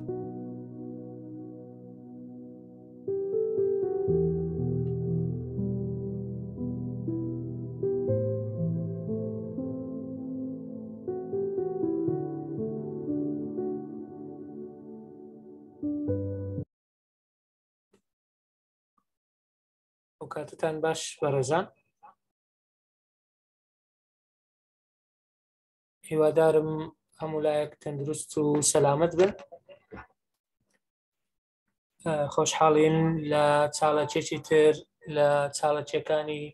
ئەو کاتتان باش بەڕێزان هیوادارم هەموو لایەک تەندروست و سەلامەت بن خۆشحاڵین لە چاڵەکێکی تر لە چاڵەکیەکانی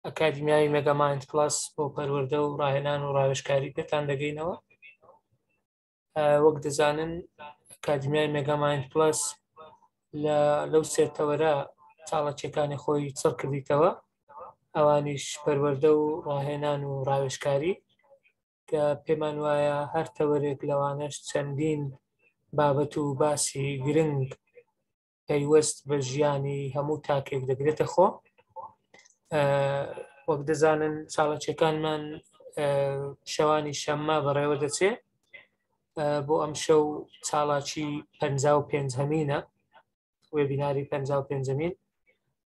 ئەکادیمیای مێگامایند پلس بۆ پەروەردە و ڕاهێنان و ڕاوێژکاری پێتان دەگەینەوە وەک دەزانن ئەکادیمیای مێگامایند پلس لە لەو سێتەوەرە چاڵەکیەکانی خۆی چڕ کردیتەوە ئەوانیش پەروەردە و ڕاهێنان و ڕاوێژکاری کە پێمان وایە هەر تەوەرێک لەوانەش چەندین بابەت و باسی گرنگ پەیوەست بە ژیانی هەموو تاکێک دەگرێتە خۆ. وەک دەزانن چاڵەکیەکانمان شەوانی شەممە بەڕێوە دەچێ. بۆ ئەم شەو چاڵاکی 55 هەمینە وێبیناری 55مین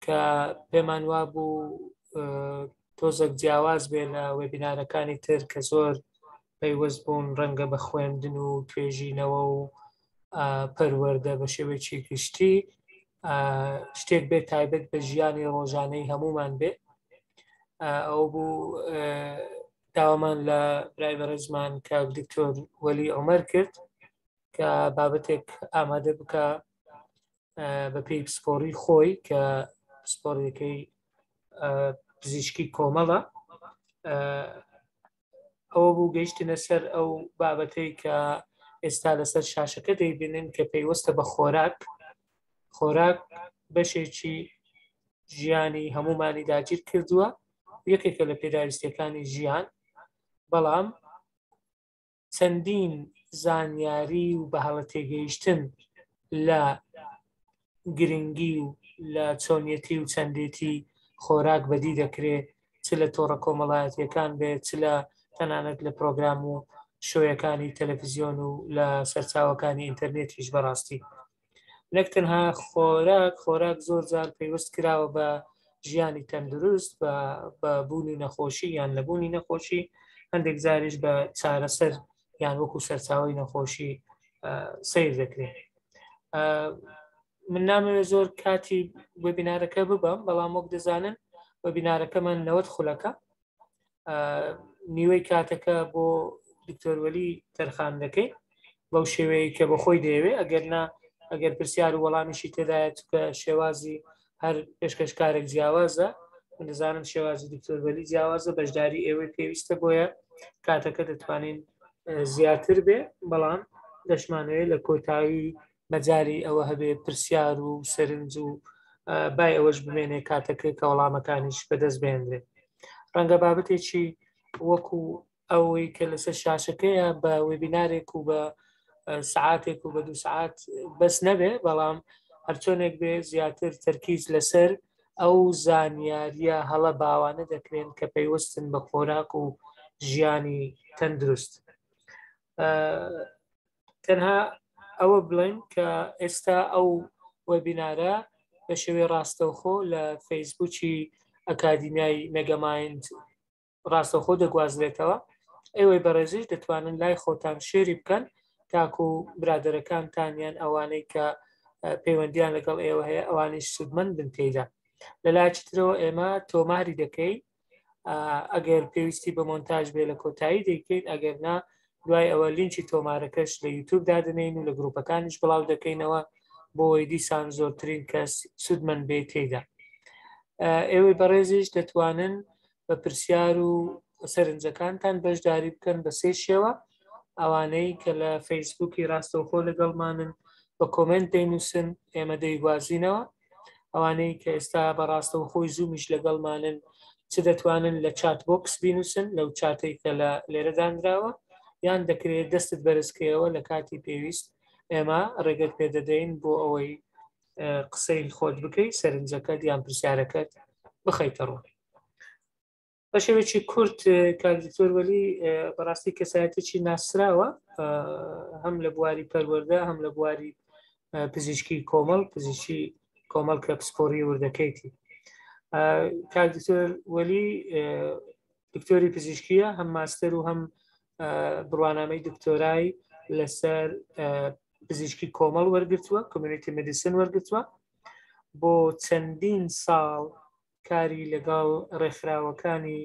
کە پێمان وابوو تۆزێک جیاواز بێ لە وێبینارەکانی تر کە زۆر پەیوەست بوون ڕەنگە بە خوێندن و توێژینەوە و پەروەردە بە شێوەیەکی گشتی شتێک بێت تایبەت بە ژیانی ڕۆژانەی هەمومان بێ ئەو بوو داوامان لە برای بەڕێزمان کاک دکتۆر وەلی عومەر کرد کە بابەتێک ئامادە بکە بە پێی پسپۆڕی خۆی کە پسپۆڕیەکەی پزیشکی کۆمەڵە ئەوە بوو گەیشتنە سەر ئەو بابەتەی کە ئێستا لەسەر شاشەکە دەیبینن کە پەیوەستە بە خۆراک خۆراک بەشێکی ژیانی هەمومانی داگیر کردووە یەکێکە لە پێداویستیەکانی ژیان بەڵام چەندین زانیاری و بە هەڵە تێگەیشتن لە گرنگی و لە چۆنیەتی و چەندێتی خۆراک بەدی دەکرێ چ لە تۆڕە کۆمەڵایەتیەکان بێت چ لە تەنانەت لە پرۆگرام و شۆیەکانی تەلەفزیۆن و لە سەرچاوەکانی ئینتەرنێتیش بەڕاستی نەک تەنها خۆراک خۆراک زۆر جار پەیوەست کراوە بە ژیانی تەندروست بە بوونی نەخۆشی یان نەبوونی نەخۆشی هەندێک جاریش بە چارەسەر یان وەکو سەرچاوی نەخۆشی سیر دەکرێت من نامەوێت زۆر کاتی وێبینارەکە ببم بەڵام وەک دەزانن وێبینارەکەمان 90 خولەکە نیوەی کاتەکە بۆ دکتۆر وەلی تەرخان دەکەین بەو شێوەیە کە بە خۆی دەیەوێ ئەگەر نا ئەگەر پرسیار و وەڵامیشی تێدایە چکە شێوازی هەر پێشکەشکارێک جیاوازە من دەزانم شێوازی دکتۆر وەلی جیاوازە بەشداری ئێوەی پێویستە بۆیە کاتەکە دەتوانین زیاتر بێ بەڵام دەشمانەوێت لە کۆتایی مەجالی ئەوە هەبێ پرسیار و سەرنج و بای ئەوەش بمێنێ کاتەکە کە وەڵامەکانیش بەدەست بێنرێت ڕەنگە بابەتێکی وەکو ئەوەی کە لەسەر شاشەکەیە بە وێبینارێک و بە سعاتێک و بە دو سعات بەس نەبێ بەڵام هەرچۆنێک بێ زیاتر تەرکیز لەسەر ئەو زانیاریە هەڵە باوانە دەکرێن کە پەیوەستن بە خۆراک و ژیانی تەندروست. تەنها ئەوە بڵێن کە ئێستا ئەو وێبینارە بە شێوەی ڕاستەوخۆ لە فەیسبوکی ئەکادیمیای مێگەمایند ڕاستەوخۆ دەگوازرێتەوە ئێوەی بەڕێزیش دەتوانن لای خۆتان شێری بکەن تاکو برادەرەکانتان یان ئەوانەی کە پەیوەندیان لەگەڵ ئێوە هەیە ئەوانیش سوودمەند بن تێیدا لەلایەکی ترەوە ئێمە تۆماری دەکەین ئەگەر پێویستی بە مۆنتاژ بێ لە کۆتایی دەیکەین ئەگەر نا دوای ئەوە لینکی تۆمارەکەش لە یوتوب دادنین و لە گروپەکانیش بڵاو دەکەینەوە بۆی دیسان زۆرترین کەس سوودمەند بێ تێدا ئێوەی بەڕێزیش دەتوانن بە پرسیار و سەرنجەکانتان بەشداری بکەن بە سێ شێوە ئەوانەی کە لە فەیسبوکی ڕاستەوخۆ لەگەڵمانن بە کۆمنت دەینووسن ئێمە دەیگوازینەوە ئەوانەی کە ئێستا بە ڕاستەوخۆی زوومیش لەگەڵمانن چ دەتوانن لە chat box بینوسن لەو چاتەی کە لە لێرە دانراوە یان دەکرێت دەستت بەرزکەیەوە لە کاتی پێویست ئێمە ڕێگەت پێدەدەین بۆ ئەوەی قسەی خۆت بکەیت سەرنجەکەت یان پرسیارەکەت بخەیتە ڕوو. بە شێوەیەکی کورت کاک دکتۆر وەلی بەڕاستی کەسایەتێکی ناسراوە هەم لە بواری پەروەردە هەم لە بواری پزیشکی کۆمەڵ پزیشکی کۆمەڵ کە پسپۆری وردەکەیتی کاک دکتۆر وەلی دکتۆری پزیشکیە هەم ماستەر و هەم بڕوانامەی دکتۆرای لەسەر پزیشکی کۆمەڵ وەرگتووە community medicine وەرگتووە بۆ چەندین ساڵ کاری لەگەڵ ڕێکخراوەکانی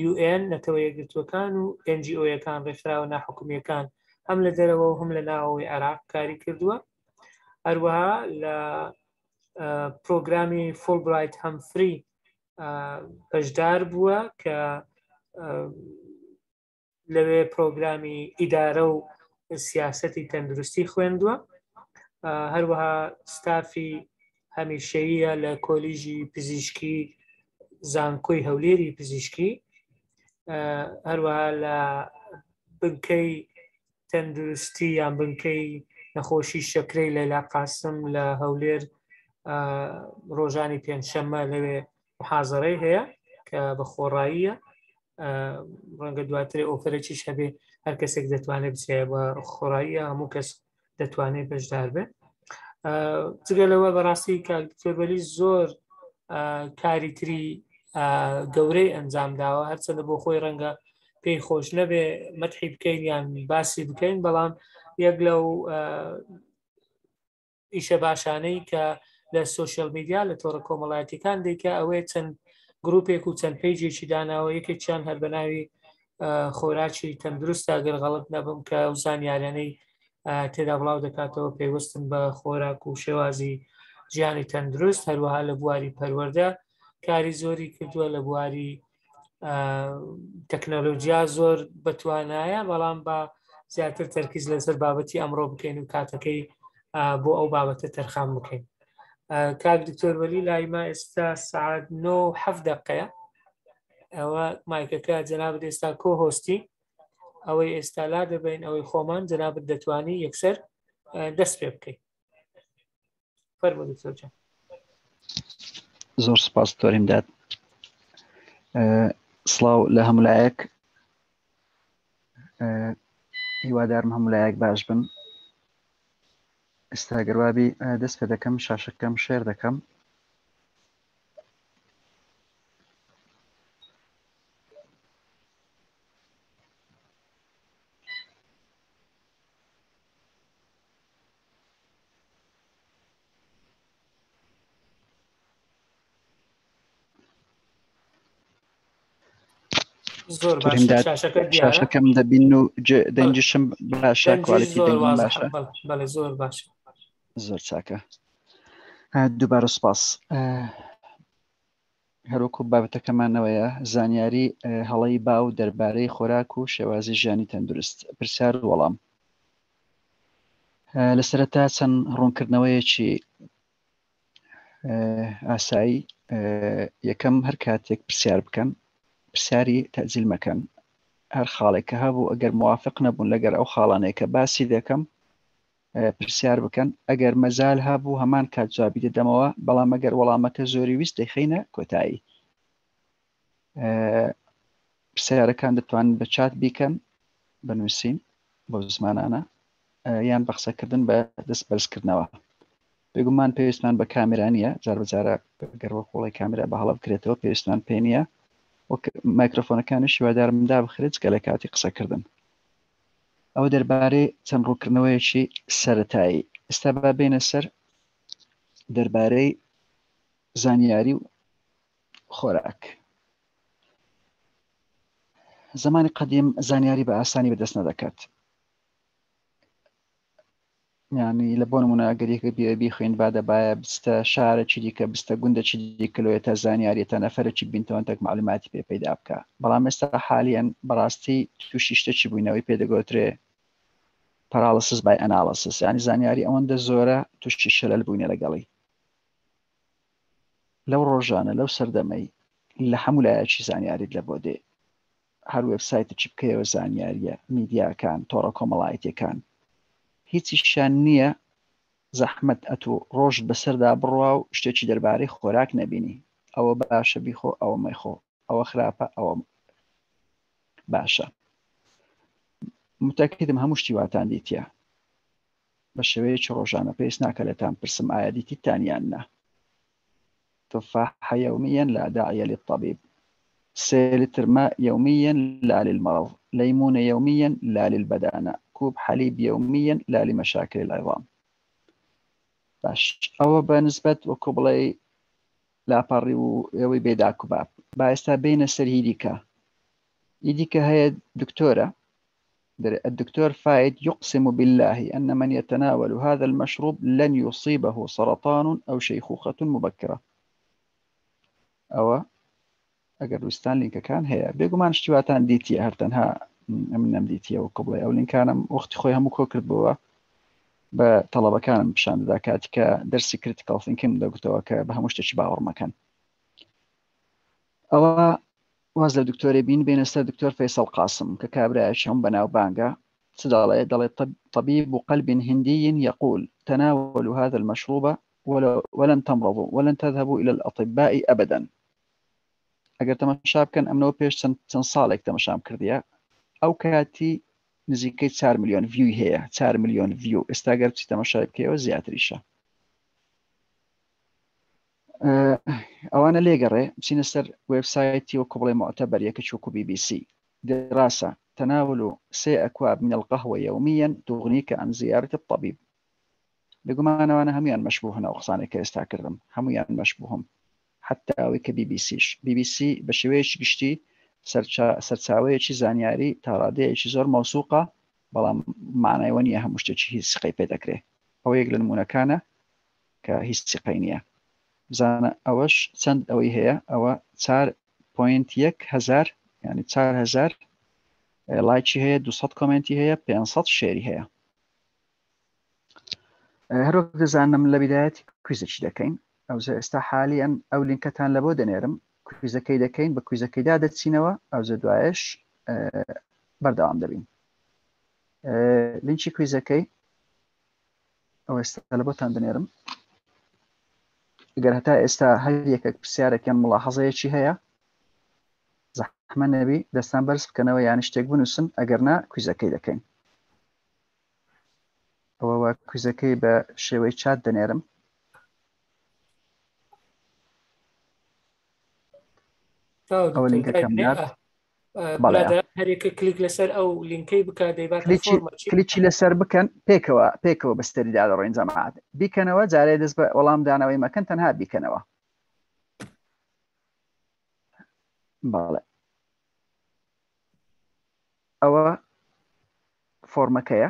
UN نەتەوە یەکگرتووەکان و NGO یەکان ڕێکخراوە ناحکومیەکان هەم لە دەرەوە و هەم لە ناوەوەی عێراق کاری کردووە هەروەها لە پرۆگرامی فولبرایت هەمفری بەشدار بووە کە لەوێ پرۆگرامی ئیدارە و سیاسەتی تەندروستی خوێندووە هەروەها ستافی هەمیشەیە لە کۆلیژی پزیشکی زانکۆی هەولێری پزیشکی هەروەها لە بنکەی تەندروستی یان بنکەی نەخۆشی شەکرەی لەیلا قاسم لە هەولێر ڕۆژانی پێنجشەممە لەوێ محازەرەی هەیە کە بە خۆڕاییە ڕەنگە دواتر ئۆفەرێکیش هەبێ هەر کەسێک دەتوانێت بچێ بە خۆڕاییە هەموو کەس دەتوانێت بەشدار بێت جگە لەوە بەڕاستی کاک دکتۆر وەلی زۆر کاری تری گەورەی ئەنجام داوە هەرچەندە بۆ خۆی ڕەنگە پێی خۆش نەبێ مەتحی بکەین یان باسی بکەین بەڵام یەک لەو ئیشە باشانەی کە لە social media لە تۆڕە کۆمەڵایەتیەکان دیکە ئەوەیە چەند گروپێک و چەند page ێکی داناوە یەکێکیان هەر بە ناوی خۆراکی تەندروستە گەر غەڵت نەبم کە ئەو زانیاریانەی تێدا بڵاو دەکاتەوە پەیوەستن بە خۆراک و شێوازی ژیانی تەندروست هەروەها لە بواری پەروەردە کاری زۆری کردووە لە بواری تەکنەلۆجیا زۆر بەتوانایە بەڵام بە زیاتر تەرکیز لەسەر بابەتی ئەمڕۆ بکەین و کاتەکەی بۆ ئەو بابەتە تەرخان بکەین کاک دکتۆر وەلی لایمە ئێستا سعات 9 دقەیە ئەوە مایکەکە جەنابت ئێستا کۆ هۆستی ئەوەی ئێستا لا دەبین ئەوەی خۆمان جەنابت دەتوانی یەکسەر دەست پێ بکەیت فەرموو دکتۆر جان. زۆر سپاس دکتۆر ئیمداد. سڵاو لە هەموو لایەک هیوادارم هەموو لایەک باش بن ئێستا گەروابی دەست پێ دەکەم شاشەکەم شێر دەکەم زۆر باشە شاشەکە دیارە شاشەکەم دەبین و دەنگیشم باشە دەنگیش کوالیتی زۆر دەنگم وازحە باشە بەڵێ بەڵێ زۆر باشە زۆر چاکە دووبارە سپاس هەروەکو بابەتەکەمانەوەیە زانیاری هەڵەی باو دەربارەی خۆراک و شێوازی ژیانی تەندروست پرسیار و وەڵام لە سەرەتا چەند ڕوونکردنەوەیەکی ئاسایی یەکەم هەر کاتێک پرسیار بکەن پرسیاری تەزیل مەکەن هەر خاڵێک کە هەبوو ئەگەر موافق نەبوون لەگەر ئەو خاڵانەیە کە باسی دەکەم پرسیار بکەن ئەگەر مەجال هەبوو هەمان کات جوابی دەدەمەوە بەڵام ئەگەر وەڵامەکە زۆری ویست دەیخەینە کۆتایی پرسیارەکان دەتوانن بە چات بیکەن بە نووسین بۆ زمانانە یان بە قسەکردن بە دەست بەرزکردنەوە بێگومان پێویستمان بە کامێرا نییە جار بەجارە گەروە قوڵی کامێرا بە هەڵە بکرێتەوە پێویستمان پێ نییە وەک مایکرۆفۆنەکانیش هیوادارم دابخرێت جگە لە کاتی قسەکردن ئەوە دەربارەی چەند ڕوونکردنەوەیەکی سەرەتایی ئێستا با بێنە سەر دەربارەی زانیاری و خۆراک زمانی قەدیم زانیاری بە ئاسانی بەدەست نەدەکات یانی لە بۆ نمونە ئەگەر یەکێک بیەوێ بیخوێن با دەبایە بچتە شارێکی دیکە بچتە گوندێکی دیکە لۆیە تا زانیاریە تا نەفەرێکی بینتەوە تەک معلوماتی پێ پەیدا بکا بەڵام ئێستا حالیەن بەڕاستی تووشی شتێکی بووینەوەی پێ دەگۆترێ paralysis by analysis یانی زانیاری ئەوەندە زۆرە تووشی شەلەل بووینە لەگەڵی لەو ڕۆژانە لەو سەردەمەی لە هەموو لایەکی زانیاریت لە بۆ دێ هەر وێبسایتێکی بکەیەوە زانیاریە میدیاکان تۆڕە کۆمەڵایەتیەکان هیچیشیان نییە زەحمەت ئەتوو ڕۆژت بەسەردا بڕوا و شتێکی دەربارەی خۆراک نەبینی ئەوە باشە بیخۆ ئەوە مەیخۆ. ئەوە خراپە ئەوە باشە متەکیدم هەموو شتی واتان دیتە بە شێوەیەکی ڕۆژانە پێویست ناکە لێتان پرسم ئایا دیتیتان یان نا تفاحة يوميا لا داعي للطبيب سي لتر ماء يوميا لا للمرض ليمونة يوميا لا للبدانة كوب حليب يوميا لا لمشاكل العظام باش ئەوە بە نسبەت وەکو بڵێ لاپەڕی و ئەوەی بێداک و باب با ئێستا بینە سەر هی دیکە هی دیکە هەیە دکتۆرە الدكتور فايد يقسم بالله أن من يتناول هذا المشروب لن يصيبه سرطان أو شيخوخة مبكرة ئەوە ئەگەر ویستان لینکەکان هەیە بێگومان شتی واتان دیتیە هەر تەنها ئەمن نەم دیتیە وەکو بڵێ ئەو لینکانم وەختی خۆی هەموو کۆ کردبووە بە تەڵەبەکانم پیشان دەدا کاتی کە دەرسی critical thinking دەگوتەوە کە بە هەموو شتێکی باوەڕ مەکەن ئەوە واز لە دکتۆرێ بین بێنە سەر دکتۆر فەیسەڵ قاسم کە کابرایەکی هەم بەناوبانگە چ دەڵێ دەڵێ طبيب قلب هندي يقول تناولوا هذا المشروب ولن تمرضوا ولن تذهبوا إلى الأطباء أبدا ئەگەر تەماشا بکەن ئەمنەوە پێش چەند چەند ساڵێک تەماشام کردیە ئەو کاتی نزیکەی 4 میلیۆن ڤیوی هەیە 4 میلیۆن ڤیو ئێستا گەر بچی تەماشای بکەیەوە زیاتریشە ئەوانە لێگەڕێ بچینە سەر وێبسایتی وەکو بڵێ معتەبەر یەکە چوەکو بی بی سی دراسة تناول سێ أكواب من القهوة يوميا تغنيك عن زيارة الطبيب بێگومان ئەوانە هەموویان مەشبوهن ئەو قسانەی کە ئێستا کردم هەموویان مەشبوهم حتا ئەوەی کە بی بی سیش بی بی سی بە شێوەیەکی گشتی سەرچاوەیەکی زانیاری تا ڕادەیەکی زۆر مەوسوقە بەڵام معنای وە نییە هەموو شتێکی هیچ سقەی پێ دەکرێ ئەوە یەک لە نمونەکانە کە هیچ سقەی نییە بزانە ئەوەش چەند ئەوەی هەیە ئەوە 4.1 هزار ینی 4هزار لایکی هەیە 200 کۆمنتی هەیە 500 شێری هەیە هەروەک دەزانم لە بیدایەتی کویزێکی دەکەین ئەوزە ئێستا حالیان ئەو لینکەتان لە بۆ دەنێرم کویزەکەی دەکەین بە کویزەکەیدا دەچینەوە ئەوزە دوایش بەردەوام دەبین لینکی کویزەکەی ئەو ئێستا لە بۆتان دەنێرم گەر هەتا ئێستا هەر یەکێک پرسیارێکیان مڵاحەزەیەکی هەیە زەحمە نەبی دەستان بەرز بکەنەوە یان شتێک بنووسن ئەگەر نا کویزەکەی دەکەین ئەوە کویزەکەی بە شێوەی چات دەنێرم ئەوە لینکەکەم نارد هەرێکە کلیک لەسەر ئەو لینکەی بکە دەیبات کلیکی لەسەر بکەن پێکەوە پێکەوە بەستەریدا دەڕۆین جەماعات بیکەنەوە جارێ دەست بە وەڵام دانەوەی مەکەن تەنها بیکەنەوە بەڵێ ئەوە فۆرمەکەیە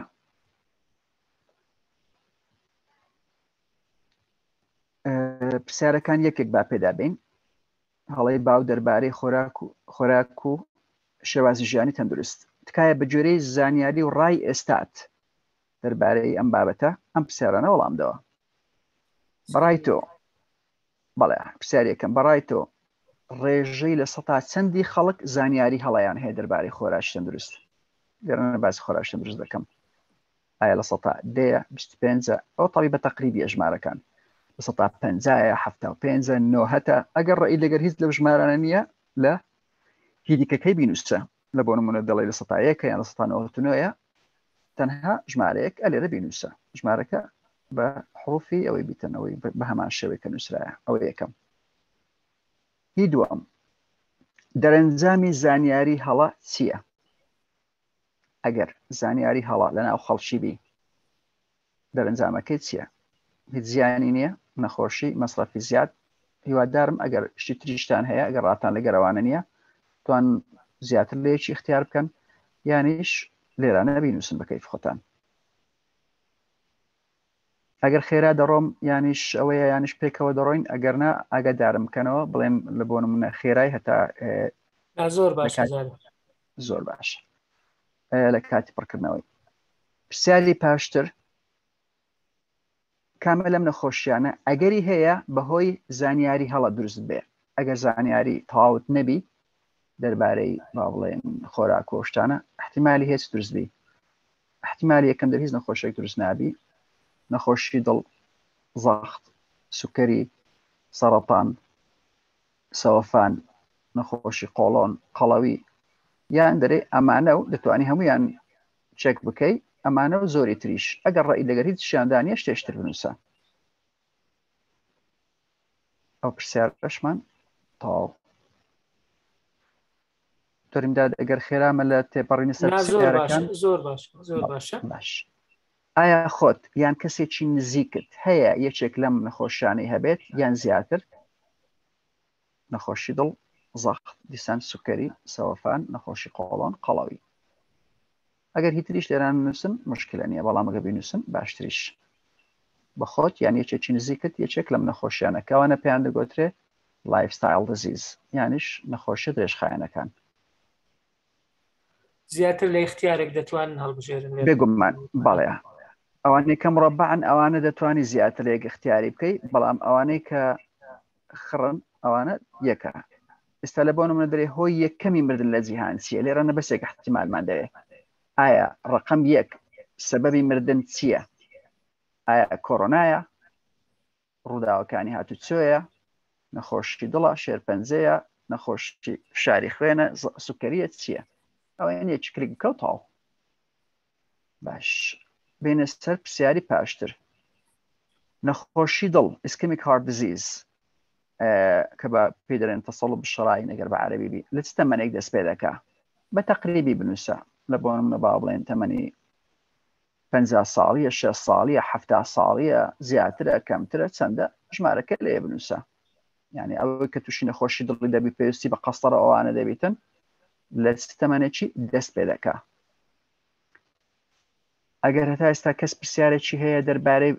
پرسیارەکان یەکێک با پێدا بین هەڵەی باو دەربارەی خۆراک و خۆراک و شێوازی ژیانی تەندروست تکایە بە گوێرەی زانیاری و ڕای ئێستات دەربارەی ئەم بابەتە ئەم پرسیارانە وەڵام دەوە بەڕای تۆ بەڵێ پرسیار یەکەم بەڕای تۆ ڕێژەی لە سەتا چەندی خەڵک زانیاری هەڵەیان هەیە دەربارەی خۆراکی تەندروست لێرە باسی خۆراکی تەندروست دەکەم ئایا لە سەتا دەیە 25 ئەو تەوی بە تەقریبی ژمارەکان لە سەتا پەنجایە 75 نۆهەتە ئەگەر ڕێی لەگەر هیچ لەو ژمارانە نییە لە هی دیکەکەی بینوسە لە بۆ نمونە دەڵێ لە سەتا یەکە یان لە سەتا نۆهەتە تەنها ژمارەیەک ئەلێرە بینوسە ژمارەکە بە حروفی ئەوەی بیتەنەوەی بە هەمان شێوەی کە نووسرایە ئەوە یەکەم هی دووەم دەرەنجامی زانیاری هەڵە چییە؟ ئەگەر زانیاری هەڵە لە ناو خەڵکی بی دەرەنجامەکەی چییە؟ هیچ زیانی نییە نەخۆشی مەسرەفی زیاد هیوادارم ئەگەر شتی تریشتان هەیە ئەگەر ڕاتان لەگەرەوانە نییە توان زیاتر لە یەکی اختیار بکەن یانیش لێرانە بینوسن بە کەیف خۆتان ئەگەر خێرا دەڕۆم یانیش ئەوەیە یانیش پێکەوە دەڕۆین ئەگەر نا ئاگادارم بکەنەوە بڵێم لە بۆ نمونە خێرای هەتا زۆر باش زۆر باش لە کاتی پڕکردنەوەی پرسیاری پاشتر کامە لەم نەخۆشیانە ئەگەری هەیە بەهۆی زانیاری هەڵە دروست بێ ئەگەر زانیاری تەواوت نەبی دەربارەی با بڵێن خۆراک و شتانە احتیممالی هێچ دروست بی احتیممالی یەکەم دەر هیچ نەخۆشێک دروست نابی نەخۆشی دڵ زەخت سوکەری سەرەتان سەوەفان. نەخۆشی قۆڵۆن، قەڵەوی، یان دەرێ ئەمانە و دەتوانی هەمویان چێک بکەی ئەمانە و زۆری تریش ئەگەر ڕێی لەگەر هیچ شیاندانیە شتێشتر بنووسە. ئەو پرسیارەشمان تەواو. دکتۆر ئەگەر خێرامە لە تێپەڕینە سەر پرسیارەکان. زۆر باش زۆر باشە. باش. ئایا خۆت یان کەسێکی نزیکت هەیە یەکێک لەم نەخۆشیانەی هەبێت یان زیاتر؟ نەخۆشی دڵ، زەخت، دیسان سوکەری، سەوەفان، نەخۆشی قۆڵۆن، قەڵەوی. ئەگەر هیتریش لێران بنووسن مشکلە نییە بەڵام ئەگە بینووسن باشتریش. بە خۆت یان یەکێکی نزیکت یەکێک لەم نەخۆشیانە کەوانە پێیان دەگۆترێ lifestyle disease یانیش نەخۆشیە درێژخایەنەکان. زیاتر لە ئیختیارێک دەتوانن هەڵبژێرن بێگومان بەڵێ ئەوانەی کە مڕەبعن ئەوانە دەتوانی زیاتر لە یەک اختیاری بکەی بەڵام ئەوانەی کە خڕن ئەوانە یەکە ئێستا لە بۆ نمونە دەرێ هۆی یەکەمی مردن لە جیهان چییە لێرە نە بەسێک احتیمالمان دەوێ ئایا ڕقم یەک سەبەبی مردن چییە ئایا کۆرۆنایە ڕووداوەکانی هاتوچۆیە، نەخۆشی دڵە، شێرپەنجەیە، نەخۆشی فشاری خوێنە، سوکەریە چییە؟ ئەوەیان یەکی کلیک بکە و تاو. باش بینە سەر پرسیاری پاشتر. نەخۆشی دڵ ischemic heart disease کە بە پێی دەڵێن تصلب الشرايين ئەگەر بە عەرەبی بی لە چ تەمەنێک دەست پێ دەکا بە تەقریبی بنووسە لە بۆ نمونە با بڵێن تەمەنی 50 ساڵیە 60 ساڵیە 70 ساڵیە زیاترە کەمترە چەندە ژمارەکە لێ بنووسە یعنی ئەوەی کە تووشی نەخۆشی دڵی دەبی پێویستی بە قەستەرە ئەوانە دەبیتن لە تەمەنێکی دەست پێ دەکا ئەگەر هەتا ئێستا کەس پرسیارێکی هەیە دەربارەی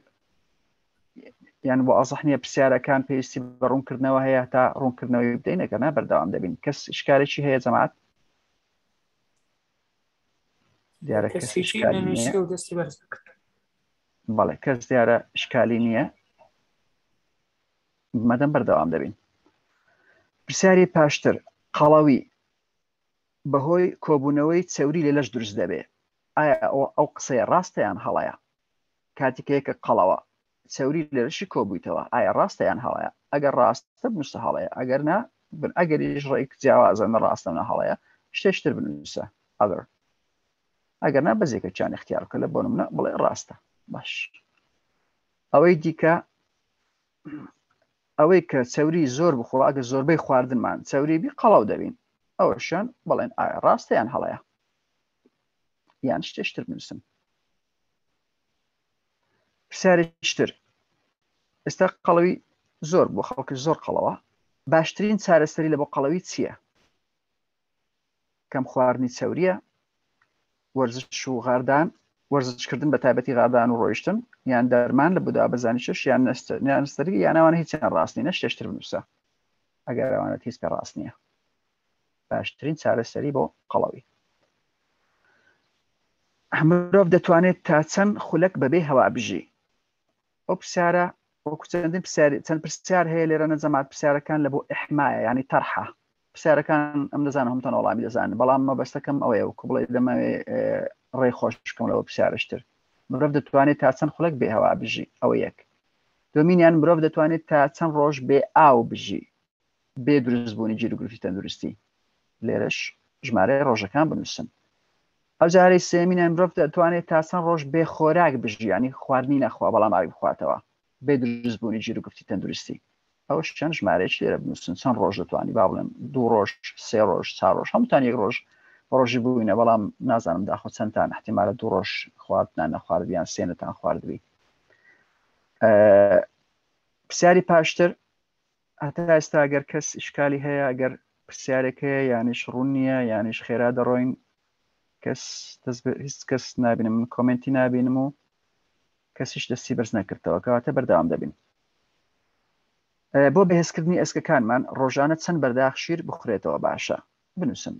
یان بۆ ئازح نییە پرسیارەکان پێویستی بە ڕوونکردنەوە هەیە تا ڕوونکردنەوەی بدەین ئەگەر نا بەردەوام دەبین کەس شکارێکی هەیە جەماعەت دیارە کەس شکالی نییە بەڵێ کەس دیارە شکالی نییە مەدەم بەردەوام دەبین پرسیاری پاشتر قەڵەوی بەهۆی کۆبوونەوەی چەوری لە لەش دروست دەبێ ئایا ئەو قسەیە ڕاستە یان هەڵەیە کاتێک یەکە قەڵەوە چەوری لە لەشی کۆبوویتەوە ئایا ڕاستە یان هەڵەیە ئەگەر ڕاستە بنووسە هەڵەیە ئەگەر نا بن ئەگەریش ڕێک جیاوازە نە ڕاستە نە هەڵەیە شتێشتر بنووسە other ئەگەر نا بەزێکە چیان اختیار بکە لە بۆ نمونە بڵێ ڕاستە باش ئەوەی دیکە ئەوەی کە چەوری زۆر بخۆ ئەگە زۆربەی خواردنمان چەوری بی قەڵەو دەبین ئەوەشیان بڵێن ئایا ڕاستە یان هەڵەیە یان شتێشتر بنووسن پرسیارێکتر ئێستا قەڵەوی زۆر بۆ خەڵکی زۆر قەڵەوە باشترین چارەسەری لە بۆ قەڵەوی چییە؟ کەم خواردنی چەوریە وەرزش و غاردان وەرزشکردن بە تایبەتی غاردان و ڕۆیشتن یان دەرمان لە بودا بەزانی شش یان نەستەری یان ئەوانە هیچیان ڕاست نینە شتێشتر بنووسە ئەگەر ئەوانە هیچ پێ ڕاست نییە باشترین چارەسەری بۆ قەڵەوی مرۆڤ دەتوانێت تا چەند خولەک بەبێ هەوا بژی ئەو پرسیارە وەکو چەندین پرسیار چەند پرسیار هەیە لێرە نەجەمات پرسیارەکان لە بۆ ئەحمایە ینی تەرحە پرسیارەکان ئەم دەزانم هەمتان وەڵامی دەزانن بەڵام مەبەستەکەم ئەوەیە وەکو بڵێ دەمەوێ ڕێ خۆش بکەم لەوە پرسیارشتر مرۆڤ دەتوانێت تا چەند خولەک بێ هەوا بژی ئەوە یەک دومینیان مرۆڤ دەتوانێت تا چەند ڕۆژ بێ ئاو بژی بێ دروستبوونی گیروگرفتی تەندروستی لێرەش ژمارەی ڕۆژەکان بنووسن ئەو جارەی سێمینیان مرۆڤ دەتوانێت تا چەند ڕۆژ بێ خۆراک بژی ینی خواردنی نەخوا بەڵام ئاوی بخواتەوە بێ دروستبوونی گیروگرفتی تەندروستی ئەوەش چەند ژمارەیەکی لێرە بنووسن چەند ڕۆژ دەتوانی با بڵێم دوو ڕۆژ سێ ڕۆژ چار ڕۆژ هەمووتان یەک ڕۆژ ڕۆژی بووینە بەڵام نازانم داخۆ چەندتان احتیمالە دوو ڕۆژ خواردنان نەخوارد یان سێنتان خواردبی پرسیاری پاشتر هەتا ئێستا گەر کەس ئیشکالی هەیە ئەگەر پرسیارێک هەیە یانیش ڕوون نییە یانیش خێرا دەڕۆین کەس هیچ کەس نابینم من کۆمنتی نابینم و کەسیش دەستی بەرز نەکردەوە کەواتە بەردەوام دەبین بۆ بەهێزکردنی ئێسکەکانمان ڕۆژانە چەند بەرداخ شیر بخورێتەوە باشە بنووسن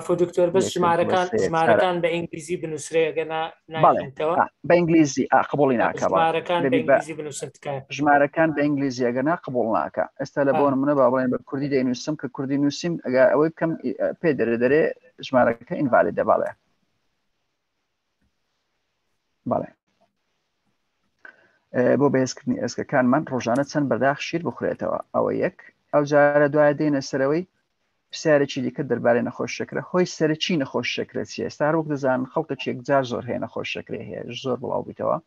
عفو دکتۆر بەس ژمارەکان ژمارەکان بە ئینگلیزی بنووسرێ ئەگەر ناخوێنیتەوە بە ئینگلیزی قبوڵی ناکە ژمارەکان بە ئینگلیزی بنووسن تکایە ژمارەکان بە ئینگلیزی ئەگەر نا قبوڵ ناکە ئێستا لە بۆ نمونە با بڵێن بە کوردی دەینووسم کە کوردی نووسیم ئەگەر ئەوەی بکەم پێ دەرێ دەرێ ژمارەکە invalid ە بەڵێ بەڵێ بۆ بەهێزکردنی ئێسکەکانمان ڕۆژانە چەند بەرداخ شیر بخورێتەوە ئەوە یەک ئەو جارە دوای دێنە سەرەوەی. پرسیارێکی دیکە دەربارەی نەخۆش شەکرە هۆی سەرەکی نەخۆش شەکرە چیە ئێستا هەر وەک دەزانن خەڵکێکی یەکجار زۆر هەیە نەخۆش شەکرەی هەیە زۆر بڵاو بوویتەوە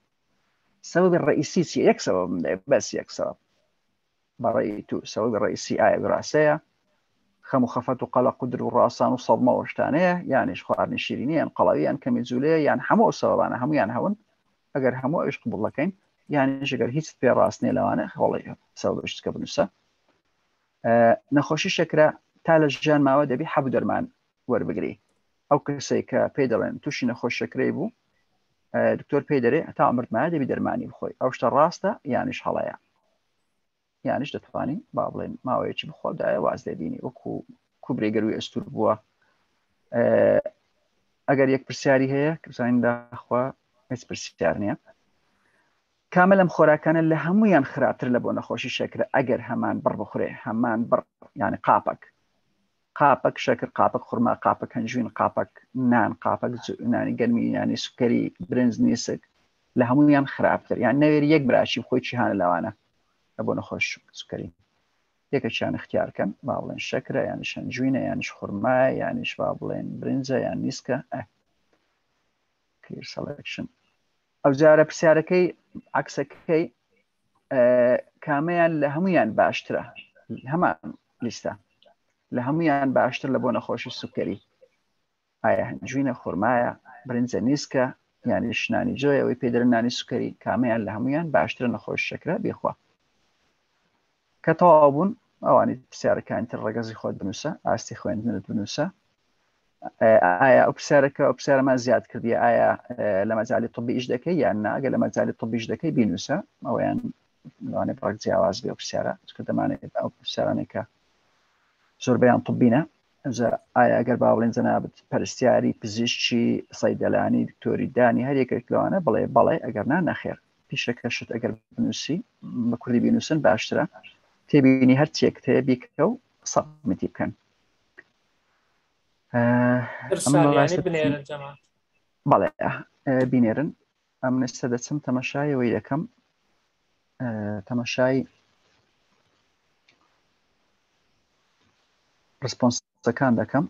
سەبەبی ڕئیسی چیە یەک سەبەبم دەێ بەس یەک سەبەب بەڕێی تو سەبەبی ڕئیسی ئایا وراثەیە خەم و خەفەت و قەلەق و در و ڕاسان و سەدمە و شتانەیە یانیش خواردنی شیرینی یان قەڵەوی یان کەمی جوولەیە یان هەموو ئەو سەبەبانە هەمویان هەون ئەگەر هەموو ئەوش قبوڵ دەکەین یانیش ئەگەر هیچ پێ ڕاست نییە لەوانە خۆڵی سەبەبشتکە بنووسە نەخۆشی شەکرە تا لە ژیان ماوە دەبی حەب دەرمان وەربگری ئەو کەسێک کە پێی دەڵێن تووشی نەخۆش شەکرەی بوو دکتۆر پێی دەرێ تا مرد مایە دەبی دەرمانی بخۆی ئەو شتە ڕاستە یانیش هەڵەیە یانیش دەتوانی با بڵێن ماوەیەکی بخۆدایە واز لێبینی وەکو کوبرێ گەروی ئەستور بووە ئەگەر یەک پرسیاری هەیە بزانین داخوا هیچ پرسیار نییە کامە لەم خۆراکانە لە هەموویان خراپتر لە بۆ نەخۆشی شەکرە ئەگەر هەمان بڕ بخورێ هەمان بڕ یعنی قاپەک قاپەک شەکر قاپەک خورما قاپەک هەنجوین قاپەک نان قاپەک نانی گەرمی یانی سوکەری برنج نیسک لە هەموویان خراپتر یان نەوێری یەک براشی خۆی چیهانە لەوانە لە بۆ نەخۆش سوکەری یەکەکیان اختیارکەن با بڵێن شەکرە یانیش هەنجوینە یانیش خورمایە یانیش با بڵێن برنجە یان نیسکە ئە clear selection ئەوجارە پرسیارەکەی عکسەکەی کامەیان لە هەمویان باشترە هەمان لیستە لە هەمویان باشتر لە بۆ نەخۆشی سوکەری ئایا هەنجوینە خورمایە برنجە نیسکە یانی شنانی جۆی ئەوەی پێدرن نانی سوکەری کامیان لە هەمویان باشترە نەخۆش شەکرە بێخوا کە تەواو بوون ئەوانی پرسیارەکانی تر ڕەگەزی خۆت بنووسە ئاستی خوێندنت بنووسە ئایا ئەو پرسیارەکە ئەو پرسیارەمان زیاد کردی ئایا لە مەجای طبی ئیش دەکەی یان ناگە لە مەجای طبیش دەکەی بینوسە ئەویان لەوانێ بڕک جیاواز بێ پرسیارە چکە دەمانێت ئەو پرسیارانێکە زۆربەیان طبینە ئایا ئەگەر با بڵێن جەنابت پەرستیاری پزیشکی سەیدەلانی دکتۆری دانی هەر یەکێک لەوانە بڵێ بەڵێ ئەگەر نا نەخێر پیشەکەشت ئەگەر بنووسی بە کوردی بینوسن باشترە تێبینی هەر چێک تێ بیکە و submit ی بکەن بەڵێ بینێرن ئەم نسە دەچم تەمەشایەوەی دەکەم تەمەشای response ەکان دەکەم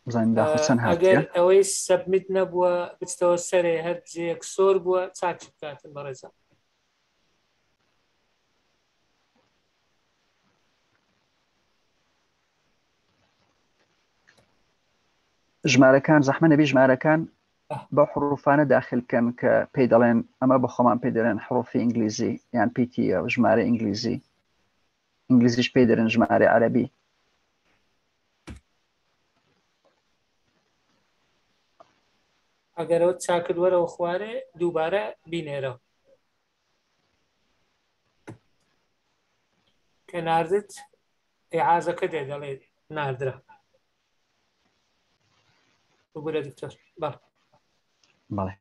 بزانین داخل چەند هاتیە ئەوەی submit نەبووە بچتەوە سەرێ هەر جێیەک سۆر بووە چاکی بکاتن بەڕێزە ژمارەکان زەحمە نەبی ژمارەکان بە حروفانە داخل بکەن کە پێی دەڵێن ئەمە بە خۆمان پێی دەڵێن حروفی ئینگلیزی یان پیتی ژمارە ئینگلیزی ئینگلیزیش پێی دەرن ژمارە عەربی ئەگەرەوە چاکرد وەرەوە خوارێ دووبارە بینێرەوە کە ناردت ئێعازەکە دێ دەڵێ ناردرا ببورە دکتۆر بەڵێ بەڵێ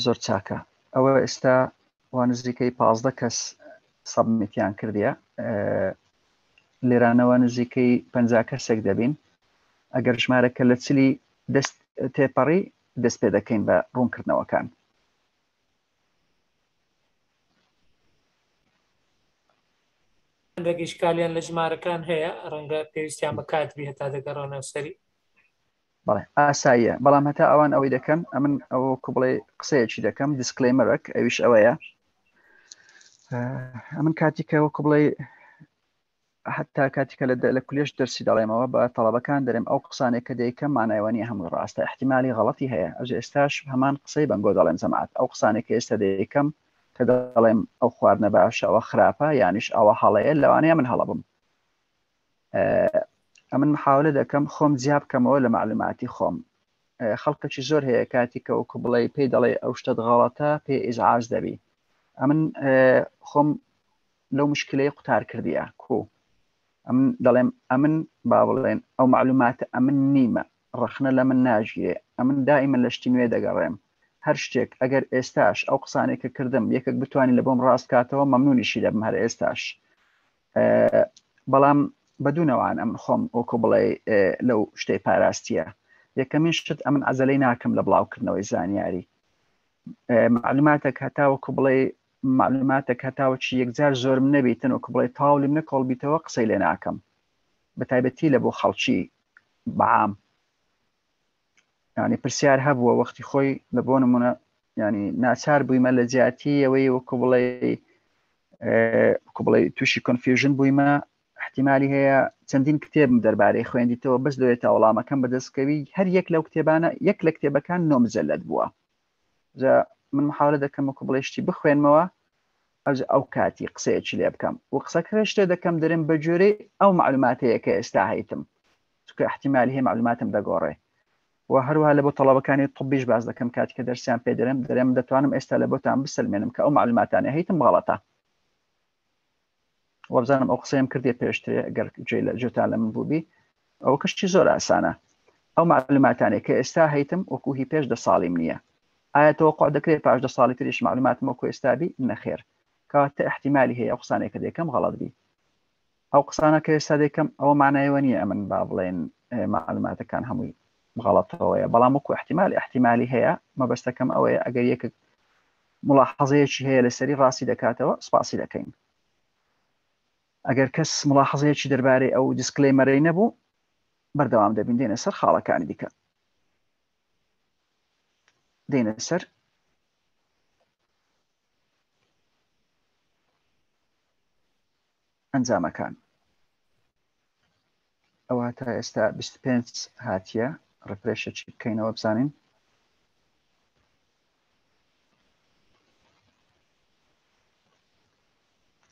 زۆر چاکە ئەوە ئێستا وا نزیکەی 15 کەس سەبمیتیان کردیە لێرانەوە نزیکەی پ کەسێک دەبین ئەگەر ژمارەکە لە چلی دەست تێپەڕی دەست پێ دەکەین بە ڕوونکردنەوەکان هەندێک ئیشکالیان لە ژمارەکان هەیە ڕەنگە پێویستیان بە کات بی هەتا دەگەڕانەوە سەری بەڵێ ئاساییە بەڵام هەتا ئەوان ئەوەی دەکەن ئەمن ئەوە کو بڵێ قسەیەکی دەکەم disclaimer ەک ئەویش ئەوەیە ئەمن کاتی کە وەکو بڵێ حتا کاتی کە لە کولێژ دەرسی دەڵێمەوە بە تەڵەبەکان دەرێم ئەو قسانێک کە دەیکەم مانایوانی هەمووی ڕاستە احتیممالی غەڵەتی هەیە ئەوج ئێستاش هەمان قسەی بەنگۆ دەڵێم جەماعەت ئەو قسانێک کە ئێستا دەیکەم کە دەڵێم ئەو خواردنە باشە ئەوە خراپە یانیش ئەوە هەڵەیە لەوانەیە من هەڵە بم ئەمن محاولە دەکەم خۆم جیا بکەمەوە لە معلوماتی خۆم خەڵکەکی زۆر هەیە کاتی کە وەکو بڵێ پێی دەڵێ ئەو شتت غەڵەتە پێ ئیزعاج دەبی ئەمن خۆم لەو مشکلەی قوتار کردیە کو ئەمن دەڵێم ئەمن با بڵێن ئەو معلوماتە ئەمن نیمە ڕەخنە لە من ناگیرێ ئەمن دائیمە لە شتی نوێ دەگەڕێم هەر شتێک ئەگەر ئێستاش ئەو قسانێک کە کردم یەکێک بتوانین لە بۆم ڕاست کاتەوە مەمنونیشی دەبم هەر ئێستاش بەڵام بە دوو نەوان ئەمن خۆم وەکو بڵێ لەو شتەی پاراستیە یەکەمین شت ئەمن عەزەلەی ناکەم لە بڵاوکردنەوەی زانیاری معلوماتێک هەتاوەکو بڵێ معلوماتێک هەتاوەکی یەکجار زۆرم نەبیتن وەکو بڵێ تاولیم نەکۆڵبیتەوە قسەی لێ ناکەم. بە تایبەتی لە بۆ خەڵکی بەعام ینی پرسیار هەبووە وەختی خۆی لە بۆ نمونە ینی ناچار بوویمە لە جیاتی ئەوەی وەکو بڵێ بڵێ تووشی confusion بوویمە احتیممالی هەیە چەندین کتێبم دەربارەی خوێندیتەوە بەس لێ تا وەڵامەکەم بەدەستکەوی هەر یەک لەو کتێبانە یەک لە کتێبەکان نۆ مجلد بووە جا من محاولە دەکەم وەکو بڵێ شتی بخوێنمەوە ئەوجا ئەو کاتی قسەیەکی لێ بکەم و قسەکە شتێ دەکەم دەرم بە گوێرەی ئەو معلوماتەیە کە ئێستا هەیتم چونکە احتیمالی هەیە معلوماتم دەگۆڕێ و هەروەها لە بۆ تەڵەبەکانی طبیش باس دەکەم کاتی کە دەرسیان پێ دەرم دەرێم دەتوانم ئێستا لە بۆتان بسەلمێنم کە ئەو معلوماتانە هەیتم غەڵەتە وابزانم ئەو قسەیەم کردێ پێشترێ گەر جێ لە جێتان لە من بووبی ئەوە کەشتی زۆر ئاسانە ئەو معلوماتانێک کە ئێستا هەیتم وەکو هی پێش دە ساڵیم نییە ئایا تەوەقع دەکرێت پاش دە ساڵی تریش معلوماتم وەکو ئێستا بی نەخێر کەواتە احتیمالی هەیە ئەو قسانێک کە دەکەم غەڵەت بی ئەو قسانە کە ئێستا دەکەم ئەوە مانایەوە نییە ئەمن با بڵێن معلوماتەکان هەمووی غەڵەتەوەیە بەڵام وەکو احتیمال احتیمالی هەیە مەبەستەکەم ئەوەیە ئەگەر یەکێک ملاحەزەیەکی هەیە لەسەری ڕاستی دەکاتەوە سپاسی دەکەین ئەگەر کەس ملاحەزەیەکی دەربارەی ئەو disclaimer ەی نەبوو بەردەوام دەبین دێنە سەر خاڵەکانی دیکە دێنە سەر ئەنجامەکان ئەوە تا ئێستا 25 هاتیە refresh ەکی بکەینەوە بزانین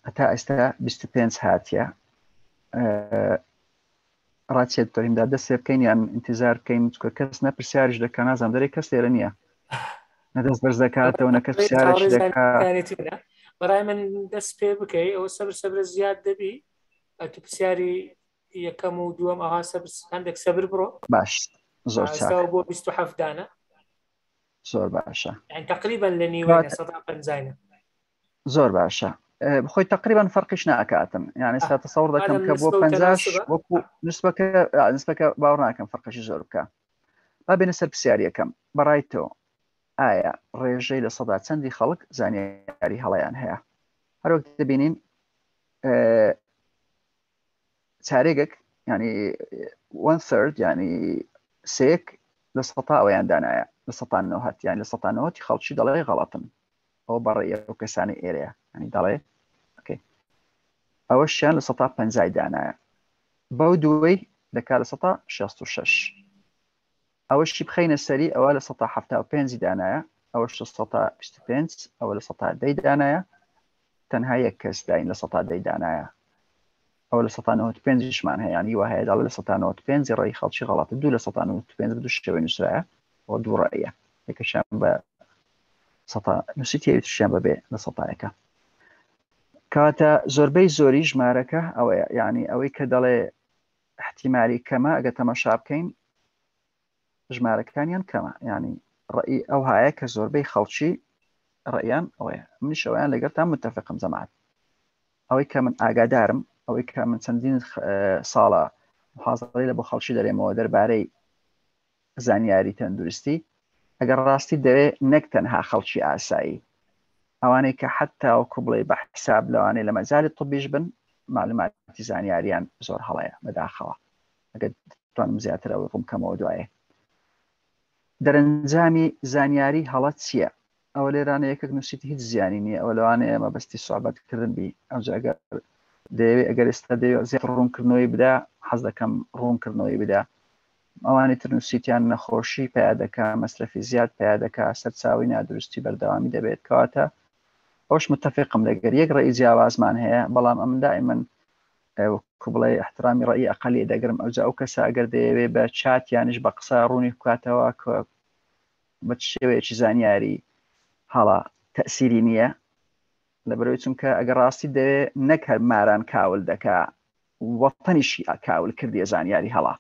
هەتا ئێستا 25 هاتیە ڕاچێت دکتۆر دەست پێ بکەین یان انتظار بکەین چکە کەس نە پرسیاریش دەکا نازانم دەرێ کەس لێرە نییە نەدەست بەرز دەکاتەوە نە کەس پرسیارێکی دەکا بەڕای من دەست پێ بکەی ئەوە سەبر سەبر زیاد دەبی ئەتو پرسیاری یەکەم و دووەم ئەها سەبر هەندێک سەبر بڕۆ باش زۆر چاک بۆ 27 دانە زۆر باشە یعنی تقریبا لە نیوەی سەدا پەنجاینە زۆر باشە خۆی تقریبا فەرقیش ناکاتم یعنی ئێستا تەسەور دەکەم کە بۆ پەنجاش وەکو نسبەکە نسبەکە باوەڕ ناکەم فەرقیشی زۆر بکە با بێنە سەر پرسیاریەکەم بەڕای تۆ ئایا ڕێژەی لە سەدا چەندی خەڵک زانیاری هەڵەیان هەیە هەروەک دەبینین چارێگەک ینی one third ینی سێک لە سەتا ئەویان دانایە لە سەتا نۆهەت یان لە سەتا نۆهەتی خەڵکی دەڵێ غەڵەتن ئەوە بەڕێ ئەو کەسانی ئێرەیە ینی دەڵێ okay ئەوەشیان لە سەتا پەنجای دانایە بەو دووەی دەکا لە سەتا 66 ئەوەشی بخەینە سەری ئەوە لە سەتا 75 دانایە ئەوەش لە سەتا 25 ئەوە لە سەتا دەی دانایە تەنها یەک کەس داین لە سەتا دەی دانایە ئەوە لە سەتا 95 شمان هەیە ینی وە هەیە دەڵێ لە سەتا 95 ڕێی خەڵکی غەڵەتە دوو لە سەتا 95 بە دوو شێوەی نووسرایە ئەوە دوو ڕەئیە یەکەشیان بە سەتا نووسیتی ئەوی تریشیان بەبێ لە سەتایەکە کەواتە زۆربەی زۆری ژمارەکە ئەوەیە یعنی ئەوەی کە دەڵێ احتیمالی کەمە ئەگە تەمەشا بکەین ژمارەکانیان کەمە ینی ڕئی ئەو هاە کە زۆربەی خەڵکی ڕێیان ئەوەیە منیش ئەویان لەگەرتان متفقم جەماعەت ئەوەی کە من ئاگادارم ئەوەی کە من چەندین ساڵە محازڕی لە بۆ خەڵکی دەرێمەوە دەربارەی زانیاری تەندروستی ئەگەر ڕاستی دەوێ نەک تەنها خەڵکی ئاسایی ئەوانەی کە حتا وەکو بڵێ بە حساب لەوانەیە لە مەجای طبیش بن معلوماتی زانیاریان زۆر هەڵەیە بەداخەوە ئەگەر توانم زیاتر ئەوەی ڕوون بکەمەوە دوایێ دەرەنجامی زانیاری هەڵە چییە؟ ئەوە لێرانە یەکێک نووسیتی هیچ زیانی نییە ئەوە لەوانەیە مەبەستی سوعبەتکردن بی ئەوجا ئەگەر دەیەوێ ئەگەر ئێستا دەیەوێ زیاتر ڕوونکردنەوەی بدا حەز دەکەم ڕوونکردنەوەی بدا ئەوانی تر نووسیتیان نەخۆشی پیا دەکا مەسرەفی زیاد پیا دەکا سەرچاوی نادروستی بەردەوامی دەبێت کەواتە ئەوش متفقم لەگەر یەک ڕێی جیاوازمان هەیە بەڵام ئەمن دائما وەکو بڵێ احترامی ڕەئی ئەقلی دەگرم ئەوجا ئەو کەسە ئەگەر دەیەوێ بە چات یانیش بە قسە ڕوونی بکاتەوە کە بە چ شێوەیەکی زانیاری هەڵە تەسیری نییە لەبەرەوەی چونکە ئەگەر ڕاستی دەوێ نەک هەر ماران کاول دەکا وەتەنیشی کاول کردیە زانیاری هەڵە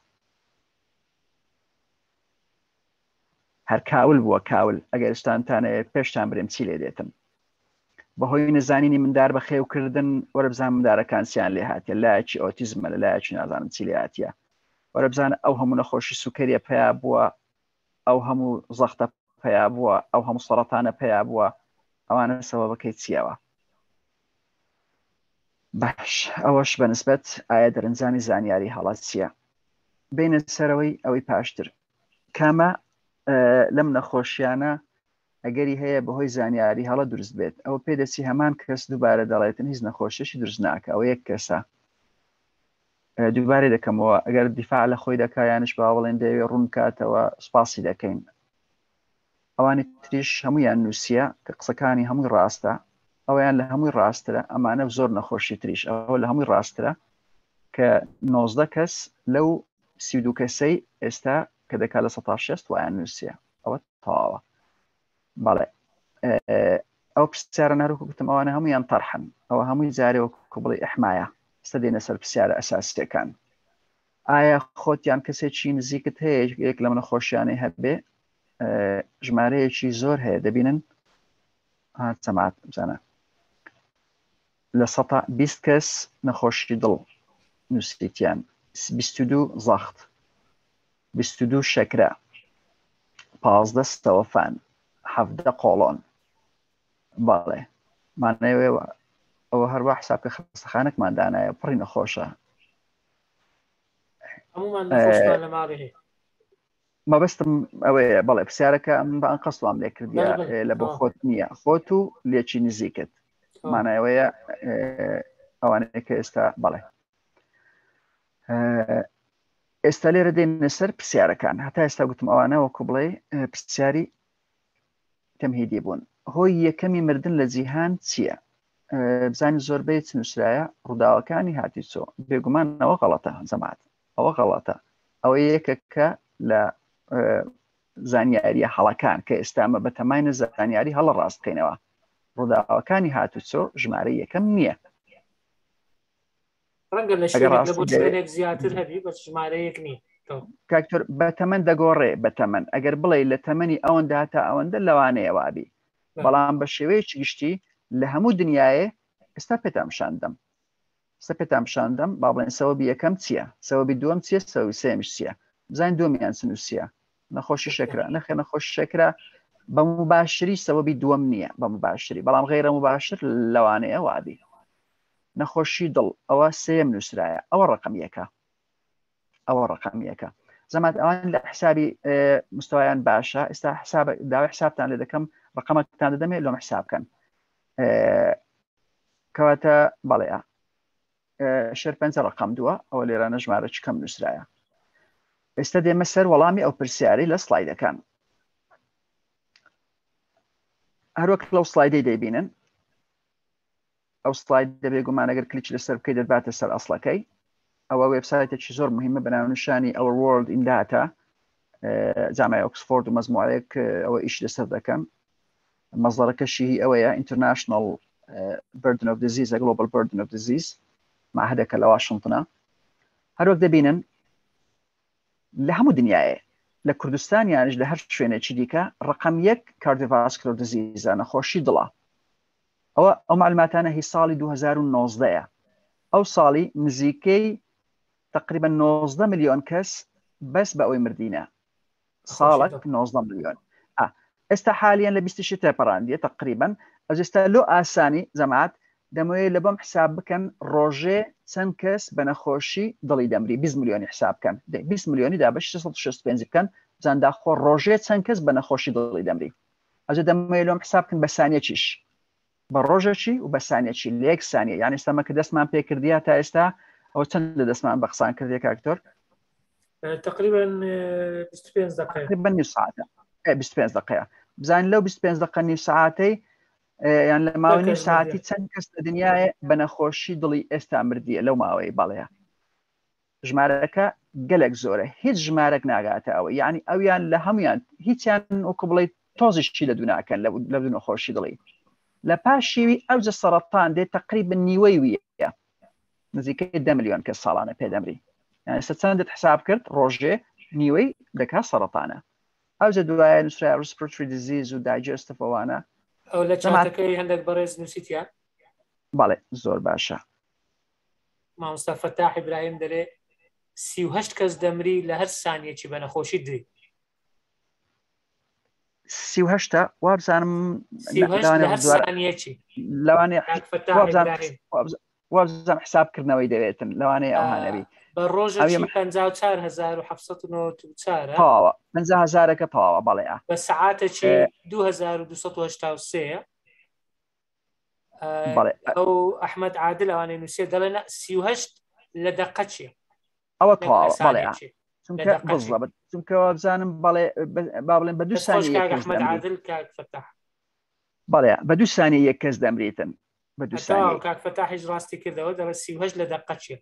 هەر کاول بووە کاول ئەگەر شتانتانەوێت پێشتان برێم چی لێ دێتن بەهۆی نەزانینی مندار بەخێوکردن وەرە بزان مندارەکان چیان لێ هاتیە لایەکی ئۆتیزمە لە لایەکی نازانم چی لێ هاتیە وەرە بزانە ئەو هەموو نەخۆشی سوکەریە پیا بووە ئەو هەموو زەختە پیا بووە ئەو هەموو سەرەتانە پیا بووە ئەوانە سەوەبەکەی چیەوە؟ باش ئەوەش بەنسبەت ئایا دەرەنجامی زانیاری هەڵە چییە؟ بینە سەرەوەی ئەوەی پاشتر کامە لەم نەخۆشیانە ئەگەری هەیە بەهۆی زانیاری هەڵە دروست بێت ئەوە پێدەچی هەمان کەس دووبارە دەڵێتن هیچ نەخۆشیشی دروست ناکە ئەوە یەک کەسە دووبارە دەکەمەوە ئەگەر دیفاع لە خۆی دەکا یانش با بڵێن دەیەوێ ڕوون بکاتەوە سوپاسی دەکەین ئەوانی تریش هەمویان نووسیە کە قسەکانی هەمووی ڕاستە ئەویان لە هەمووی ڕاسترە ئەمانە زۆر نەخۆشی تریش ئەوە لە هەمووی ڕاسترە کە 19 کەس لەو 32 کەسەی ئێستا کە دەکا لە 16 وایان نووسیە ئەوە تەواوە بەڵێ ئەو پرسیارە نەرۆکو گوتم ئەوانە هەمویان تەرحن ئەوە هەمووی جارێ وەکو بڵێ ئەحمایە ئێستا دێنە سەر پرسیارە ئەساسیەکان ئایا خۆت یان کەسێکی نزیکت هەیە یەک لەم نەخۆشیانەی هەبێ ژمارەیەکی زۆر هەیە دەبینن چەمات بزانە لە سەتا 20 کەس نەخۆشی دڵ نووسیتیان 22 زەخت 22 شەکرە 15 سەوەفان حەفدە قۆڵۆن بەڵێ مانەوێ ئەوە هەروە حساب کە خەستەخانەکمان دانایە پڕی نەخۆشە هەمومان نەخۆشمان لە ماڵێ هەیە مەبەستم ئەوەیە بەڵێ پرسیارەکە من بە ئەنقەست وام لێ کردیە لە بۆ خۆت نییە خۆت و لێکی نزیکت مانایەوەیە ئەوانەیە کە ئێستا بەڵێ ئێستا لێرە دێنە سەر پرسیارەکان هەتا ئێستا گوتم ئەوانە وەکو بڵێ پرسیاری تەمهیدی بوون هۆی یەکەمی مردن لە جیهان چییە؟ بزانین زۆربەی چ نووسرایە ڕووداوەکانی هاتیچۆ بێگومان ئەوە غەڵەتە جەماعەت ئەوە غەڵەتە ئەوە یەکەکە لە زانیاریە هەڵەکان کە ئێستامە بەتەماینە زانیاری هەڵە ڕاست بکەینەوە ڕووداوەکانی هاتوچۆ ژمارە یەکەم نییە ڕەنگە لە شوێنێک لە بۆ شوێنێک زیاتر هەبی بەس ژمارەیەک نییە کاکتۆر بەتەمەن دەگۆڕێ بەتەمەن ئەگەر بڵێ لە تەمەنی ئەوەندە هەتا ئەوەندە لەوانەیە وابی بەڵام بە شێوەیەکی گشتی لە هەموو دنیاە ئێستا پێتان پیشان دەم ئێستا پێتان پیشان دەم با بڵێن سەوەبی یەکەم چییە سەوەبی دووەم چییە سەوەبی سێمیش چییە بزانین دووەمیان چ نووسیە نەخۆشی شەکرە نەخێ نەخۆشی شەکرە بە مباشری سەوەبی دووەم نییە بە مباشری بەڵام غیرە مباشر لەوانەیە وابی نەخۆشی دڵ ئەوە سێم نووسرایە ئەوە ڕقم یەکە ئەوە ڕقم یەکە زەمات ئەوان لە حسابی مستوایان باشە ئێستا حساب داوای حسابتان لێ دەکەم ڕقەمەکتان دەدەمێ لۆم حساب بکەن کەواتە بەڵێ شێرپەنجە ڕقم دووە ئەوە لێرانە ژمارە چ کەم نووسرایە ئێستا دێمە سەر وەڵامی ئەو پرسیارەی لە سلایدەکان هەروەک لەو سلایدەی دەیبینن ئەو سلاید دەبێ گومان ئەگەر کلیک لەسەر بکەیت دەتباتە سەر ئەسڵەکەی ئەوە وێبسایتێکی زۆر مهمە بە ناونیشانی Our World in Data جامعی ئۆکسفۆرد و مەزموعەیەک ئەوە ئیش لەسەر دەکەن مەزدەرەکەشی هی ئەوەیە International Burden of Disease Global Burden of Disease معهدەکە لە واشنگتنە هەروەک دەبینن لە هەموو دنیاە لە کوردستان یانش لە هەر شوێنێکی دیکە ڕقم یەک کاردیڤاسکلۆر دزیزە نەخۆشی دڵە ئەوە ئەو معلوماتانە هی ساڵی 2019 ە ئەو ساڵی نزیکەی تقریبا 19 ملیۆن کەس بەس بە ئەوەی مردینە ساڵک 19 ملیۆن ئێستا حالیان لە 20 تێپەڕاندیە تقریبا ئەز ئێستا لۆ ئاسانی جەماعەت دەمەوێت لە بەم حساب بکەن ڕۆژێ چەند کەس بە نەخۆشی دڵی دەمری 20 ملیۆنی حساب بکەن 20 ملیۆنی دا بە 665 بکەن بزان داخۆ ڕۆژێ چەند کەس بە نەخۆشی دڵی دەمری ئەجە دەمەوێت لۆم حساب بکەن بە سانیەکیش بە ڕۆژەکی و بە سانیەکی لە یەک سانیە یان ئێستا مە کە دەستمان پێکردیا تا ئێستا ئەوە چەند لە دەستمان بە قسان کردێ کاکتۆر تقریبا 25 دقیقە تقریبا نیو ساعتە 25 دقیقە بزانین لەو 25 دقیقە نیو ساعتەی یان لە ماوەی نیو ساعتی چەند کەس لە دنیاە بە نەخۆشی دڵی ئێستا مردیە لەو ماوەی بەڵێ ژمارەکە گەلێک زۆرە هیچ ژمارەک ناگاتە ئەوە یعنی ئەویان لە هەمویان هیچیان وەکو بڵێ تۆزیشی لە دوو ناکەن لە دوو نەخۆشی دڵی لە پاشیوی ئەوجە سەرەتان دێت تقریبا نیوەی ویە نزیکەی دە ملیۆن کەس ساڵانە پێدەمری یعنی ئێستا چەندت حساب کرد ڕۆژێ نیوەی دەکات سەرەتانە ئەوجە دوایە نووسرا respiratory disease و digestive ئەوانە ئەو لە چاتەکەی هەندێک بەڕێز نووسیتیان بەڵێ زۆر باشە مامۆستا فەتاح ئیبراهیم دەلێ 38 کەس دەمری لە هەر سانیەکی بە نەخۆشی دری 38 وابزانم لەوانێ وابزانم. وابزانم حساب کردنەوەی دەوێتن لەوانەیە ئەوها نەبی بە ڕۆژە 54794 تەواوە 50 هزارەکە تەواوە بەڵێ بە سەعاتەکی 2283 بەڵێ ئەو ئەحمد عادل ئەوانەی نووسێ دەڵێ 38 لە دەقە چیە ئەوە تەواوە بەڵێ چونکە بزڵبت چونکە وابزانم بەڵێ با بڵێن بە دوو سانی ئەحمد عادل کاک فەتاح بەڵێ بە دوو سانی یەک کەس دەمریتن بە دوو سانی کاک فەتاحیش ڕاستی کردەوە دەڵێ 38 لە دەقە چیە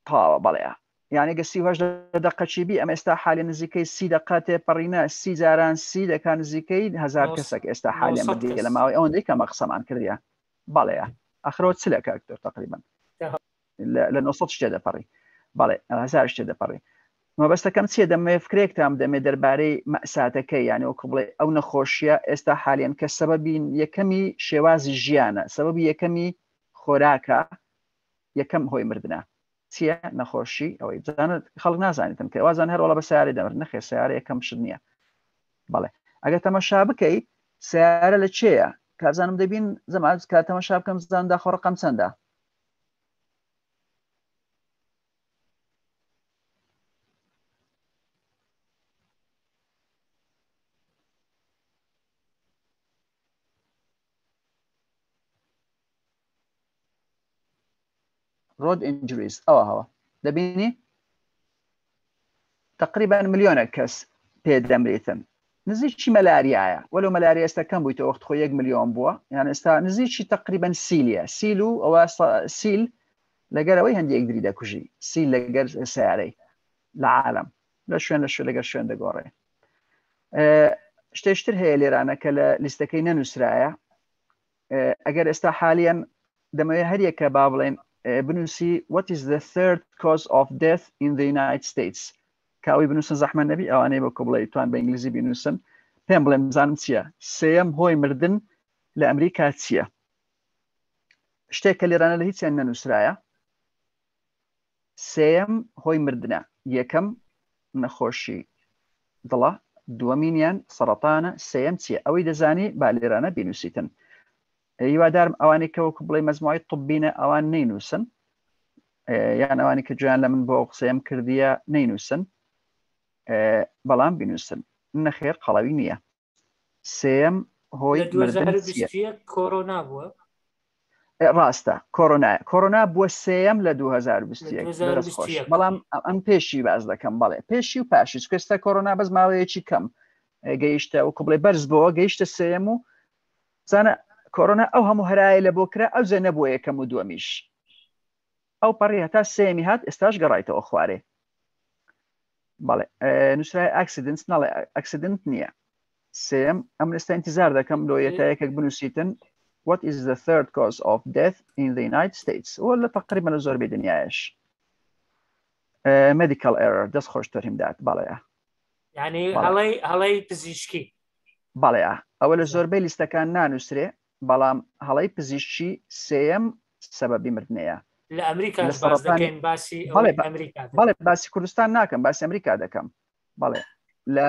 تەواوە بەڵێ یعنی گە 38 لە دەقە چی بی ئەم ئێستا حالی نزیکەی سی دەقە تێپەڕینە سی جاران سی دەکا نزیکەی هزار کەسێک ئێستا حالیان مردیە لە ماوەی ئەوەندەی کەمە قسەمان کردیە بەڵێ ئەخرەوە چلە کاک دکتۆر تقریبا لە 900 شتێ دەپەڕی بەڵێ هزار شتێ دەپەڕی مەبەستەکەم چیە دەمەوێ فکرێکتان بدەمێ دەربارەی مەساتەکەی یعنی وەکو بڵێ ئەو نەخۆشیە ئێستا حالیان کە سەبەبی یەکەمی شێوازی ژیانە سەبەبی یەکەمی خۆراکە یەکەم هۆی مردە چییە نەخۆشی ئەوەی بزانە خەڵک نازانێتن کە وازان هەر وڵە بە سیارە دەمر نەخێ سیارە یەکەم شت نییە بەڵێ ئەگەر تەمەشا بکەی سیارە لە چێیە کارزانم دەبین زەمان کە تەمەشا بکەم زان داخۆ ڕقم چەندە ڕۆد ئینجریز ئەوە هەوە دەبینی تقریبا ملیۆنە کەس پێ دەمریتن نزیکی مەلاریایە وەلو مەلاریا ئێستا کەم بوویتەوە وەخت خۆ یەک ملیۆن بووە یان ئێستا نزیکی تقریبا سیلیە سیل و ئەوە سیل لەگەرەوەی هەندێک یەکدری دەکوژی سیل لەگەر سیارەی لە عالم لە شوێن لە شوێن لەگەر شوێن دەگۆڕێ شتێشتر هەیە لێرانە کە لە لیستەکەی نەنووسرایە ئەگەر ئێستا حالیان دەمەوێت هەریەکە با بڵێن بنووسی what is the third cause of death in the United States کاوی بنووسن زەحمە نەبی ئەوانەی بە کۆبڵی توان بە ئینگلیزی بینووسن پێم بڵێن بزانم چییە سێیەم هۆی مردن لە ئەمریکا چییە شتێک کە لێرانە لە هیچیان نەنووسرایە سێیەم هۆی مردنە یەکەم نەخۆشی دڵە دووەمینیان سەڕەتانە سێیەم چیە ئەوەی دەزانی با لێرانە بینوسیتن هیوادارم ئەوانەی کە وەکو بڵێ مەزموعی طبینە ئەوان نەینووسن یان ئەوانی کە گوێیان لە من بۆ ئەو قسەیەم کردیە نەینووسن بەڵام بینووسن نەخێر قەڵەوی نییە سێیەم هۆی لە مردن چییە؟ 2021 کۆرۆنا بووە ڕاستە کۆرۆنا کۆرۆنا بووە سێیەم لە 2021 دەست خۆش 2021 بەڵام ئەم پێشی باز دەکەم بەڵێ پێشی و پاشی چونکە ئێستا کۆرۆنا بەس ماوەیەکی کەم گەیشتە وەکو بڵێ بەرز بۆوە گەیشتە سێیەم و زانە کۆرۆنا ئەو هەموو هەرایە لە بۆ کرا ئەو جێ نەبووە یەکەم و دووەمیش ئەو پەڕی هەتا سێمی هات ئێستاش گەڕایتەوە خوارێ بەڵێ نووسرای ئەکسیدنت ناڵێ ئەکسیدنت نییە سێم ئەم ئێستا انتظار دەکەم لۆ یەتا یەکێک بنووسیتن What is the third cause of death in the United States ولا تقریبا لە زۆربەی دنیایش medical error دەست خۆش تۆریم دات بەڵێ یعنی هەڵەی هەڵەی پزیشکی بەڵێ ئەوە لە زۆربەی لیستەکان نانووسرێ بەڵام هەڵەی پزیشکی سێیەم سەبەبی مردنەیە لە ئەمریکا باس دەکەین باسی بەڵێ ئەمریکا بەڵێ باسی کوردستان ناکەم باسی ئەمریکا دەکەم بەڵێ لە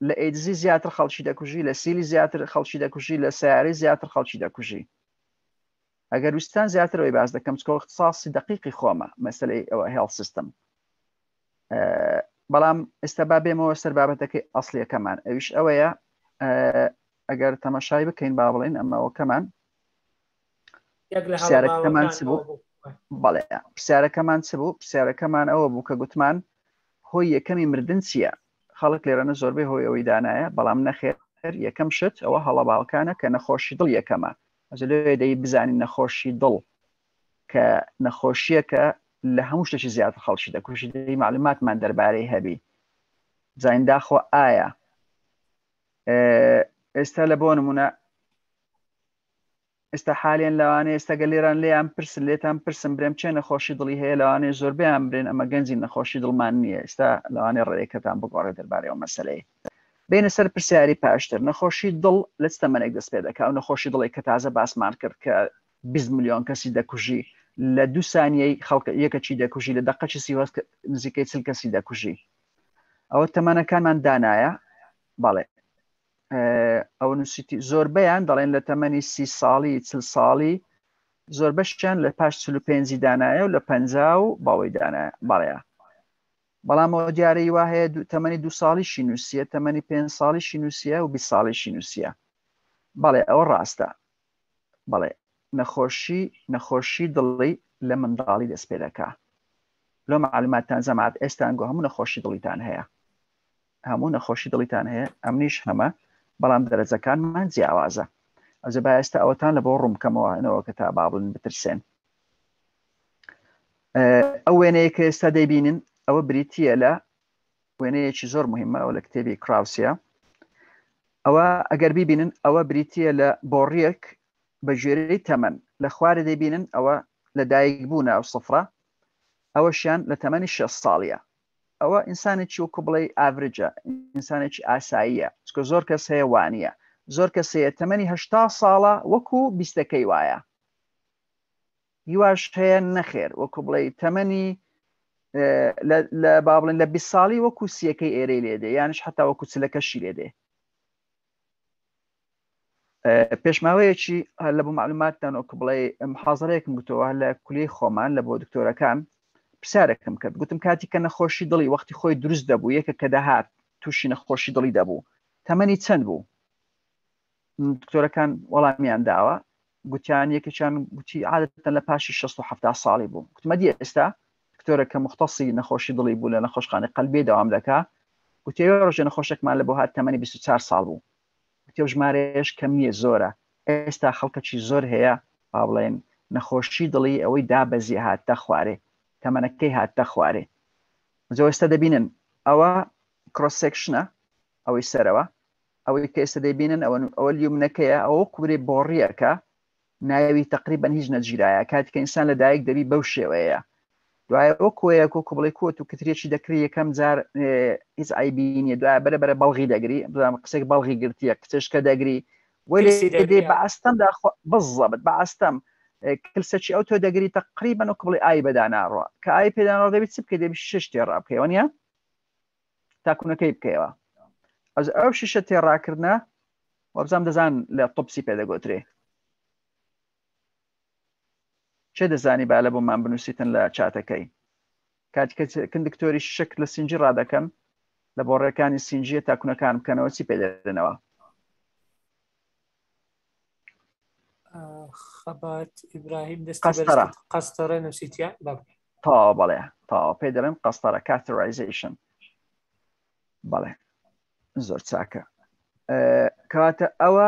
لە ئیدزی زیاتر خەڵکی دەکوژی لە سیلی زیاتر خەڵکی دەکوژی لە سیارەی زیاتر خەڵکی دەکوژی ئەگەر ویستان زیاترەوەی باس دەکەم چکۆ اختصاصی دقیقی خۆمە مەسلەی ئەوە هێڵ سیستم بەڵام ئێستا با بێمەوە سەر بابەتەکەی ئەسلیەکەمان ئەویش ئەوەیە ئەگەر تەمەشای بکەین با بڵێن ئەمەوەکەمان پرسیارەکەمان چ بوو بەڵێ پرسیارەکەمان چ بوو پرسیارەکەمان ئەوە بوو کە گوتمان هۆی یەکەمی مردن چییە خەڵک لێرەنە زۆربەی هۆی ئەوەی دانایە بەڵام نەخێر یەکەم شت ئەوە هەڵەباوکانە کە نەخۆشی دڵ یەکەمە ئەجە لێ دەی بزانین نەخۆشی دڵ کە نەخۆشیەکە لە هەموو شتێکی زیاتر خەڵکی دەکوژی دەی معلوماتمان دەربارەی هەبی زین داخۆ ئایا ئێستا لە بۆ نمونە ئێستا حالیان لەوانەیە ئێستا گە لێران لێیان پرسن لێتان پرسم برێم چێ نەخۆشی دڵی هەیە لەوانەیە زۆربیان برێن ئەمە گەنجی نەخۆشی دڵمان نییە ئێستا لەوانەیە ڕێیەکەتان بگۆڕێ دەربارەی ئەو مەسەلەیە بینە سەر پرسیاری پاشتر نەخۆشی دڵ لە چ تەمەنێک دەست پێ دەکا و نەخۆشی دڵێک کە تازە باسمان کرد کە 20 ملیۆن کەسی دەکوژی لە دوو سانیەی خەڵک یەکەکی دەکوژی لە دقەکی سیوەست نزیکەی چل کەسی دەکوژی ئەوە تەمەنەکانمان دانایە بەڵێ ئەوە نووسیتی زۆربەیان دەڵێن لە تەمەنی سی ساڵی چل ساڵی. زۆربەشیان لە پاش 45 دانایە و لە 50 و باوەی دانایە بەڵێە بەڵام ئەوە دیارەی وا هەیە تەمەنی دو ساڵیشی نووسیە تەمەنی پێ ساڵیشی نووسیە و 20 ساڵیشی نووسیە بەڵێ ئەوە ڕاستە بەڵێ نەخۆشی نەخۆشی دڵی لە منداڵی دەست پێ دەکا لۆ معلوماتتان زەمات ئێستان گۆ هەموو نەخۆشی دڵیتان هەیە هەموو نەخۆشی دڵیتان هەیە ئەمنیش هەمە بەڵام دەرەجەکانمان جیاوازە ئەوجە با ئێستا ئەوەتان لە بۆ ڕوون بکەمەوە نەوە کە تا با بڵێن بترسێن ئەو وێنەیە کە ئێستا دەیبینن ئەوە بریتە لە وێنەیەکی زۆر مهمە ئەوە لە کتێبی کراوسە ئەوە ئەگەر بیبینن ئەوە بریتە لە بۆڕیەک بە گوێرەی تەمەن لە خوارێ دەیبینن ئەوە لە دایک بوونە ئەو سفرە ئەوەشیان لە تەمەنی 6 ساڵیە ئەوە ئینسانێکی وەکو بڵێ ئاڤرجە ئینسانێکی ئاساییە چکە زۆر کەس هەیە وانە زۆر کەس هەیە تەمەنی هەشتا ساڵە وەکو بیستەکەی وایە هیواش هەیە نەخێر وەکو بڵێ تەمەنی لە با بڵێن لە 20 ساڵی وەکو سیەکەی ئێرەی لێدێ یانش حتا وەکو چلەکەشی لێدێ پێشماوەیەکی لە بۆ معلوماتتان وەکو بڵێ محازرەیەکم گوتەوە لە کولی خۆمان لە بۆ دکتۆرەکان پرسیارێکم کرد گوتم کاتی کە نەخۆشی دڵی وەختی خۆی دروست دەبوو یەکە کە دەهات تووشی نەخۆشی دڵی دەبوو تەمەنی چەند بوو دکتۆرەکان وەڵامیان داوە گوتیان یەکێکیان گوتی عادەتەن لە پاشی 670 ساڵی بوو گوتمە دی ئێستا دکتۆرە کە مختصی نەخۆشی دڵی بوو لە نەخۆشخانەی قەلبی دەوام دەکا گوتی ڕۆژێ نەخۆشێکمان لە بۆ هات تەمەنی 24 ساڵ بوو گوتی ئەو ژمارەیەش کەم نییە زۆرە ئێستا خەڵکەکی زۆر هەیە با بڵێن نەخۆشی دڵی ئەوەی دابەزی هاتە خوارێ تەمەنەکەی هاتە خوارێ زۆر ئێستا دەبینن ئەوە کرۆسێکشنە ئەوەی سەرەوە ئەوەی کە ئێستا دەیبینن ئەوە ئەوە لیومنەکەیە ئەوە کوبرێ بۆڕیەکە ناوی تقریبا هیچ نەگیرایە کاتێک کە ئینسان لە دایک دەبی بەو شێوەیە دوای ئەو کۆیە کۆ بڵێ کۆت و کترێکی دەکری یەکەم جار هیچ ئایبی نیە دوای بەرە بەرە بەڵغی دەگری بزانم قسێک بەڵغی گرتیە کچشکە دەگری وەلێ بە ئەستەمدا بزەبت بە ئەستەم کلسەکی ئەو تۆ دەگری تقریبا و بڵێ ئای بەداناڕوە کە ئای پێدانەوە دەبیت چ بکەی دەبی شش تێڕا بکەیەوە نیە تاکونەکەی بکەیەوە ئەز ئەو شیشە تێڕاکردە وابزانام دەزان لە تۆپسی پێدەگوترێ چێ دەزانی با لە بۆمان بنووسیتن لە چاتەکەی کاتکە کن دکتۆری شک لە سنجی ڕادەکەن لە بۆڕەکانی سنجیە تاکونەکان بکەنەوە چی پێدەنەوە خەبات ئیبراهیم دەستی قەستەرە قەستەرە نووسیتیان تەواو بەڵێ تەواو پێی دەڵێن قەستەرە کاتەرایزیشن بەڵێ زۆر چاکە کەواتە ئەوە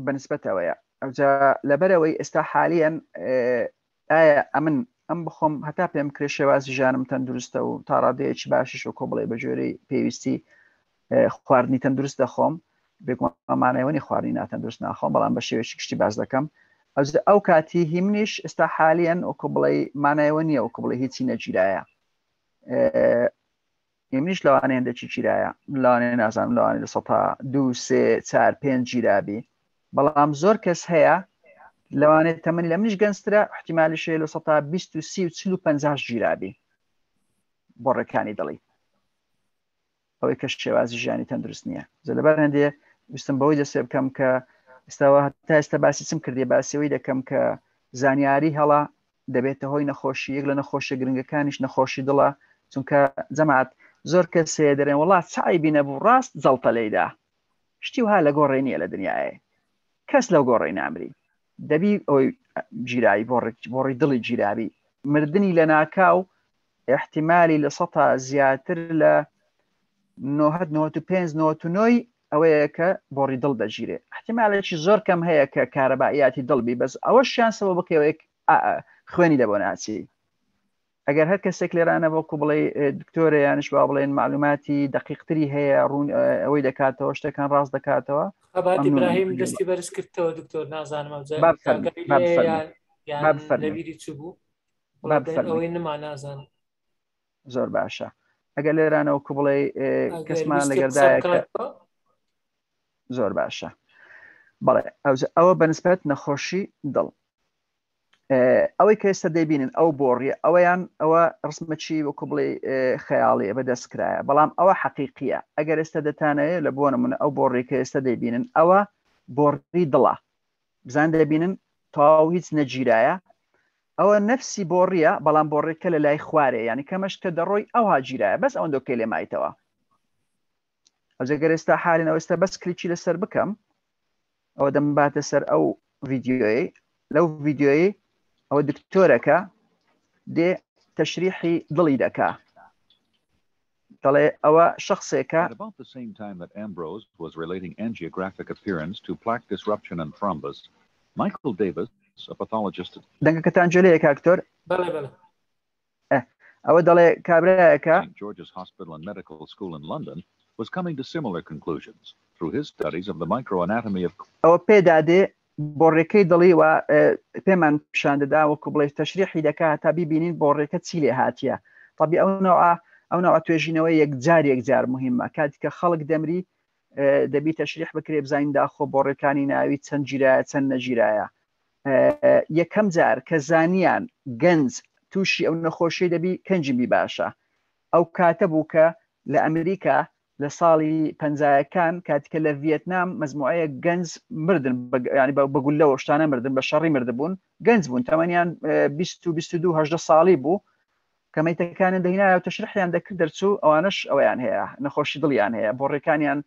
بەنسبەتەوەیە ئەوجا لەبەرەوەی ئێستا حالیەن ئایا ئەمن ئەم بخۆم هەتا پێم کرێ شێوازی ژیانم تەندروستە و تا ڕادەیەکی باشیش و کۆبڵێ بە جۆرەی پێویستی خواردنی تەندروست دەخۆم بێگومانەوەنی خواردنی ناتەندروست ناخۆم بەڵام بە شێوەیەکی گشتی باس دەکەم ئەو ئەو کاتی هی منیش ئێستا حالیەن وەکو بڵێ مانایەوە نییە وەکو بڵێ هیچی نەگیرایە منیش لەوانەیە هەندێکی گیرایە لەوانەیە نازانم لەوانەیە لە سەتا دو سێ چار پێنج گیرابی بەڵام زۆر کەس هەیە لەوانەیە تەمەنی لە منیش گەنجترە احتیمالیش هەیە لە سەتا 20 و 30 و 40 و 50 گیرابی بۆ ڕێکانی دڵی ئەوەی کە شێوازی ژیانی تەندروست نییە زە لەبەر هەندێ ویستم بەوەی دەست پێ بکەم کە ئێستاوە تا ئێستا باسی چم کردی باسیەوەی دەکەم کە زانیاری هەڵا دەبێتە هۆی نەخۆشی یەک لە نەخۆشیە گرنگەکانیش نەخۆشی دڵە چونکە جەماعەت زۆر کەس هەیە دەرێن وڵا چ عیبی نەبوو ڕاست جەڵتە لێیدا شتی وها لە گۆڕێ نییە لە دنیاە کەس لەو گۆڕێ نامری دەبی ئەوی گیراوی بۆڕی دڵی گیراوی مردنی لە ناکاو احتیممالی لە سەتا زیاتر لە 95 99 ئەوەیە کە بۆڕی دڵ دەگیرێ احتیمالێکی زۆر کەم هەیە کە کارەباییاتی دڵ بی بەس ئەوەشیان سەبەبەکەوەیەک خوێنی لە بۆ ناچی ئەگەر هەر کەسێک لێرانە وەکو بڵێ دکتۆرە یانش با بڵێن معلوماتی دقیقتری هەیە ڕوون ئەوەی دەکاتەوە شتەکان ڕاست دەکاتەوە خەبات ئیبراهیم دەستی بەرز کردەوە دکتۆر نازانم لەبیری چ بوو ئەوەی نما نازانم زۆر باشە ئەگەر لێرانەوە کو بڵێ کەسمان لەگەردایە زۆر باشە بەڵێ ئەوە بەنسبەت نەخۆشی دڵ ئەوەی کە ئێستا دەیبینن ئەو بۆڕیە ئەوەیان ئەوە ڕسمەچی وەکو بڵێ خەیاڵیە بەدەست کرایە بەڵام ئەوە حەقیقیە ئەگەر ئێستا دەتانەوێت لە بۆ نمونە ئەو بۆڕی کە ئێستا دەیبینن ئەوە بۆڕی دڵە بزان دەبینن تەواو هیچ نەگیرایە ئەوە نەفسی بۆڕیە بەڵام بۆڕێکە لە لای خوارێ یعنی کەمەش کە دەڕۆی ئەوها گیرایە بەس ئەوەندۆکەی لێ مایتەوە ئەوجە گەر ئێستا حالێن ئەوستا بەس کلیکی لەسەر بکەم ئەوە دەمباتە سەر ئەو ڤیدیۆیەی لەو ڤیدیۆیەی ئەوە دکتۆرەکە دێ تەشریحی دڵی دەکا دەڵێ ئەوە شخصێکە At about the same time that Ambrose was relating angiographic appearance to plaque disruption and thrombus, Michael Davis, a pathologist at دەنگەکەتان گوێ لێیە کاک دکتۆر؟ بەڵێ بەڵێ. ئە ئەوە دەڵێ کابرایەکە. St. George's Hospital and Medical School in London, was coming to similar conclusions through his studies of the microanatomy of. ئەوە پێدادێ بۆڕێکەی دڵی و پێمان پیشان دەدا وەکو بڵێ تەشریحی دەکا تا بیبینین بۆڕێکە چی لێ هاتیە تەبی ئەو نەوە ئەو نەوە توێژینەوە یەکجار یەکجار مهمە کاتی کە خەڵک دەمری دەبی تەشریح بکرێ بزانین داخۆ بۆڕێکانی ناوی چەند گیرایە چەند نەگیرایە یەکەم جار کە زانیان گەنج تووشی ئەو نەخۆشی دەبی کەنجی بی باشە ئەو کاتە بوو کە لە ئەمریکا لە ساڵی پەنجایەکان کاتیکە لە ڤیەتنام مەزموعەیەک گەنج مردن ینی بە گوللەوە شتانە مردن بە شەڕی مردبوون گەنج بوون تەمەنیان 20 22 هەژدە ساڵی بوو کە مەیتەکانیان دەهینایە و تەشریحیان دەکرد دەرچوو ئەوانەش ئەویان هەیە نەخۆشی دڵیان هەیە بۆ ڕێکانیان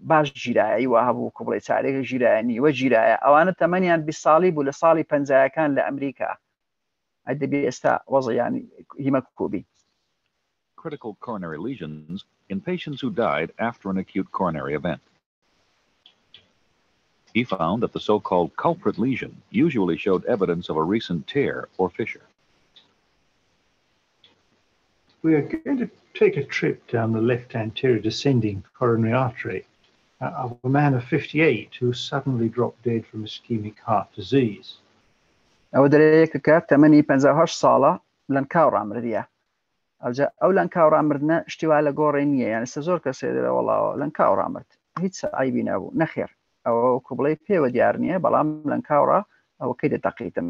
باش ژیرایە وا هەبوو کو بڵێ چارێک ژیرایە نیوە ژیرایە ئەوانە تەمەنیان 20 ساڵی بوو لە ساڵی پەنجایەکان لە ئەمریکا ئەدەبی ئێستا وەزیانی هیمە کوبی critical coronary lesions in patients who died after an acute coronary event. He found that the so-called culprit lesion usually showed evidence of a recent tear or fissure. We are going to take a trip down the left anterior descending coronary artery uh, of a man of 58 who suddenly dropped dead from ischemic heart disease. ئەوە دەرەیەکە تەمەنی 58 ساڵە لەنکاو ڕامردیە ئەوجا ئەو لەنکاو ڕامردنە شتی وا لە گۆڕێ نییە یان ئێستا زۆر کەس هەیە دەڵێ وەڵا لەنکاو ڕامرد هیچ عەیبی نەبوو نەخێر ئەوە وەکو بڵێ پێوە دیار نییە بەڵام لەنکاو ڕا ئەوەکەی دەتەقیتن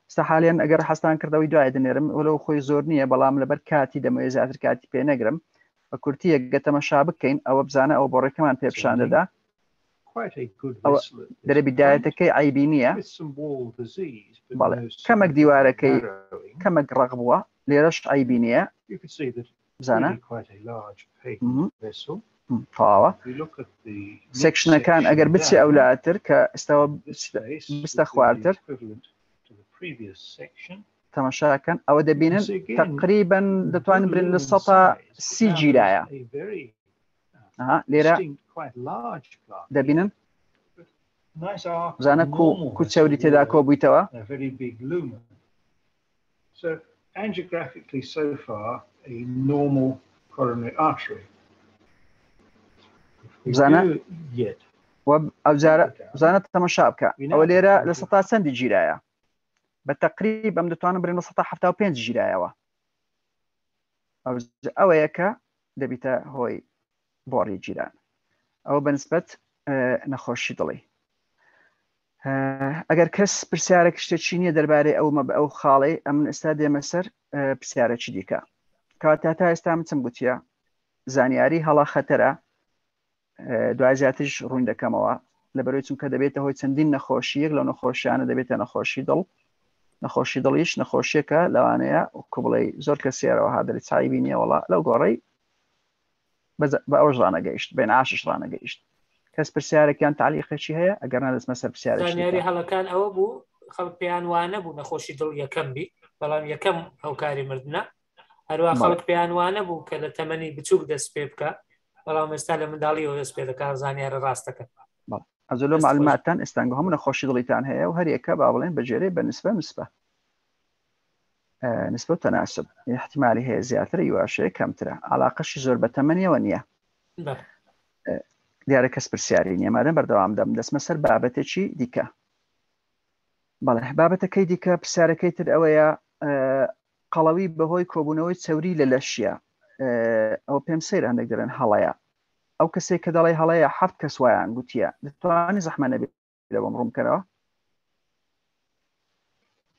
ئێستا حالیان ئەگەر حەستان کردەوەی دوای دەنێرم وەلەو خۆی زۆر نییە بەڵام لەبەر کاتی دەمەوێت زیاتر کاتی پێ نەگرم بە کورتیەک گە تەمەشا بکەین ئەوە بزانە ئەوە بۆڕێکەمان پێ پیشان دەدا ئەوە دەرێ بیدایەتەکەی عەیبی نییە بەڵێ کەمەک دیوارەکەی کەمەک ڕەق بووە لێرەش عەیبی نییە بزانە تەواوە section ەکان ئەگەر بچێ ئەولاتر کە ئێستاوە بستە خوارتر تەماشاکەن ئەوە دەبینن تقریبا دەتوانین برن لە 130 گیرایە لێرە دەبینن زانە کو کو چەوری تێدا کۆ بوویتەوە So angiographically so far a normal coronary artery. بزانە ئەوجارە بزانە تەمەشا بکە ئەوە لێرە لە سەتا چەندی گیرایە بە تقریب ئەم دەتوانم برێن لە سەتا 75 گیرایەوە ئەوەیە کە دەبیتە هۆی بۆڕی گیران ئەوە بەنسبەت نەخۆشی دڵی ئەگەر کەس پرسیارێک شتێکی نییە دەربارەی ئەو مە ئەو خاڵی ئەمن ئێستا دێمە سەر پرسیارێکی دیکە کەواتە تا ئێستا من چم گوتیە زانیاری هەڵە خەتەرە دوای زیاتریش ڕوون دەکەمەوە لەبەرەوەی چونکە دەبێتە هۆی چەندین نەخۆشی یەک لەو نەخۆشیانە دەبێتە نەخۆشی دڵ نەخۆشی دڵیش نەخۆشیەکە لەوانەیە کوبڵی زۆر کەسیارەوە هادری چای بینیە وڵا لەو گۆڕی بە ئەوش ڕانەگەیشت بێن ئاشش ڕانەگەیشت کەس پرسیارێکیان تعلیقێکی هەیە ئەگەر نادەستمە سەر پرسیارێکی زانیاری هەڵەکان ئەوە بوو خەڵک پێیان وانە بوو نەخۆشی دڵ یەکەم بی بەڵام یەکەم هۆکاری مردە هەروە خەڵک پێیان وانە بوو کە لە تەمەنی بچووک دەست پێ بکە بەڵام ئێستا لە منداڵیەوە دەست پێ دەکات زانیارە ڕاستەکە ئەزە لۆ معلوماتتان ئێستانگە هەموو نەخۆشی دڵیتان هەیە و هەریەکە با بڵێن بەجێرێ بە نسبە نسبە نسبە تەناسب احتمالی هەیە زیاتر یواشەیە کەمترە علاقەشی زۆر بە تەمەنیەوە نییە دیارە کەس پرسیاری نییە مادەم بەردەوام دەم دەستمە سەر بابەتێکی دیکە بەڵێ بابەتەکەی دیکە پرسیارەکەی تر ئەوەیە قەڵەوی بەهۆی کۆبوونەوەی چەوری لە لەشیە ئەوە پێم سیر هەندێک دەڵێن هەڵەیە ئەو کەسێک کە دەڵێ هەڵەیە حەفت کەس وایان گوتیە دەتوانی زەحمە نەبێت لە بۆم ڕوون بکەرەوە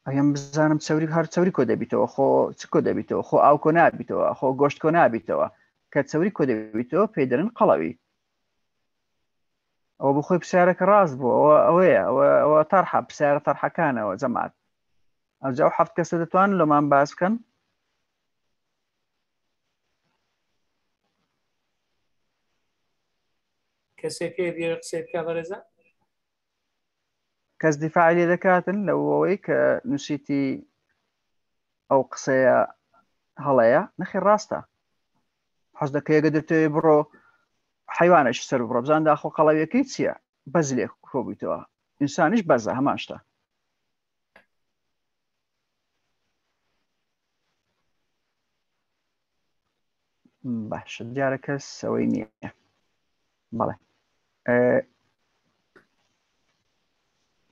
ئەگەم بزانم چەوری هەر چەوری کۆ دەبیتەوە خۆ چ کۆ دەبیتەوە خۆ ئاو کۆ نابیتەوە خۆ گۆشت کۆ نابیتەوە کە چەوری کۆ دەبیتەوە پێی دەرن قەڵەوی. ئەوە بۆ خۆی پرسیارەکە ڕاست بوو ئەوە ئەوەیە ئەوە ئەوە تەرحە پرسیارە تەرحەکانەوە جەماعەت ئەوجا ئەو حەفت کەسە دەتوانن لۆمان باس بکەن کەسێک هەیە بیەوێ قسەی بکا بەڕێزە کەس دیفاعی لێ دەکاتن لەوەی کە نووسیتی ئەو قسەیە هەڵەیە نەخێر ڕاستە حەز دەکەی ئەگەر دەتەوێ بڕۆ حیوانێکی سەر بڕۆ بزان داخۆ قەڵەویەکەی چییە بەز لێ کۆبوویتەوە ئینسانیش بەزە هەمان شتە باشە دیارە کەس ئەوەی نییە بەڵێ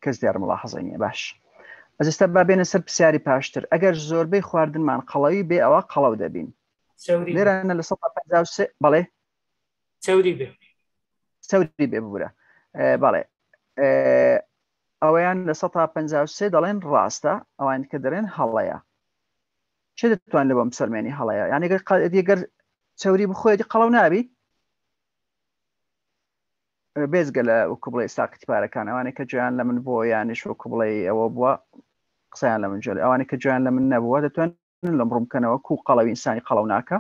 کەس دیارە مڵاحەزەی نییە باش ئەز ئێستا با بێنە سەر پرسیاری پاشتر ئەگەر زۆربەی خواردنمان قەڵەوی بێ ئەوە قەڵەو دەبین لێرانە لە 153 بەڵێ چوری بێ چوری بێ ببورە بەڵێ ئەوەیان لە 153 دەڵێن ڕاستە ئەوان کە دەڵێن هەڵەیە چێ دەتوان لە بۆم سەرمێنی هەڵەیە یعنی گەر چوری بخۆیەتی قەڵەو نابی بێجگە لە وەکو بڵێ ساقیتی پارەکان ئەوانەی کە گوێیان لە من بووە یانیش وەکو بڵێ ئەوە بووە قسەیان لە من جۆرە ئەوانەی کە گوێیان لە من نەبووە دەتوانن لەم ڕوون بکەنەوە کو قەڵەوی ئینسانی قەڵەو ناکە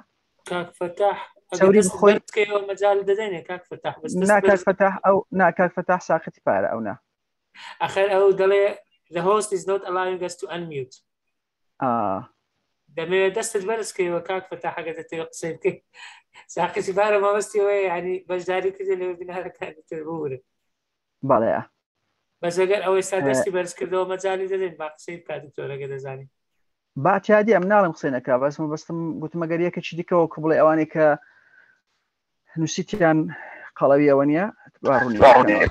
کاک فەتاح چەوری بخۆی بکەیەوە مەجال دەدەینێ کاک فەتاح بەس نا کاک فەتاح ئەو نا کاک فەتاح ساقیتی پارە ئەو نا ئەخەر ئەو دەڵێ the host is not allowing us to unmute دەمەوێت دەستت بەرز کەیەوە کاک فەتاح ئەگەر دەتەوێت قسەی بکەیت ساقیتی بارە مەبەستی ئەوەیە یعنی بەشداری کردی لە وێبینارەکانی تر بورن بەڵێ بەس ئەگەر ئەوەی سا دەستی بەرز کردەوە مەجالی دەدەین با قسەی بکات دکتۆر ئەگەر دەزانی با تیادی ئەم ناڵم قسەی نەکا بەس مەبەستم گوتم ئەگەر یەکێکی دیکەوە کو بڵێ ئەوانەی کە نووسیتیان قەڵەوی ئەوە نییە با ڕوونی بکەنەوە.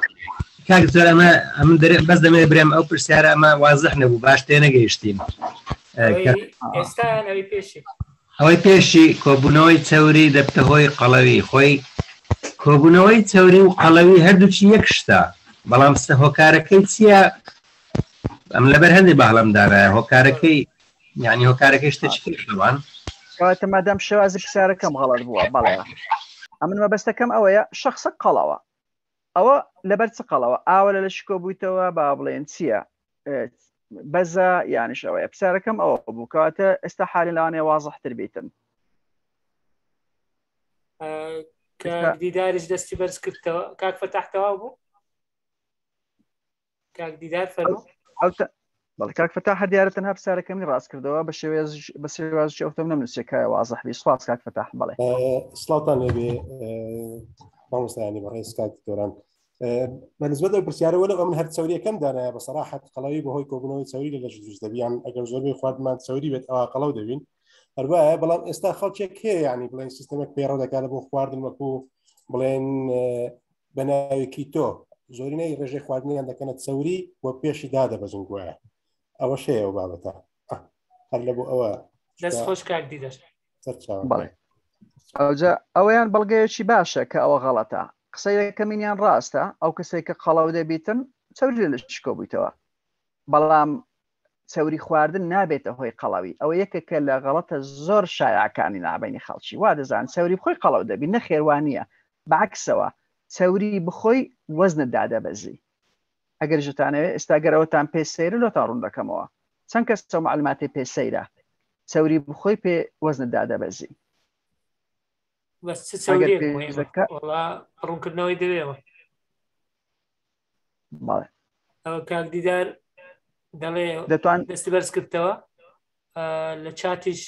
کاک دکتۆر ئەمە ئەمن دەرێ بەس دەمەوێت برێم ئەو پرسیارە ئەمە وازح نەبوو باش تێنەگەیشتین ئەوەی ئێستا یان ئەوی پێشی؟ ئەوەی پێشی کۆبوونەوەی چەوری دەبتە هۆی قەڵەوی خۆی کۆبوونەوەی چەوری و قەڵەوی هەردووکی یەک شتە بەڵام هۆکارەکەی چییە ئەم لەبەر هەندێ بەهڵەم دانایە هۆکارەکەی یعنی هۆکارەکەی شتێکی تر شەوان کەواتە مادام شێوازی پرسیارەکەم غەڵەت بووە بەڵێ ئەمن مەبەستەکەم ئەوەیە شخصە قەڵەوە ئەوە لەبەر چ قەڵەوە ئاوە لە لەشکۆ بوویتەوە با بڵێن چییە بەزە یانیش ئەوەیە پرسیارەکەم ئەوە بوو کەواتە ئێستا حالی لەوانەیە وازحتر بیتن کاک دیداریش دەستی بەرز کردەوە کاک فەتاح تەواو بوو کاک دیدار فەرموو ئەو بەڵێ کاک فەتاح هەر دیارە تەنها پرسیارەکەمی ڕاست کردەوە بە شێوەیەز بە شێوازێکی ئەوتۆم نەمنووسێ کە وازح بی سوپاس کاک فەتاح بەڵێ سڵاوتان لێبێ مامۆستایانی بەڕێز کاک دکتۆران بە نسبەت ئەو پرسیارەوە لەو ئەمن هەر چەوریەکەم دانایە بە سەراحەت قەڵەوی بەهۆی کۆبوونەوەی چەوری لە لەش دروست دەبی یان ئەگەر زۆربەی خواردنمان چەوری بێت ئەوا قەڵەو دەبین هەروایە بەڵام ئێستا خەڵکێک هەیە یعنی بڵێن سیستەمێک پەیڕەو دەکات بۆ خواردن وەکو بڵێن بە ناوی کیتۆ زۆرینەی ڕێژەی خواردنیان دەکەنە چەوری و پێشی دادەبەزن گوایە ئەوە شەیە ئەو بابەتە هەر لە بۆ ئەوە دەست خۆش کاک دیدار سەرچاوە بەڵێ ئەوجا ئەوەیان بەڵگەیەکی باشە کە ئەوە غەڵەتە قسە یەکەمینیان ڕاستە ئەو کەسێک کە قەڵەو دەبیتن چەوری لە لەشی کۆبوویتەوە بەڵام چەوری خواردن نابێتە هۆی قەڵەوی ئەوە یەکێکە لە غەڵەتە زۆر شایعەکانی نابینی خەڵکی وا دەزان چەوری بخۆی قەڵەو دەبی نەخێر وا نییە بەعکسەوە چەوری بخۆی وەزنت دادەبەزی ئەگەر ژتانەوێ ئێستا گەر ئەوەتان پێ سەیرە لۆتان ڕوون دەکەمەوە چەند کەس ئەو معلوماتی پێ سەیرە چەوری بخۆی پێ وەزنت دادەبەزی بەس چ چەوریەک مهمە وەڵا ڕوونکردنەوەی دەوێەوە بەڵێ ئەوە کاک دیدار دەڵێ دەتوان دەستی بەرز کردەوە لە چاتیش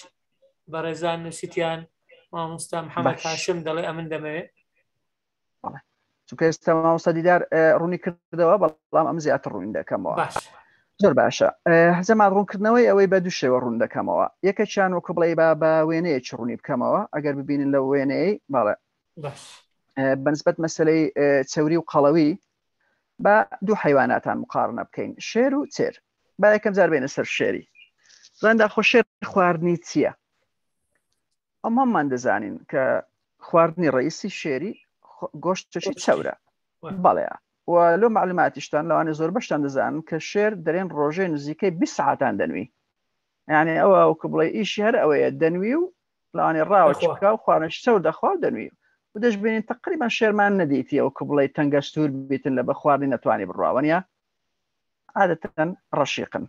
بەڕێزان نووسیتیان مامۆستا محەممەد هاشم دەڵێ ئەمن دەمەوێت چونکە ئێستا مامۆستا دیدار ڕوونی کردەوە بەڵام ئەم زیاتر ڕوون دەکەمەوە باش زۆر باشە زەمان ڕوونکردنەوەی ئەوەی بە دوو شێوە ڕوون دەکەمەوە یەکەکیان وەکو بڵێ با بە وێنەیەکی ڕوونی بکەمەوە ئەگەر ببینن لە وێنەیە بەڵێ بەنسبەت مەسلەی چەوری و قەڵەوی با دوو حیواناتان مقارنە بکەین شێر و چێر با یەکەم جار بێنە سەر شێری زاندا خۆ شێر خواردنی چییە؟ ئەم هەممان دەزانین کە خواردنی ڕئیسی شێری گۆشتێکی چەورە بەڵێ و لۆ معلوماتیشتان لەوانێ زۆر بەشتان دەزانن کە شێر دەرێن ڕۆژێ نزیکەی 20 ساعتان دەنووی یعنی ئەوە وەکو بڵێ ئیشی هەر ئەوەیە دەنوی و لەوانێ ڕاوە چکا و خواردنش چەور دەخوا و دەنوی. و دەشبینین تقریبان شێرمان نەدیتیەوە وەکو بڵێ تەنگەستور بیتن لە بە خواردنی نەتوانی بڕواوە نیە عادەتەن ڕەشیقن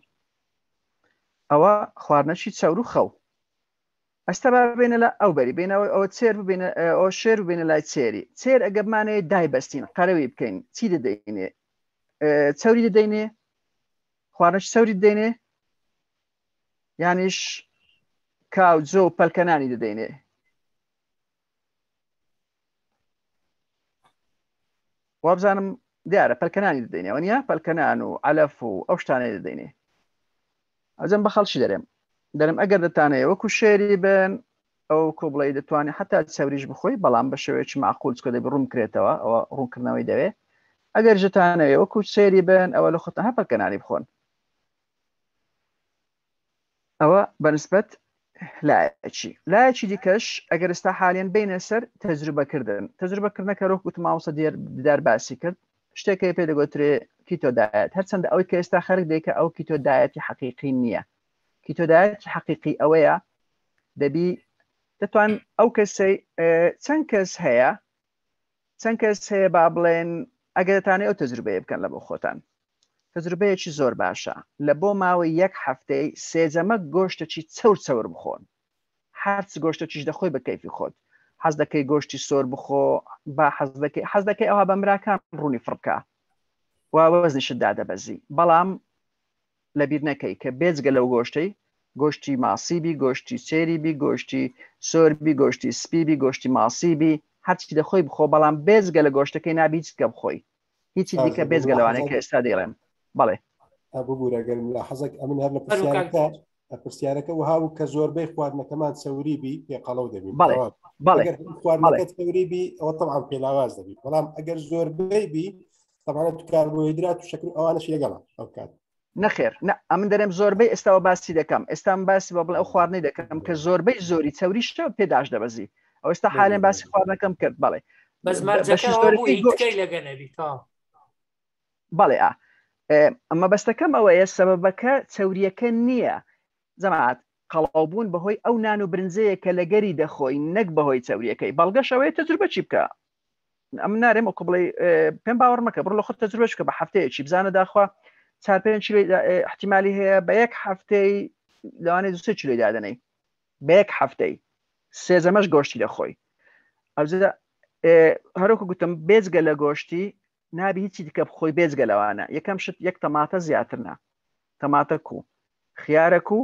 ئەوە خواردنەکی چەور و خەو ئەستا با بێنە لە ئەو بەری بینەوە ئەوە چێر ببینە ئەو شێر ببینە لای چێری چێر ئەگە بمانەیە دای بەستین قەرەوی بکەین چی دەدەینێ چەوری دەدەینێ خواردنەکی چەوری دەدەینێ یانیش کاو جۆ و پەلکەنانی دەدەینێ وابزانم دیارە پەلکەنانی دەدەینەوە نیە پەلکەنان و علەف و ئەو شتانەی دەدەینێ ئەجەم بە خەڵکی دەرێم دەرم ئەگەر دەتانەیە وەکو شێری بن ئەو کۆبڵی دەتوانێت حتا چەوریش بخۆی بەڵام بە شێوەیەکی معقول چکە دەبی ڕوون کرێتەوە ئەوە ڕوونکردنەوەی دەوێ ئەگەر ژتانەوێ وەکو شێری بن ئەوە لە خۆتان هەر پەلکەنانی بخۆن ئەوە بەنسبەت لایەکی لایەکی دیکەش ئەگەر ئستا حالێن بینە سەر تەجروبەکردن تەجروبەکردنەکە رۆک وتم مامۆستا دیدار باسی کرد شتێکەکەی پێ دەگوترێ keto diet هەرچەندە ئەوەی کە ئێستا خەرک دێکە ئەو keto diet ی حەقیقی نییە keto diet ی حەقیقی ئەوەیە دەبی دەتوان ئەو کەسەی چەند کەس هەیە چەند کەس هەیە با بڵێن ئەگەر دەتانێت ئەو تەجروبەیە بکەن لە بۆ خۆتان تەجروبەیەکی زۆر باشە لە بۆ ماوەی یەک هەفتەی سێجەمە گۆشتەکی چەور چەور بخۆن هەرچ گۆشتەکیش دەخۆی بە کەیفی خۆت حەز دەکەی گۆشتی سۆر بخۆ با حەز دەکەی حەز دەکەی ئەوها بە مراکان ڕوونی فڕکە و وەزنیشت دادەبەزی بەڵام لەبیر نەکەی کە بێجگە لەو گۆشتەی گۆشتی ماسی بی گۆشتی چێری بی گۆشتی سۆر بی گۆشتی سپی بی گۆشتی ماسی بی هەرچی دەخۆی بخۆ بەڵام بێجگە لە گۆشتەکەی نابی هیچ کە بخۆی هیچی دیکە بێجگە لەوانەیە کە ئێستا دەیڵێم بەڵێ ببوورە گەر ملاحەزەک ئەمن هەر لە پرسیارەکە پرسیارەکە وها بوو کە زۆربەی خواردنەکەمان چەوری بی پێ قەڵەو دەبین بەڵێ بەڵێ خواردنەکە چەوری بی ئەوە طبعا پێلاواز دەبی بەڵام ئەگەر زۆربەی بی طبعا تو کاربۆهیدرات و شەکر ئەوانەش لەگەڵە ئەو کات نەخێر نە ئەمن دەرێم زۆربەی ئێستاوە باسی دەکەم ئێستا من باسی بە بڵێ ئەو خواردنەی دەکەم کە زۆربەی زۆری چەوریشە پێداش دەبەزی ئەو ئێستا حالێن باسی خواردنەکەم کرد بەڵێ بەس مەرجەکە ئەوە بوو هیچ کەی لەگە نەبی تەواو بەڵێ ئا مەبەستەکەم ئەوەیە سەبەبەکە چەوریەکە نییە جەماعەت قەڵەوبوون بەهۆی ئەو نان و برنجەیە کە لەگەری دەخۆی نەک بەهۆی چەوریەکەی بەڵگەش ئەوەیە تەجروبە چی بکە ئەم نارێم وەکو بڵێ پێم باوەڕ مەکە بڕ لە خۆت تەجروبەش بکە بە هەفتەیەکی بزانە داخوا چار پێنج کیلۆی احتیمالی هەیە بە یەک هەفتەی لەوانەیە دو سێ کیلۆی دادەنەی بە یەک هەفتەی سێزەمەش گۆشتی دەخۆی ئەوجا هەرۆکو گوتم بێجگە لە گۆشتی نابی هیچی دیکە بخۆی بێجگە لەوانە یەکەم شت یەک تەماتە زیاتر نا تەماتە کو خیارەک و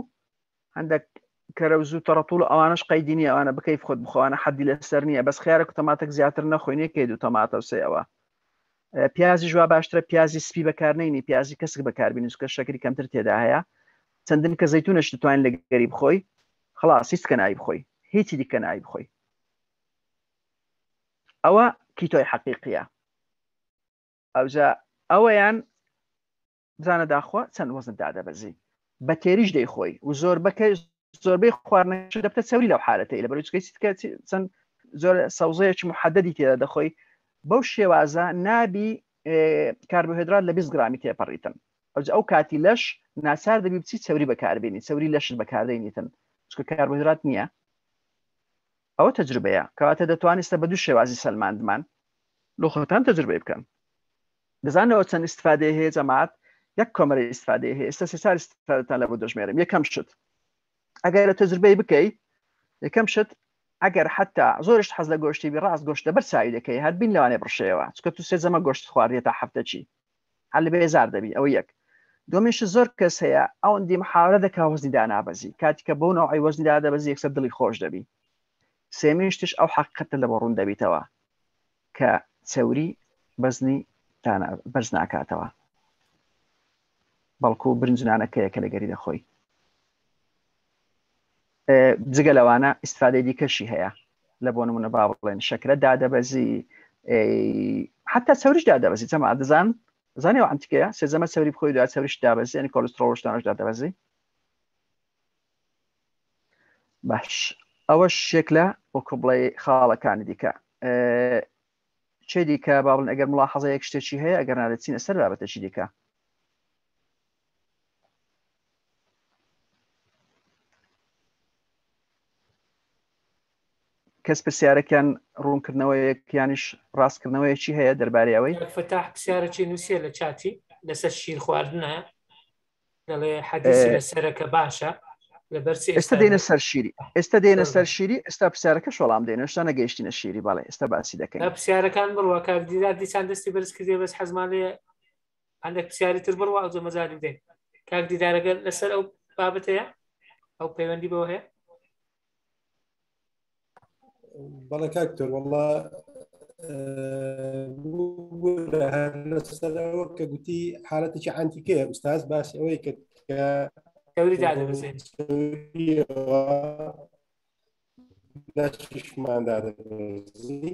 هەندێک کەرەوز و تەڕەتوڵ ئەوانش قەیدی نییە ئەوانە بکەیف خۆت بخۆوانە حەدی لەسەر نییە بەس خیارێک و تەماتەک زیاتر نەخۆی نەکەی دوو تەماتە و سێەوە پیازی ژوا باشترە پیازی سپی بەکارنینی پیازی کەسک بەکاربینی چکە شەکری کەمتر تێدا هەیە چەندن کە زەیتونەش دەتوانین لە گەری بخۆی خلاص هیچ کە ناوی بخۆی هیچی دیکە ناوی بخۆی ئەوە کیتۆی حەقیقیە ئەوجا ئەوەیان بزانە داخوا چەند وەزن دادەبەزی بە تێریش دەیخۆی و زۆر بەکە زۆربەی خواردنەکە دەبتە چەوری لەو حالەتەی لە بەروچکەی چیتکە چەند زۆر سەوزەیەکی محەددی تێدا دەخۆی بەو شێوازە نابی کاربۆهێدرات لە 20 گرامی تێپەڕیتن ئەوج ئەو کاتی لەش ناچار دەبی بچی چەوری بەکاربێنی چەوری لەشت بەکاردێنیتن چونکە کاربۆهێدرات نییە ئەوە تەجروبەیە کەواتە دەتوانیستە بە دوو شێوازی سەلماندمان لۆ خۆتان تەجروبەی بکەن دەزانەوە چەند ئیسفادەی هەیە جەماعەت یەک کۆمەرە ئیسفادەی هەیە ئێستا سێ چار ئیسفادەتان لە بۆ دەژمێرم یەکەم شت ئەگەر لە تەجروبەی بکەی یەکەم شت ئەگەر حتا زۆرش حەز لە گۆشتی بی ڕاست گۆشت لەبەر چاوی دەکەی هەر بین لەوانێ بڕشەوە چکە تو سێ جەمە گۆشت خواردیە تا هەفتە چی هەر لە بێزار دەبی ئەوە یەک دومین شت زۆر کەس هەیە ئەوەندی محاورە دەکا وەزنی دانابەزی کاتی کە بۆ نەوعی وەزنی دادەبەزی یەکسەر دڵی خۆش دەبی سێمین شتش ئەو حەقیقەتە لە بۆ ڕوون دەبیتەوە کە چەوری بەزنی بەرز ناکاتەوە بەڵکو برنجنانەکەیە کە لەگەری دەخۆی جگە لەوانە ئیسفادەی دیکەشی هەیە لە بۆ نمونە با بڵێن شەکرە دادەبەزی حتا چەوریش دادەبەزی جەما دەزان زانانی ئەو ئەنتیکەیە سێزەمە چەوری بخۆی دا چەوریش دابەزی ینی کۆلسترۆڵ شتانش دادەبەزی باش ئەوە شێک لە وەکو بڵێ خاڵەکانی دیکە چێ دیکە با بڵێن ئەگەر ملاحەزە یەک شتێکی هەیە ئەگەر نادەچینە سەر بابەتێکی دیکە کە. کەس پرسیارەکیان ڕوونکردنەوەیەک یانیش ڕاستکردنەوەیەکی هەیە دەربارەی ئەوەی؟ کاک فەتاح پرسیارەکی نووسیە لە چاتی لەسەر شیر خواردنە دەڵێ حەدیسی لەسەرە کە باشە لەبەر چی ئێستا دێنە سەر شیری ئێستا دێنە سەر شیری ئێستا پرسیارەکە وەڵام دێنە شتا نەگەیشتینە شیری بەڵێ ئێستا باسی دەکەین پرسیارەکان بڕوا کاک دیدار دیسان دەستی بەرز کردێ بەس حەزمان لێ هەندێک پرسیاری تر بڕوا ئەو مەزاری بدەین کاک دیدارەگەر لەسەر ئەو بابەتەیە ئەو پەیوەندی بەوە هەیە بەڵێ کاک دکتۆر وەڵا لەسەرەوە کە گوتی حالەتێکی ئەنتیکەیە ئوستاز باسی ئەوەی کرد کە چەوری دادەبەزێن لەشیشمان دادەبەزی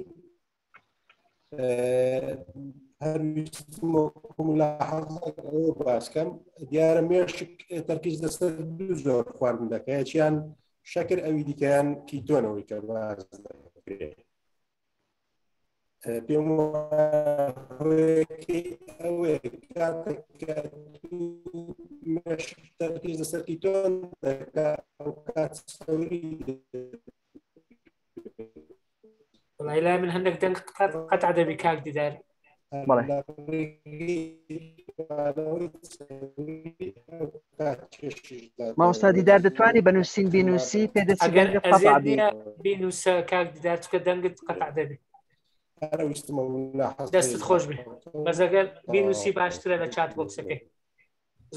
باسکەم دیارە مێشک تەرکیز لەسەر دوو زۆر خواردن دەکە یەکیان شەکر ئەوی دیکەیان کیتۆنەوەی کە باز دەکرێت پێم ئەوەیە کاتێک کە مێشک تەرکیز لەسەر کیتۆن دەکا ئەو کات چەوری وڵی لای من هەندێک دەنگ قەتع دەبی کاک دیدار مامۆستا دیدار دەتوانی بە نووسین بینوسی پێدەچی دەنگت قەتع بی بینوسە کاک دیدار چکە دەنگت قەتع دەبی دەستت خۆش بێ بەس ئەگەر بینوسی باشترە لە چات بۆکسەکەی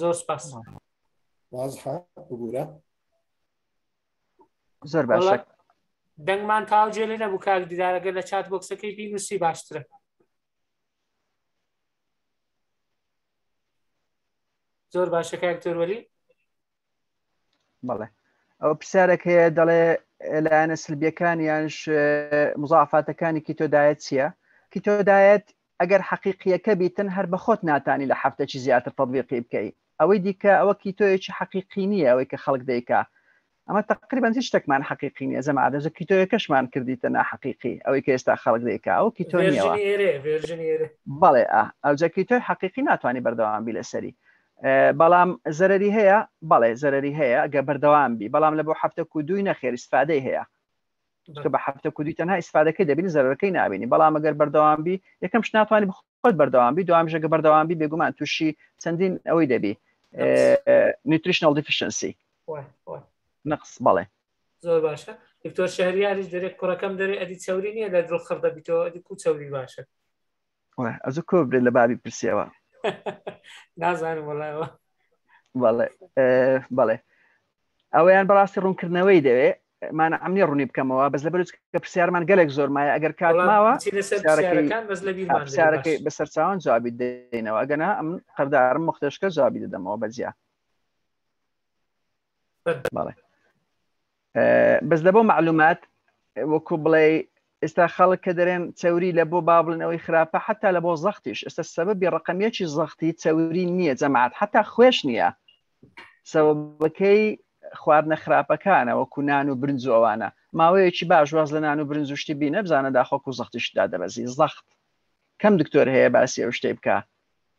زۆر سپاس واضحە ببورە زۆر باشە دەنگمان تاو جێ لێ نەبوو کاک دیدارەگە لە چات بۆکسەکەی بینوسی باشترە زۆر باشە کاک تۆروەلی بەڵێ ئەو پرسیارێک هەیە دەڵێ لایەنە سلبیەکان یانش مزافاتەکانی keto diet چییە؟ keto diet ئەگەر حەقیقیەکە بیتن هەر بەخۆت ناتانی لە هەفتەکی زیاتر تەتبیقی بکەی ئەوەی دیکە ئەوە کیتۆیەکی حەقیقی نییە ئەوەی کە خەڵک دەیکا ئەمە تقریبا هیچ شتێکمان حەقیقی نییە جەماعەت ئەوجا کیتۆیەکەشمان کردیتە ناحەقیقی ئەوەی کە ئێستا خەڵک دەیکا ئەو کیتۆ نییەوە version ی ئێرێ version ی ئێرێ بەڵێ ئا ئەوجا کیتۆی حەقیقی ناتوانانی بەردەوام بی لەسەری بەڵام زەرەری هەیە بەڵێ زەرەری هەیە گە بەردەوام بی بەڵام لە بۆ هەفتە کو دووی نەخێر ئیسفادەی هەیە چونکە بە هەفتە کودی تەنها ئیسفادەکەی دەبینی زەرەرەکەی نابینی بەڵام ئەگەر بەردەوام بی یەکەم شت ناتوانانی بخۆت بەردەوام بی دوام ژەگە بەردەوام بی بێگومان تووشی چەندین ئەوەی دەبی nutritional deficiency نقص بەڵێ زۆر باشە دکتۆر شەهریاریش دەرێ کوڕەکەم دەرێ ئەدی چەوری نییە لە دڵ خڕ دەبیتەوە ئەدی کو چەوری باشە ئەزو کۆ برێ لە بابی پرسیەوە نازانم وڵایەوە بەڵێ بەڵێ ئەوەیان بەڕاستی ڕوونکردنەوەی دەوێ مانە ئەمنی ڕوونی بکەمەوە بەس لە بەرز کە پرسیارمان گەلێک زۆر مایە ئەگەر کات ماوە پرسیارەکەی بەسەرچوان جوابی دەینەوە ئەگەنا ئەم قەردارم مختشکە جوابی دەدەمەوە بەجیا بەڵێ بەس لە بۆ معلومات وەکو بڵێ ئێستا خەڵک کە دەرێن چەوری لە بۆ با بڵێن ئەوەی خراپە حتا لە بۆ زەختیش ئێستا سەبەبی ڕقەمیەکی زەختی چەوری نییە جەماعەت حتا خوێش نییە سەبەبەکەی خواردنە خراپەکانە وەکو نان و برنج و ئەوانە ماوەیەکی باش واز لە نان و برنج و شتی بینە بزانە داخۆک و زەختیش دادەبەزی زەخت کەم دکتۆر هەیە باسی ئەو شتەی بکە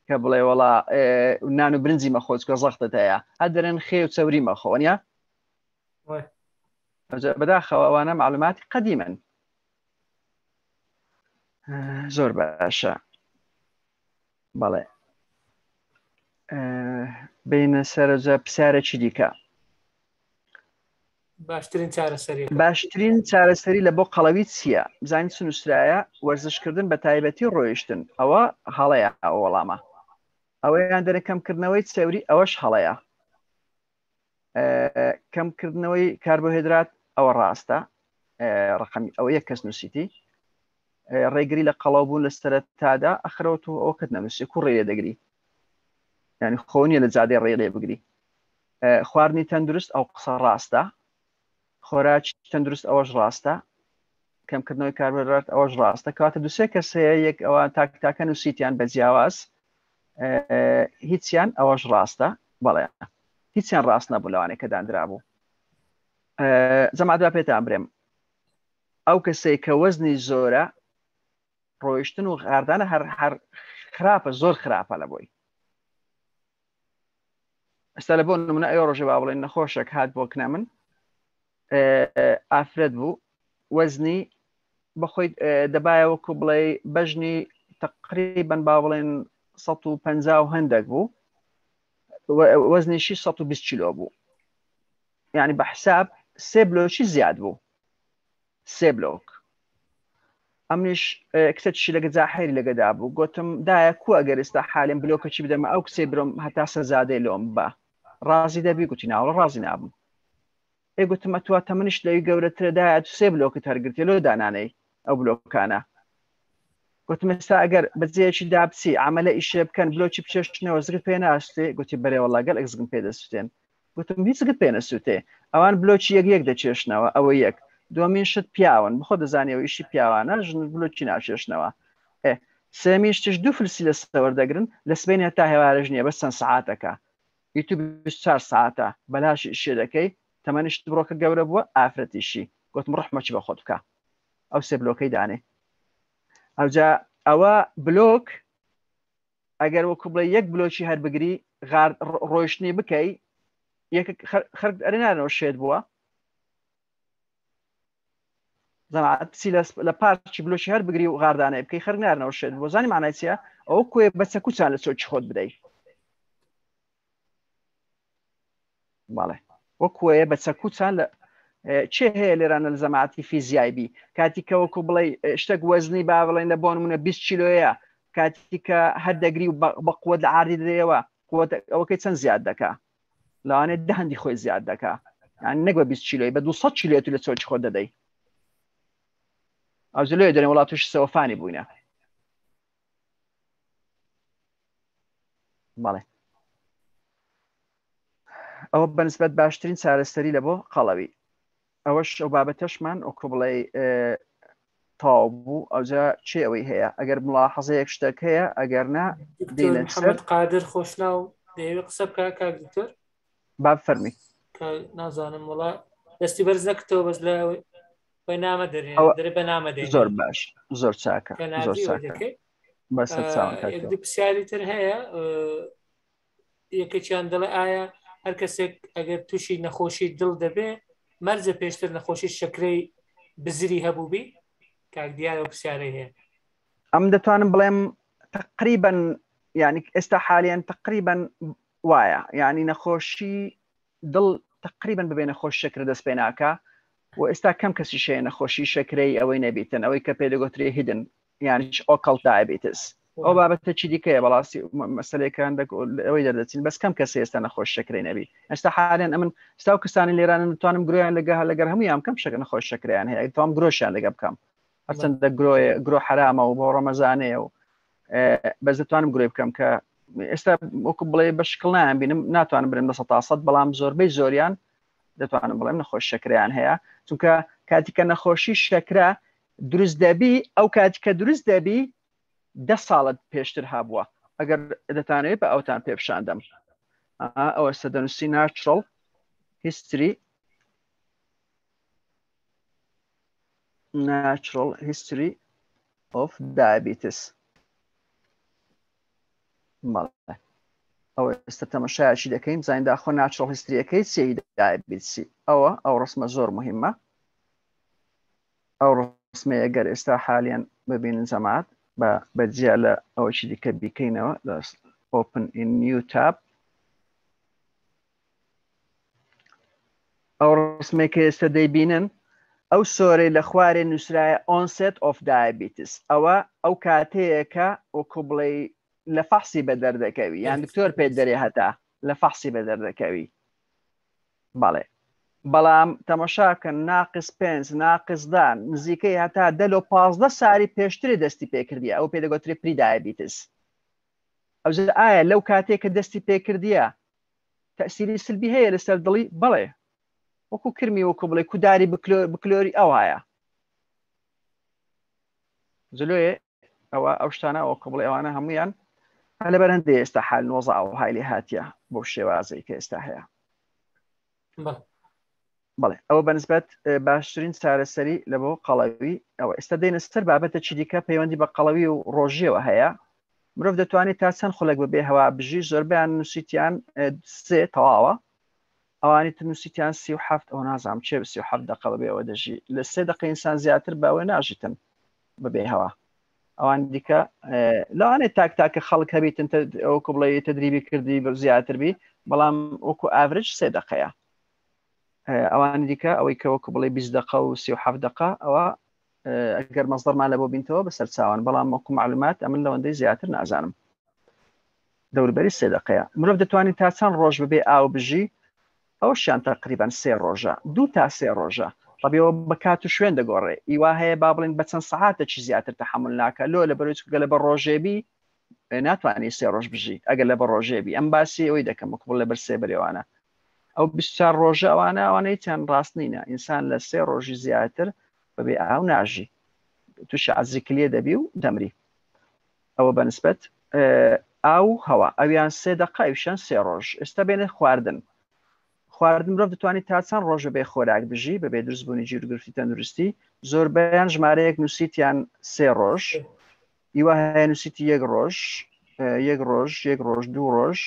کە بڵێ وەڵا نان و برنجی مەخۆ چکە زەختت هەیە هەر دەرێن خێ و چەوری مەخۆ نیە بەداخەوە ئەوانە معلوماتی قەدیمن زۆر باشە بەڵێ بینە سەرجە پرسیارێکی دیکە باشترین چارەسەری باشترین چارەسەری لە بۆ قەڵەوی چییە بزانین چ نووسرایە وەرزشکردن بە تایبەتی ڕۆیشتن ئەوە هەڵەیە ئەو وەڵامە ئەوەیان دەرە کەمکردنەوەی چەوری ئەوەش هەڵەیە کەمکردنەوەی کاربۆهێدرات ئەوە ڕاستە ڕقمی ئەوە یەک کەس نووسیتی ڕێگری لە قەڵەو بوون لە سەرەتادا ئەخرەوە تۆ ئەوە کەت نەنووسی کو ڕێ دەگری یعنی خۆ نیە لە جادەی ڕێ لێ بگری خواردنی تەندروست ئەو قسە ڕاستە خۆراکی تەندروست ئەوەش ڕاستە کەمکردنەوەی کاربۆهێدرات ئەوەش ڕاستە کەواتە دوسێ کەس هەیە یەک ئەوان تاک تاکە نووسیتیان بە جیاواز هیچیان ئەوەش ڕاستە بەڵێ هیچیان ڕاست نەبوو لەوانەیە کە دانرابوو جەماعەت با پێتان برێم ئەو کەسەی کە وەزنی زۆرە ڕۆیشتن و غاردانە هەر هەر خراپە زۆر خراپە لە بۆی ئێستا لە بۆ نمونە ئەو ڕۆژە با بڵێن نەخۆشێک هات بۆ کنە من ئافرەت بوو وەزنی بەخۆی دەبایە وەکو بڵێ بەژنی تقریبا با بڵێن 150 و هەندێک بوو وەزنیشی 120 کیلۆ بوو یعنی بە حساب سێ بلۆکی زیاد بوو سێ بلۆک ئەمنیش کچێکی لەگە جاحێری لەگەدا بوو گوتم دایە کو ئەگەر ئێستا حالم بلۆکەچی بدەمە ئەو کچێ برۆم هەتا سەزادەی لۆم بە ڕازی دەبی گوتی ناوە ڕازی نابم ئێ گوتم ئەتوە تەمەنیشت لەوی گەورەترە دایە تو سێ بلۆکت هەرگرتێ لۆ دانانەی ئەو بلۆکانە گوتم ئێستا ئەگەر بەجێیەکی دابچی عملە ئیشێ بکەن بلۆکی بچێشتنەوە زگت پێ ناستێ گوتی بەرێ وەڵا گەل زگم پێ دەسوتێن گوتم هیچ زگت پێ نەسووتێ ئەوان بلۆکی یەک یەک دەچێشنەوە ئەوە یەک دومین شت پیاون بخۆ دەزانیەوە ئیشی پیاوانە ژن بلۆکی ناچێشنەوە ئێ سێمیش تش دوو فلسی لە سەوەر دەگرن لە سبەینێ تا هێوارەش نییە بەس چەند سەعاتەکە یوتیوب 24 ساعتە بەلاش ئیشێ دەکەی تەمەنیشت بڕۆکە گەورە بووە ئافرەتیشی گوتم ڕەحمەکی بە خۆت بکە ئەو سێ بلۆکەی دانێ ئەوجا ئەوە بلۆک ئەگەر وەکو بڵێ یەک بلۆکی هەر بگری غار ڕۆیشتنی بکەی یەک خەرک ئەرێ نارنەوە شێت بووە زەماعەت بچی لە پارکی بلۆکی هەر بگری و غاردانەی بکەی خەرک نارنەوە شێت بۆ زانی معنای چییە ئەو کوێ بە چەکوچان لە چۆکی خۆت بدەی بەڵێ وەکوەیە بە چەکوچان لە چێ هەیە لێرانە لە زەماعەتی فیزیای بی کاتی کە وەکو بڵێ شتێک وەزنی با بڵێن لە بۆن منە 20 کیلۆیە کاتی کە هەر دەگری و بە قوت لە عاردی دەیەوە قوت ئەوەکەی چەند زیاد دەکا لەوانەیە دە هەندی خۆی زیاد دەکا یان نەک بە 20 کیلۆی بە 200 کیلۆی تو لە چۆکی خۆت دەدەی ئەو زلۆی دەرێن وڵات تووشی سەوەفانی بووینە بەڵێ ئەوە بەنسبەت باشترین چارەسەری لە بۆ قەڵەوی ئەوەش ئەو بابەتەشمان وەکو بڵێ تەواو بوو ئەوجا چێ ئەوەی هەیە ئەگەر ملاحەزەیەک شتێک هەیە ئەگەر نا دێنە محەممەد قادر خۆشناو دەیەوێت قسە بکە کاک دکتۆر با فەرمی نازانم وڵا دەستی بەرز نەکردەوە بەس لە بە نامە دەرێ دەرێ بە نامە دێ زۆر باش زۆر چاکە زۆر چاکە بەسەر چاوان پرسیاری تر هەیە یەکێکیان دەڵێ ئایا هەر کەسێک ئەگەر تووشی نەخۆشی دڵ دەبێ مەرجە پێشتر نەخۆشی شەکرەی بزری هەبووبی کاک دیارە و پرسیارەی هەیە ئەم دەتوانم بڵێم تقریبا یعنی ئێستا حالیان تقریبا وایە یعنی نەخۆشی دڵ تقریبا ببێ نەخۆش شەکرە دەست پێ ناکا و ئێستا کەم کەسی شەیە نەخۆشی شەکرەی ئەوەی نەبیتن ئەوەی کە پێ دەگوترێ هیدن یانیش ئۆکەڵ دایبیتس ئەو بابەتە چی دیکەیە بەڵاستی مەسلەکان ئەوەی دەردەچین بەس کەم کەس ئێستا نەخۆش شەکرەی نەبی ئێستا حالێن ئەمن ستا و کەسانی لێرانن توانم گرۆیان لەگە لەگەر هەمویان کەم شەکە نەخۆش شەکریان هەیە توام گرۆشیان لەگە بکەم هەرچەندە گرۆیە گرۆ حرامە و بۆ ڕەمەزانەیە و بەس دەتوانم گرۆی بکەم کە ئێستا وەکو بڵێ بە شکڵ نایان بینم ناتوانم برم لە سە بەڵام زۆربەی زۆریان دەتوانم بڵێم نەخۆش شەکریان هەیە چونکە کاتی کە نەخۆشی شەکرە دروست دەبی ئەو کاتی کە دروست دەبی دە ساڵت پێشتر هەبووە ئەگەر دەتانەوێت بە ئەوتان پێ پیشاندەم ئەوە سەدەنووسی ناچڕڵ هیستری natural history of diabetes بەڵێ ئەوە ئێستا تەمەشایەکی دەکەین بزانین داخۆ ناچڕڵ هیستریەکەی چی دایبیتسی ئەوە ئەو ڕسمە زۆر مهمە ئەو ڕسمەیە گەر ئێستا حالیان ببینن جەماعەت بە بەجیا لە ئەوەی دیکە بیکەینەوە لە open in new tab ئەو ڕسمێک کە ئێستا دەیبینن ئەو سۆرەی لە خوارێ نووسرایە onset of diabetes ئەوە ئەو کاتەیە کە وەکو بڵێ لە فەحسی بە دەردەکەوی یان دکتۆر پێت دەرێ هەتا لە فەحسی بە دەردەکەوی بەڵێ بەڵام تەمەشاکە ناقس پێنج ناقس دا نزیکەی هەتا دە لۆ 15 ساری پێشتری دەستی پێکردی ئەو پێ دەگوترێ prediabetes ئەوجا ئایا لەو کاتێک کە دەستی پێکردیە تەسیری سلبی هەیە لەسەر دڵی بەڵێ وەکو کرمی وەکو بڵێ کوداری بکلۆری ئەوایە جلۆیە ئەوە ئەو شتانە وەکو بڵێ ئەوانە هەمویان لەبەر هەندێ ئێستا حال نۆزە ئەو های لێ هاتیە بۆ شێوازەی کە ئێستا هەیە بەڵێ ئەوە بەنسبەت باشترین چارەسەری لە بۆ قەڵەوی ئەوە ئێستا دێنە سەر بابەتە چی دیکە پەیوەندی بە قەڵەوی و ڕۆژیەوە هەیە مرۆڤ دەتوانێت تا چەند خولەک بەبێ هەوا بژی زۆربیان نووسیتیان سێ تەواوە. ئەوانی تر نووسیتیان 37 ئەو نازانم چێ 37 دقە بەبێ ئەوە دەژی لە سێ دقە ئینسان زیاتر بەوە ناژیتن بەبێ هەوا ئەوان دیکە لەوانێ تاک تاکە خەڵک هەبیتن ئەو بڵێ تدریبی کردی زیاتر بی بەڵام وەکو ئاڤرج سێ دقەیە ئەوانی دیکە ئەوەی کە وەکو بڵێ 20 دقە و 37 دقە ئەوە ئەگەر مەزدەرمان لە بۆ بینتەوە بەسەر چاوان بەڵام وەکو معلومات ئەمن لەوەندەی زیاتر نازانم دەوربەری سێ دقەیە مرۆڤ دەتوانێت تا چەند ڕۆژ ببێ ئاو بژی ئەوشیان تقریبان سێ ڕۆژە دوو تا سێ ڕۆژە ڕبیەوە بە کات و شوێن دەگۆڕێ ئیوا هەیە با بڵین بە چەند سەعاتێکی زیاتر تەحمل ناکە لۆ لە بەرەوەی چکە لە بە ڕۆژێبی ناتوانانی سێ ڕۆژ بژی ئەگەر لە بە ڕۆژێبی ئەم باسی ئەوەی دەکەم وەکو لە بەر سێ بەرێوانە ئەو 24 ڕۆژە ئەوانە ئەوانەی چەند ڕاست نینە ئینسان لە سێ ڕۆژی زیاتر بەبێ ئاو ناژی تووشی عەزیکلیە دەبی و دەمری ئەوە بەنسبەت ئاو هەوا ئەویان سێ دقە ئەویشان سێ ڕۆژ ئێستا بێنە خواردن خواردن مرۆڤ دەتوانێت تا چەند ڕۆژە بێ خۆراک بژی بەبێ دروستبوونی گیروگرفتی تەندروستی زۆربەیان ژمارەیەک نووسیتیان سێ ڕۆژ ئیوە هەیە نووسیتی یەک ڕۆژ یەک ڕۆژ یەک ڕۆژ دوو ڕۆژ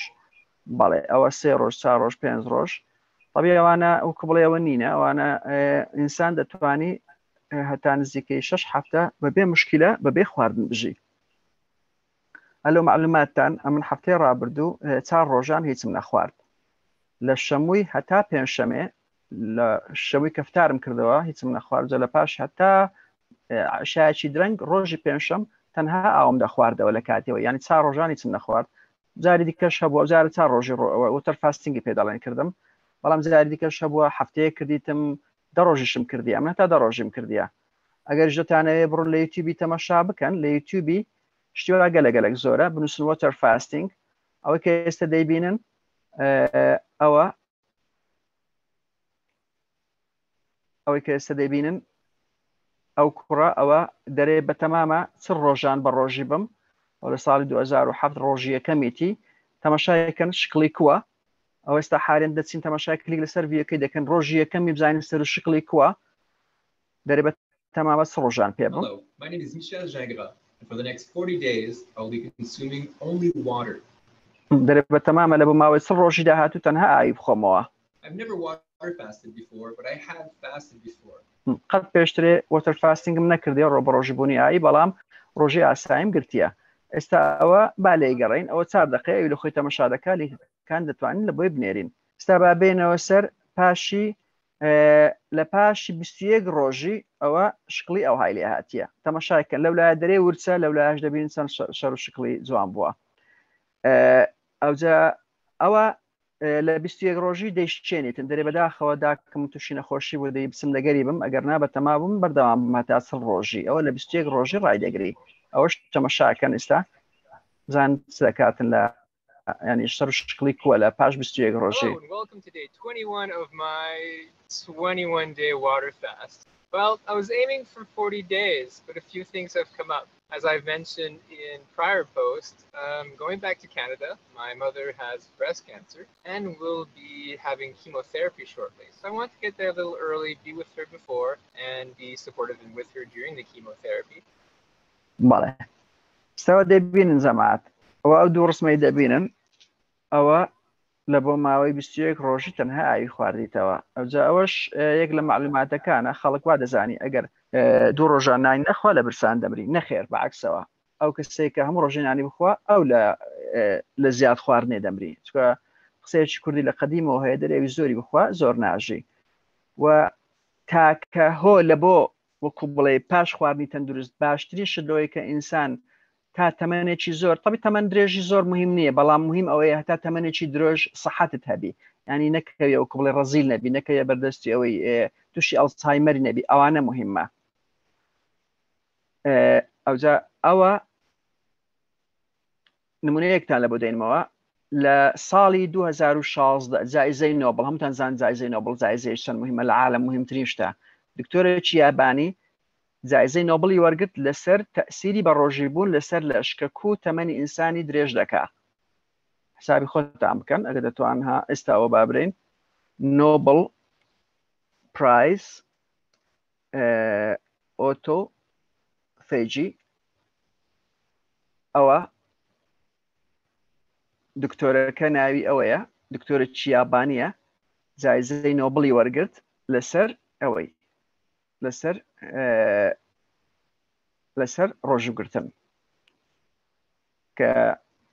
بەڵێ ئەوە سێ ڕۆژ چار ڕۆژ پێنج ڕۆژ طبی ئەوانە وەکو بڵێ ئەوە نینە ئەوانە ئینسان دەتوانی هەتا نزیکەی شش هەفتە بەبێ مشکلە بەبێ خواردن بژی ئەلۆ معلوماتتان ئەمن هەفتەی ڕابردوو چار ڕۆژان هیچم نەخوارد لە شەمووی هەتا پێنجشەمێ لە شەوی کەفتارم کردەوە هیچم نەخوارد جە لە پاش هەتا شایەکی درەنگ ڕۆژی پێنجشەم تەنها ئاوم دەخواردەوە لە کاتیەوە یعنی چار ڕۆژان هیچم نەخوارد جاری دیکەش هەبووە جارە چار ڕۆژی water fasting ی پێ دەڵێن کردم بەڵام جاری دیکەش هەبووە هەفتەیە کردیتم دە ڕۆژیشم کردی ئەمە تا دە ڕۆژیم کردیە ئەگەر دەتانەوێ بڕۆن لە یوتیوبی تەمەشا بکەن لە یوتیوبی شتی وا گەلە گەلەک زۆرە بنووسن water fasting ئەوە کە ئێستا دەیبینن ئەوە ئەوەی کە ئێستا دەیبینن ئەو کوڕە ئەوە دەرێ بە تەمامە چ ڕۆژان بە ڕۆژی بم ئەو لە ساڵی 2007 ڕۆژی یەکەمیتی تەماشایەکەن شکڵی کووە ئەو ئێستا حالێن دەچین تەماشای کلیک لەسەر ڤیدیۆکەی دەکەن ڕۆژی یەکەمی بزانین سەر و شکڵی کووە دەرێ بە تەمامە چ ڕۆژان پێ بم Hello, my name is Michel Gingras, and for the next 40 days, I will be consuming only water. دەرێ بە تەمامە لە بۆ ماوەی چ ڕۆژی داهاتوو تەنها ئاوی بخۆمەوە I've never water fasted before, but I have fasted before. قەت پێشترێ water fasting م نەکردێ ڕۆ بە ڕۆژی بوونی ئاوی بەڵام ڕۆژی ئاساییم گرتیە ئێستا ئەوە با لێی گەڕێین ئەوە چار دەقەیە ئەوی لە خۆی تەمەشا دەکا لینکەکان دەتوانین لە بۆی بنێرین ئێستا با بێنەوە سەر پاشی لە پاشی 21 ڕۆژی ئەوە شکڵی ئەو های لێ هاتیە تەمەشایکەن لەو لایە دەرێ ورچە لەو لایش دەبین چەند شەر و شکڵی جوان بووە ئەوجا ئەوە لە 21 ڕۆژی دەیشچێنیتن دەرێ بەداخەوە داکم تووشی نەخۆشی بۆ دەی بچم لەگەری بم ئەگەر نا بەتەما بووم بەردەوام بم هەتا چڵ ڕۆژی ئەوە لە 21 ڕۆژی ڕایدەگری ئەوەش تەمەشاکەن ئێستا زان چ دەکاتن لە ینی سەر شکڵی کووە لە پاش 21 ڕۆژی. Hello and welcome to day 21 of my 21 day water fast. Well, I was aiming for 40 days, but a few things have come up. As I've mentioned in prior posts, um, going back to Canada, my mother has breast cancer and will be having chemotherapy shortly. So I want to get there a little early, be with her before, and be supportive and with her during the chemotherapy. بەڵێ سەوە دەبینن جەماعەت ئەوە ئەو دوو ڕسمەی دەبینن ئەوە لە بۆ ماوەی 21 ڕۆژی تەنها ئاوی خواردیتەوە ئەوجا ئەوەش یەک لە معلوماتەکانە خەڵک وا دەزانی ئەگەر دوو ڕۆژان نانی نەخوا لە برسان دەمری نەخێر بەعکسەوە ئەو کەسێک کە هەموو ڕۆژێ نانی بخوا ئەو لە لە زیاد خواردنێ دەمری چکە قسەیەکی کوردی لە قەدیمەوە هەیە دەرێوی زۆری بخوا زۆر ناژی و تاکە هۆ لە بۆ وەکو بڵێ پاش خواردنی تەندروست باشترین شت لەوەی کە ئینسان تا تەمەنێکی زۆر تەبی تەمەن درێژی زۆر مهم نییە بەڵام مهم ئەوەیە هەتا تەمەنێکی درێژ سەحەتت هەبی ینی نەکەوی وەکو بڵێ ڕەزیل نەبی نەکەویە بەردەستی ئەوەی تووشی ئەڵزهایمەری نەبی ئەوانە مهمە ئەوجا ئەوە نمونەیەکتان لە بۆ دێنمەوە لە ساڵی 2016 جایزەی نۆبڵ هەمووتان زان جایزەی نۆبڵ جایزەی چەند مهمە لە عالم مهمترین شتە دکتۆرێکی یابانی جایزەی نۆبڵی وەرگرت لەسەر تەسیری بە ڕۆژی بوون لەسەر لەشکە کو تەمەنی ئینسانی درێژ دەکا حسابی خۆتان بکەن ئەگە دەتوان ها ئێستاوە بابرین Nobel Prize autophagy ئەوە دکتۆرەکە ناوی ئەوەیە دکتۆرە چیابانیە. جایزەی نۆبڵی وەرگرت لەسەر ئەوەی لەسەر لەسەر ڕۆژوگرتن کە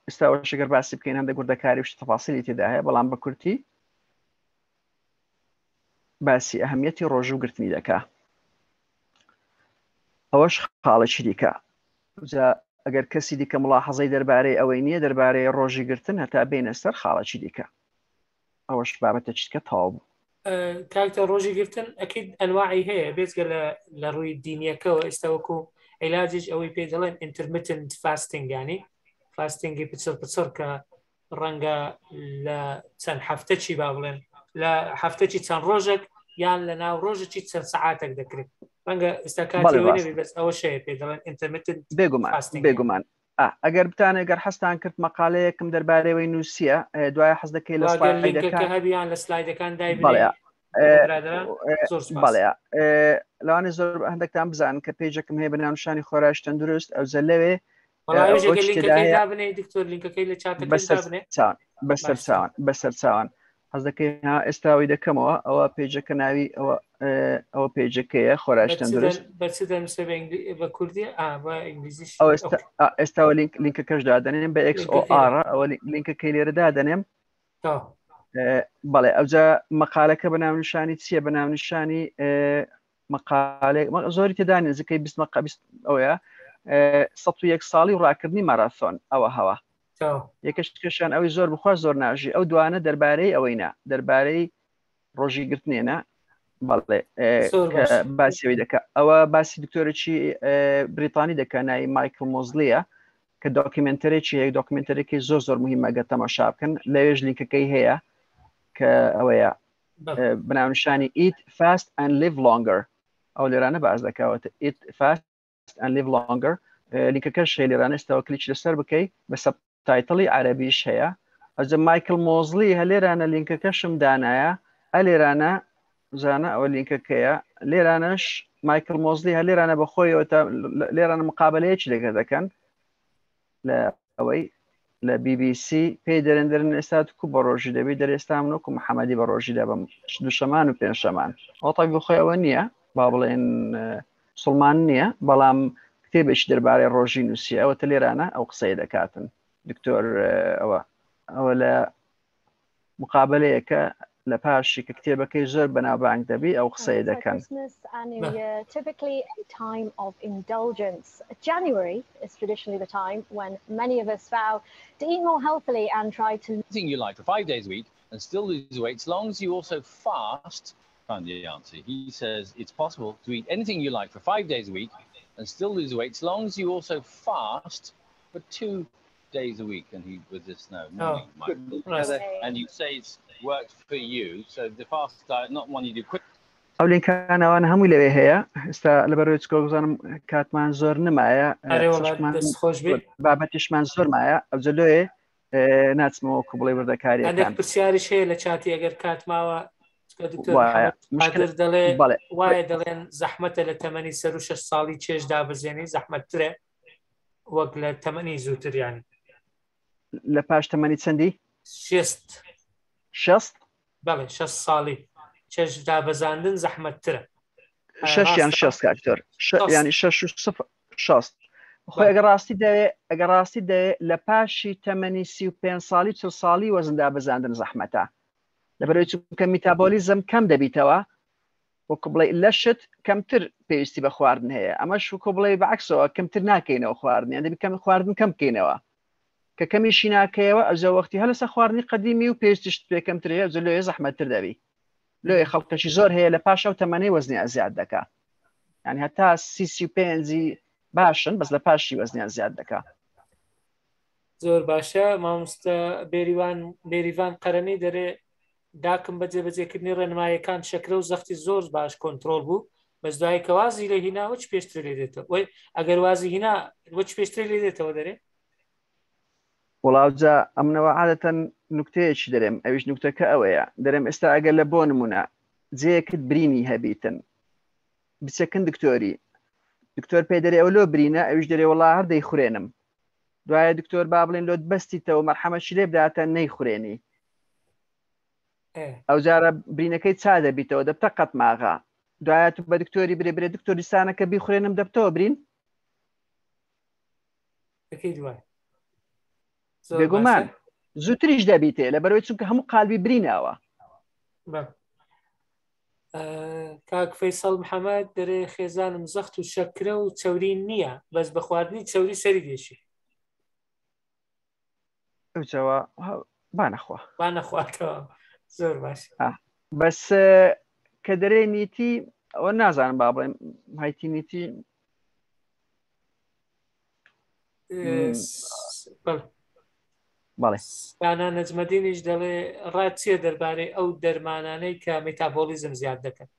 ئێستاوە شگەر باسی بکەین هەندێک وردەکاری و تەفاسیلی تێدا هەیە بەڵام بە کورتی باسی ئەهمیەتی ڕۆژوو گرتنی دەکا ئەوەش خاڵێکی دیکە جا ئەگەر کەسی دیکە مڵاحەزەی دەربارەی ئەوەی نییە دەربارەی ڕۆژی گرتن هەتا بینە سەر خاڵێکی دیکە ئەوەش بابەتە چیتکە تەواو بوو. کاکتە ڕۆژی گرتن ئەکید ئەنواعی هەیە بێجگە لە لە ڕووی دینیەکەوە ئێستا وەکو عیلاجیش ئەوەی پێ دەڵێن intermittent fasting ینی fasting ی پچڕ پچڕ کە ڕەنگە لە چەند هەفتەکی با بڵێن لە هەفتەکی چەند ڕۆژێک یان لە ناو ڕۆژێکی چەند سەعاتێک دەکرێت ڕەنگە ئێستا کاتی نەبی بەس ئەوە شەیە پێ دەڵێن intermittent بێگومان بێگومان ئەگەر بتانێ گەر حەزتان کرد مەقالەیەکم دەربارەوەی نووسیە دوای حەز دەکەی لە سلایدەکە هەبیان لە سلایدەکان دای بەڵێ لەوانێ زۆر هەندێکتان بزانن کە page ەکم هەیە بە ناونشانی خۆراش تەندروست ئەو لەوێ بەسەر چاوان بەسەر چاوان حەز دەکەی ها ئێستاوی دەکەمەوە ئەوە page ەکە ناوی ئەوە ئەوە page ەکەیە خۆراش تەندروست بە کوردی بە ئینگلیزیش ئێستاوە لینک لینکەکەش دادەنێم بە XOR ئەوە لینکەکەی لێرە دادەنێم بەڵێ ئەوجا مەقالەکە بە ناونیشانی چییە بە ناونیشانی مەقالێک زۆری تێدا نزیکەی 20 مەقا ئەوەیە 101 ساڵی و ڕاکردنی ماراسۆن ئەوە هەوا یەکەش کێشان ئەوی زۆر بخوا زۆر ناژی ئەو دوانە دەربارەی ئەوەی نا دەربارەی ڕۆژی گرتنێنە بەڵێ باسیەوەی دەکە ئەوە باسی دکتۆرێکی بریتانی دەکە ناوی مایکل مۆزلیە کە documentary ێکی هەیە documentary ێکی زۆر زۆر مهمە گە تەماشا بکەن لەوێش لینکەکەی هەیە کە ئەوەیە بناونشانی Eat Fast and Live Longer ئەو لێرانە باز دەکەوە Eat Fast and Live Longer لینکەکەش هەیە لێرانە ئێستاوە کلیک لەسەر بکەی بە subtitle ی عەرەبیش هەیە ئەجە مایکل مۆزلی هەلێرانە لینکەکەشم دانایە ئەلێرانە زانە ئەوە لینکەکەیە لێرانەش مایکل مۆزلی هەلێرانە بەخۆیەوە تا لێرانە مقابلەیەکی لەگە دەکەن لە ئەوەی لە BBC پێی دەرێن دەرن ئێستا کو بە ڕۆژی دەبی دەر ئێستا من وەکو محەممەدی بە ڕۆژی دەبم دوشەمان و پێنجشەمان ئەو تەبی خۆی ئەوە نییە با بڵێن سلمان نییە بەڵام کتێبێکی دەربارەی ڕۆژی نووسی ئەوە تەلێرانە ئەو قسەی دەکاتن دکتۆر ئەوە ئەوە لە مقابلەیەکە لە پاشی کە کتێبەکەی زۆر بەناوبانگ دەبی ئەو قسەیە دەکەن. Typically a time of indulgence. January is traditionally the time when many of us vow to eat more healthily and try to Anything you like for five days a week and still lose weight as long as you also fast. Found the answer. He says it's possible to eat anything you like for five days a week and still lose weight as long as you also fast for two days a week and he with this now morning oh, Michael. And you say it's worked for you so the fast diet not one you do quick ئەو لینکانەوان هەمووی لەوێ هەیە ئێستا لەبەرەوەی چکۆ بزانم کاتمان زۆر نمایە بابەتیشمان زۆر مایە ئەوجە لۆیێ ناچمەوە کو بڵێ وردەکاری هەندێک پرسیاریش هەیە لە چاتی ئەگەر کات ماوە دکتۆر دەڵێ وایە دەڵێن زەحمەتە لە تەمەنی سەر و شش ساڵی چێژ دابەزێنی زەحمەتترە وەک لە تەمەنی زووتر یانی لە پاش تەمەنی چەندی؟ شێست شەست؟ بەڵێ شەست ساڵی چێژ دابەزاندن زەحمەتترە شەش یان شەست کاکتۆر ینی شەش و سفر شەست خۆی ئەگە ڕاستی دەوێ ئەگە ڕاستی دەوێ لە پاشی تەمەنی 35 ساڵی چل ساڵی وەزن دابەزاندن زەحمەتە لەبەرەوەی چونکە میتابۆلیزم کەم دەبیتەوە وەکو بڵێ لەشت کەمتر پێویستی بە خواردن هەیە ئەمەش وەکو بڵێ بەعکسەوە کەمتر ناکەینەوە خواردن یان دەبی کەم خواردن کەم بکەینەوە کە کەمیشی ناکەیەوە ئەوجا وەختی هەر لەسەر خواردنی قەدیمی و پێویستیشت پێ کەمتر هەیە ئەوجا لۆیە زەحمەتتر دەبی لۆیە خەڵکەشی زۆر هەیە لە پاش ئەو تەمەنەی وەزنیان زیاد دەکا یعنی هەتا سی سی و پێنجی باشن بەس لە پاشی وەزنیان زیاد دەکا زۆر باشە مامۆستا بێریوان بێریڤان قەرەنی دەرێ داکم بە جێبەجێکردنی ڕێنمایەکان شەکرە و زەختی زۆر باش کۆنتترۆل بوو بەس دوای کە وازی لێ هینا وەچ پێشتر لێ دێتەوە وەی ئەگەر وازی هینا وەچ پێشتر لێ دێتەوە دەرێ وڵاوجا ئەمنەوە عادەتەن نوکتەیەکی دەرێم ئەویش نوکتەکە ئەوەیە دەرێم ئێستا ئەگەر لە بۆ نمونە جێیەکت برینی هەبیتن بچەکن دکتۆری دکتۆر پێ دەرێ ئەو لۆ برینە ئەویش دەرێ وڵا هەر دەیخورێنم دوایە دکتۆر با بڵێن لۆت بەستیتەوە مەرحەمەشی لێ بداتە نەیخورێنی. ئەو جارە برینەکەی چا دەبیتەوە دەبتە قەتماغا دوایە تو بە دکتۆری برێ برێ دکتۆر دیسانەکە بیخورێنم دەبتەوە برین بێگومان زووتریش دەبیتێ لە بەرەوەی چونکە هەموو قالبی بریناوە کاک فەیسەڵ محەممەد دەرێ خێزانم زەخت و شەکرە و چەوری نییە بەس بە خواردنی چەوری سەری دێشی ئەوجەوە با نەخوا با نەخواتەوە زۆر باش بەس کە دەرێ نیتی ئەوە نازانم با بڵێم هایتی نیتی بەڵێ دانا نەجمەدینیش دەڵێ ڕات چییە دەربارەی ئەو دەرمانانەی کە میتابۆلیزم زیاد دەکەن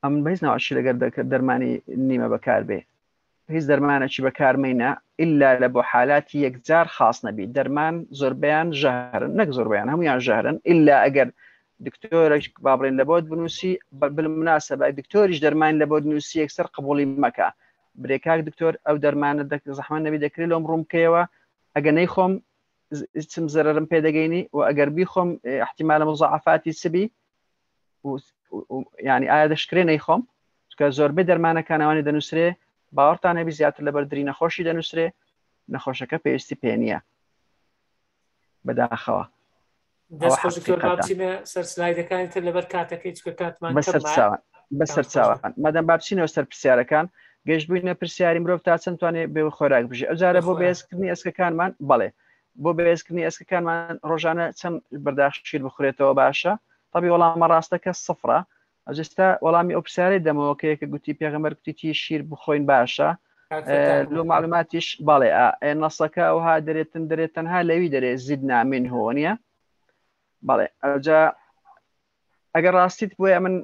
ئەم بە هیچ ناوەشی لەگەر دەکرد دەرمانی نیمە بەکار بێ هیچ دەرمانەکی بەکارمەینە ئللا لە بۆ حالاتی یەکجار خاص نەبی دەرمان زۆربیان ژەهرن نەک زۆربیان هەمویان ژەهرن ئللا ئەگەر دکتۆرێک با بڵێن لە بۆت بنووسی بالمناسبە دکتۆریش دەرمان لە بۆت نووسی یەکسەر قبوڵی مەکە برێ کاک دکتۆر ئەو دەرمانە زەحمە نەبی دەکرێت لۆم ڕوون بکەیەوە ئەگە نەیخۆم چم زەرەرم پێدەگەینی و ئەگەر بیخۆم احتیمالە مضاعفاتی چبی ینی ئایا دەشکرێ نەیخۆم چکە زۆربەی دەرمانەکانەوانی دەنووسرێ باوەڕتان هەبی زیاتر لەبەر دری نەخۆشی دەنووسرێ نەخۆشەکە پێویستی پێ نییە بەداخەوە بچینە سەر سلایدەکانی تر لەبەر کاتەکەی چکە کاتمان بەسەر بەسەر چاوان مادەم با بچینەوە سەر پرسیارەکان گەشت بووینە پرسیاری مرۆڤ تا چەند توانێت بێ خۆراک بژی ئەوجارە بۆ بەهێزکردنی ئەسکەکانمان بەڵێ بۆ بەهێزکردنی ئەسکەکانمان ڕۆژانە چەند بەرداخ شیر بخورێتەوە باشە تەبی وەڵامە ڕاستەکە سفرە ئەجستا وەڵامی ئەو پرسیارەی دەمەوە کە یەکە گوتی پێغەمبەر گوتیتی شیر بخۆین باشە لۆ معلوماتیش بەڵێ نەسەکە ئەوها دەرێتن دەرێت تەنها لەوی دەرێ زیدنا من هۆ نییە بەڵێ ئەوجا ئەگەر ڕاستیت بۆیە من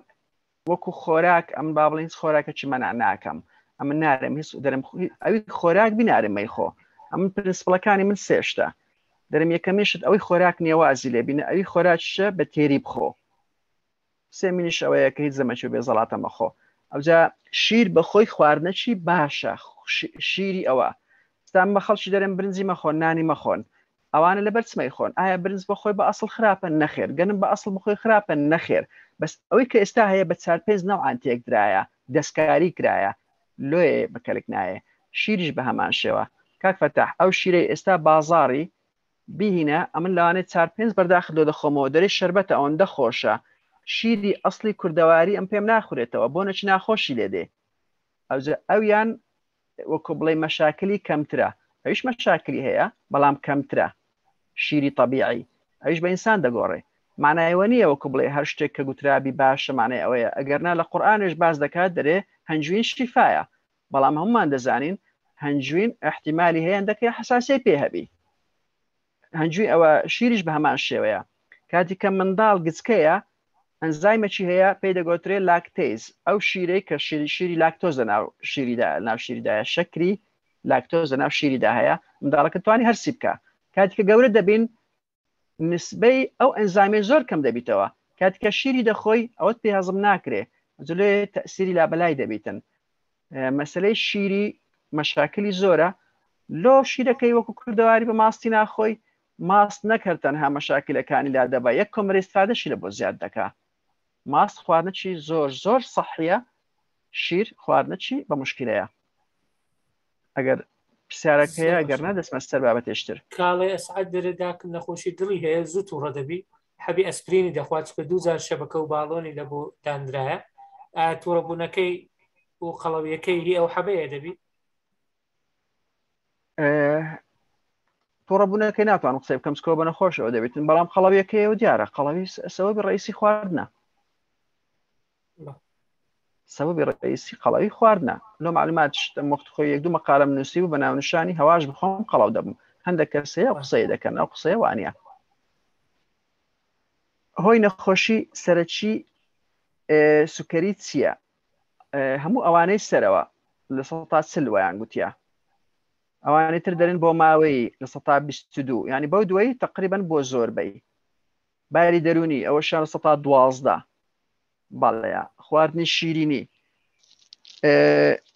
وەکو خۆراک ئەم با بڵین هیچ خۆراکەکی مەنع ناکەم ئەمن نارم هیچ دەرم ئەوی خۆراک بینارم مەیخۆ ئەمن پرنسپڵەکانی من سێشتە دەرم یەکەمیشت ئەوەی خۆراک نێوازی لێبینە ئەوی خۆراکیشە بە تێری بخۆ سێمینیش ئەوەیە کە هیچ زەمەکی بێ زەڵاتە مەخۆ ئەوجا شیر بەخۆی خواردنەکی باشە شیری ئەوە ستان بە خەڵکی دەرێن برنجی مەخۆن نانی مەخۆن ئەوانە لەبەر چ مەیخۆن؟ ئایا برنج بەخۆی بە ئەسڵ خراپە؟ نەخێر. گەنم بە ئەسڵ بەخۆی خراپە؟ نەخێر. بەس ئەوەی کە ئێستا هەیە بە چار پێنج نەوعان تێکدرایە، دەستکاری کرایە، لۆیە بە کەلک نایێ. شیریش بە هەمان شێوە. کاک فەتاح ئەو شیرەی ئێستا بازاڕی بیهینە ئەمن لەوانەیە چار پێنج بەرداخت لۆ دەخۆمەوە دەرێ شەربەتە ئەوەندە خۆشە. شیری ئەسڵی کوردەواری ئەم پێم ناخورێتەوە بۆنێکی ناخۆشی لێ دێ. ئەوجا ئەویان وەکو بڵێ مەشاکلی کەمترە ئەویش مەشاکلی هەیە بەڵام کەمترە شیری طبیعی ئەویش بە ئینسان دەگۆڕێ معنایەوە نییە وەکو بڵێ هەر شتێک کە گوترابی باشە معنای ئەوەیە ئەگەرنا لە قورئانێش باس دەکات دەرێ هەنجوین شیفایە بەڵام هەمومان دەزانین هەنجوین احتیمالی هەیە دەکرێت حساسی پێ هەبی هەنجوی ئەوە شیریش بە هەمان شێوەیە کاتی کە منداڵ گچکەیە ئەنزایمەکی هەیە پێی دەگۆترێ لاکتەیز ئەو شیرەی کە شیری شیری لاکتۆز لە ناو شیریدا ناو شیریدایە شەکری لاکتۆز لە ناو شیریدا هەیە منداڵەکە توانی هەرسی بکە کاتی کە گەورە دەبین نسبەی ئەو ئەنزایمەی زۆر کەم دەبیتەوە کاتی کە شیری دەخۆی ئەوەت پێ هەزم ناکرێ جلێ تەسیری لابەلای دەبیتن مەسلەی شیری مەشاکلی زۆرە لۆ شیرەکەی وەکو کوردەواری بە ماستی ناخۆی ماست نەک هەر تەنها مەشاکلەکانی لا دەبا یەک کۆمەرە ئیستفادەشی لە بۆ زیاد دەکا ماست خواردنەکی زۆر زۆر سەحیە شیر خواردنەکی بە مشکلەیە ئەگەر پرسیارەک هەیە ئەگەر نا دەستمە سەر بابەتێشتر کاڵێ ئەسعد دەرێ داکم نەخۆشی دڵی هەیە زوو تووڕە دەبی حەبی ئەسپرینی دەخوات چکە دوو جار شەبەکە و باڵۆنی لە بۆ دانرایە ئایا تووڕەبوونەکەی و قەڵەویەکەی هی ئەو حەبەیە دەبی تووڕەبوونەکەی ناتوانم قسەی بکەم چکەوە بە نەخۆشەوە دەبێتن بەڵام قەڵەویەکەیەوە دیارە قەڵەوی سەوەبی ڕئیسی خواردنە سەبەبی ڕئیسی قەڵەوی خواردنە لۆ معلومات شتم وەخت خۆی یەک دوو مقالەم نووسی و بە ناونیشانی هەواش بخۆم قەڵەو دەبم هەندێک کەس هەیە قسەی دەکەن ئەو قسەیە وانە هۆی نەخۆشی سەرەکی سوکەری چییە؟ هەموو ئەوانەی سەرەوە 40% ویان گوتیە ئەوانەی تر دەرن بۆ ماوەی 22% ینی بەو دوایی تقریبن بۆ زۆربەی باری دەرونی ئەوەشیان 12% بەڵێ خواردنی شیرینی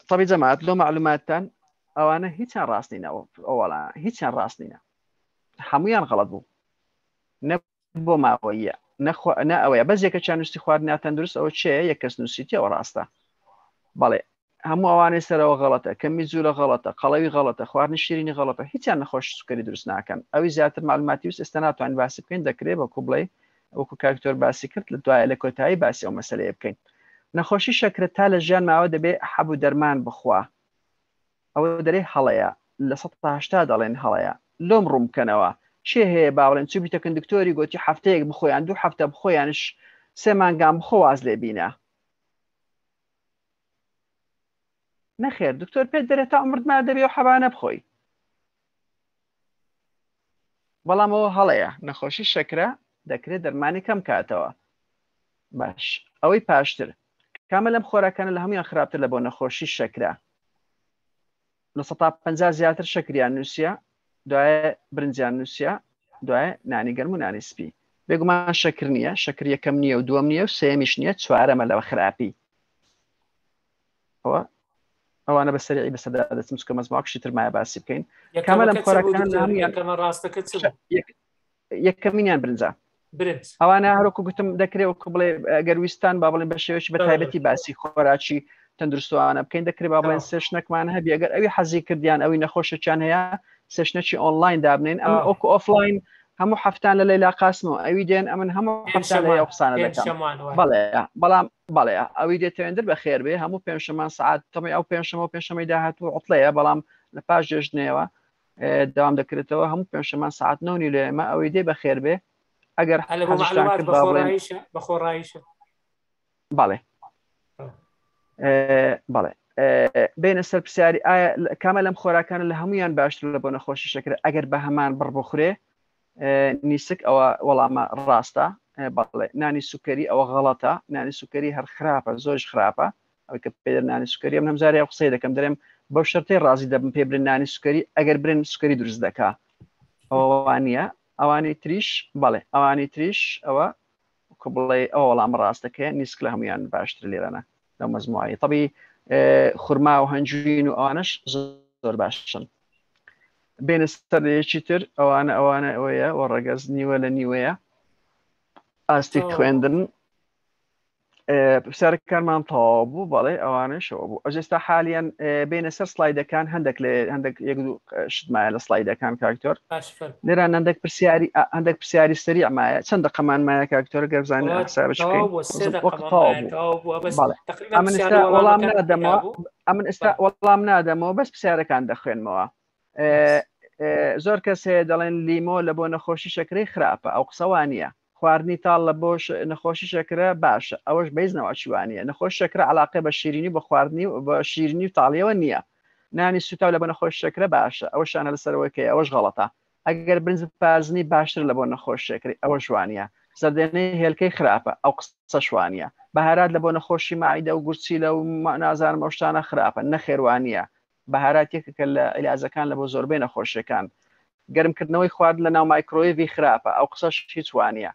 طبی جەماعەت لۆ معلوماتتان ئەوانە هیچیان ڕاست نینەوە ئەوەڵا هیچیان ڕاست نینە هەمویان غەڵەت بوو نە. بۆ ماوەیە نەخوا نە ئەوەیە بەس یەکە چیان نووسی خواردن ناتەندروست ئەوە چێ یەک کەس نووسیتی ئەوە ڕاستە بەڵێ هەموو ئەوانەی سەرەوە غەڵەتە کەمی جوولە غەڵەتە قەڵەوی غەڵەتە خواردنی شیرینی غەڵەتە هیچیان نەخۆش سوکەری دروست ناکەن ئەوی زیاتر معلوماتی ویست ئێستا ناتوانین باسی بکەین دەکرێت وەکو بڵێ وەکو کاکتۆر باسی کرد لە دوایە لە کۆتایی باسی ئەو مەسلەیە بکەین نەخۆشی شەکرە تا لە ژیان ماوە دەبێ حەب و دەرمان بخوا ئەوە دەرێ هەڵەیە 80% دەڵێن هەڵەیە لۆم ڕوون بکەنەوە چێ هەیە باوەڵێن چوو بیتەکەن دکتۆری گۆتی هەفتەیەک بخۆیان دوو هەفتە بخۆیانش سێ مانگان بخۆ واز لێ بینە نەخێر دکتۆر پێت دەرێ تا عمرت ما دەبێ و حەبانە بخۆی بەڵام ئەوە هەڵەیە نەخۆشی شەکرە دەکرێت دەرمانی کەم کاتەوە باش ئەوەی پاشتر کامە لەم خۆراکانە لە هەمویان خراپتر لە بۆ نەخۆشی شەکرە 50% زیاتر شەکریان نووسە دوایە برنجیان نووسە دوایە نانی گەرم و نانی سپی بێگومان شەکر نییە شەکر یەکەم نییە و دووەم نییە و سێمیش نییە چوارەمە لەوە خراپی ئەوە ئەوانە بە سەریعی بەسەدا دەچم چکە مەزماکشی ترمایە باسی بکەین کامە لەم خۆراکان یەکەمە ڕاستەکە چ یەکەمینیان برنجە برنج ئەوانە هەروکو گوتم دەکرێت وەکو بڵێ گەر ویستان با بڵێن بە شێوەیەکی بە تایبەتی باسی خۆراکی تەندروستوانە بکەین دەکرێت با بڵێن session ێکمان هەبی ئەگەر ئەوی حەزی کردیان ئەوی نەخۆشێکیان هەیە session ێکی ئۆنلاین دابنین ئەمن ئۆکو ئۆفلاین هەموو هەفتان لە لەیلا قاسمەوە ئەوی دێن ئەمن هەموو هەفتان لە قسانە دەکەم بەڵێ بەڵام بەڵێ ئەوی دێتەوێندر بەخێر بێ هەموو پێنجشەمان سعات تەمی ئەو پێنجشەمە و پێنجشەمەی داهاتوو عوتڵەیە بەڵام لە پاش جێژنەوە داوام دەکرێتەوە هەموو پێنجشەمان سعات نۆنی لە ئێمە ئەوەی دێ بەخێر بێ ئەگەر بەخۆڕایشە بەڵێ بەڵێ بێنە سەر پرسیاری ئایا کامە لەم خۆراکانە لە هەمویان باشتر لە بۆ نەخۆشی شەکرە ئەگەر بە هەمان بڕ بخورێ نیسک ئەوە وەڵامە ڕاستە بەڵێ نانی سوکەری ئەوە غەڵەتە نانی سوکەری هەر خراپە زۆرش خراپە ئەوەی کە پێ نانی سوکەری ئەم هەمجارە قسەی دەکەم دەرێم بەو شەرتەی ڕازی دەبم پێ برن نانی سوکەری ئەگەر برن سوکەری دروست دەکا ئەوە نییە ئەوانی تریش بەڵێ ئەوانی تریش ئەوە کە بڵێ ئەو وەڵام ڕاستەکەی نیسک لە هەمویان باشتر لێرانە لەو مەزموعی طبی خورما و هەنجوین و ئەوانش زۆر باشن بێنە سەر یەکی تر ئەوانە ئەوانە ئەوەیە و ڕەگەز نیوە لە نیوەیە ئاستی خوێندن پرسیارەکانمان تەواو بوو بەڵێ ئەوانەشەوە بوو ئەو ئێستا حالیان بینە سەر سلایدەکان هەندێک لە هەندێک یەک دوو شتمایە لە سلایدەکان کاکتۆر لێران هەندێک پرسیاری هەندێک پرسیاری سەری مایە چەند دقەمان مایە کاکتۆر گەر بزانین حسابش بکەین ئەمن ئێستا وەڵام نادەمەوە ئەمن ئێستا وەڵام نادەمەوە بەس پرسیارەکان دەخوێنمەوە زۆر کەس هەیە دەڵێن لیمۆ لە بۆ نەخۆشی شەکرەی خراپە ئەو قسەوانە خواردنی تاڵ لە بۆ نەخۆشی شەکرە باشە ئەوەش بەیز نەوەچوانە نەخۆش شەکرە علاقە بە شیرینی بە خواردنی و بە شیرینی و تاڵیەوە نییە نانی سوتاو لە بۆ نەخۆش شەکرە باشە ئەوەشانە لەسەرەوەکەی ئەوەش غەڵەتە ئەگەر برنج پازنی باشتر لە بۆ نەخۆش شەکری ئەوە شوانە زەردێنەی هێلکەی خراپە ئەو قسە شوانە بەهارات لە بۆ نەخۆشی ماعیدە و گورچیلە و نازانم ئەو شتانە خراپە نەخێوانە بەهارات یەکێکە لە عیلاجەکان لە بۆ زۆربەی نەخۆشیەکان. گەرمکردنەوەی خواردن لە ناو مایکرۆیڤی خراپە ئەو قسەش هیچ وانیە.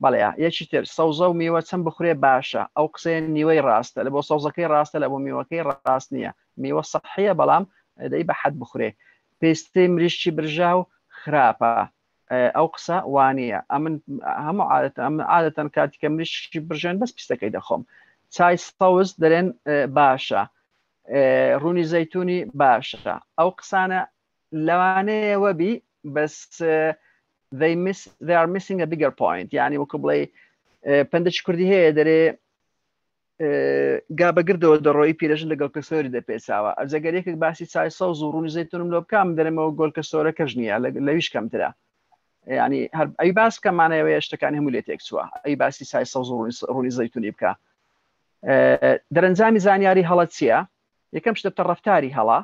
بەڵێ یەکی تر سەوزە و میوە چەند بخورێ باشە ئەو قسەیە نیوەی ڕاستە لە بۆ سەوزەکەی ڕاستە لە بۆ میوەکەی ڕاست نییە میوە سەحیە بەڵام دەی بە حەد بخورێ پێستی مریشکی برژاو خراپە ئەو قسە وانە ئەمن هەموو عادەتە ئەمن عادەتەن کاتی کە مریشکی برژێن بەس پیستەکەی دەخۆم چای سەوز دەرێن باشە ڕوونی زەیتونی باشە ئەو قسانە لەوانەیە وەبی بەس they miss they are missing a bigger point یعنی وەکو بڵێ پندێکی کوردی هەیە دەرێ گا بەگردەوە دەڕۆی پیرەژن لە گەڵکە سۆری دەپێچاوە ئەجەگەر یەکێک باسی چای سەوز و ڕوونی زەیتونم لۆ بکەم دەرێمەوە گۆلکە سۆرەکەش نییە لەویش کەمترە ینی هەر ئەی باس بکە مانەوەیە شتەکانی هەموو لێ تێک چووە ئەی باسی چای سەوز و ڕوونی زەیتونی بکە دەرەنجامی زانیاری هەڵە چییە؟ یەکەم شتە ڕەفتاری هەڵە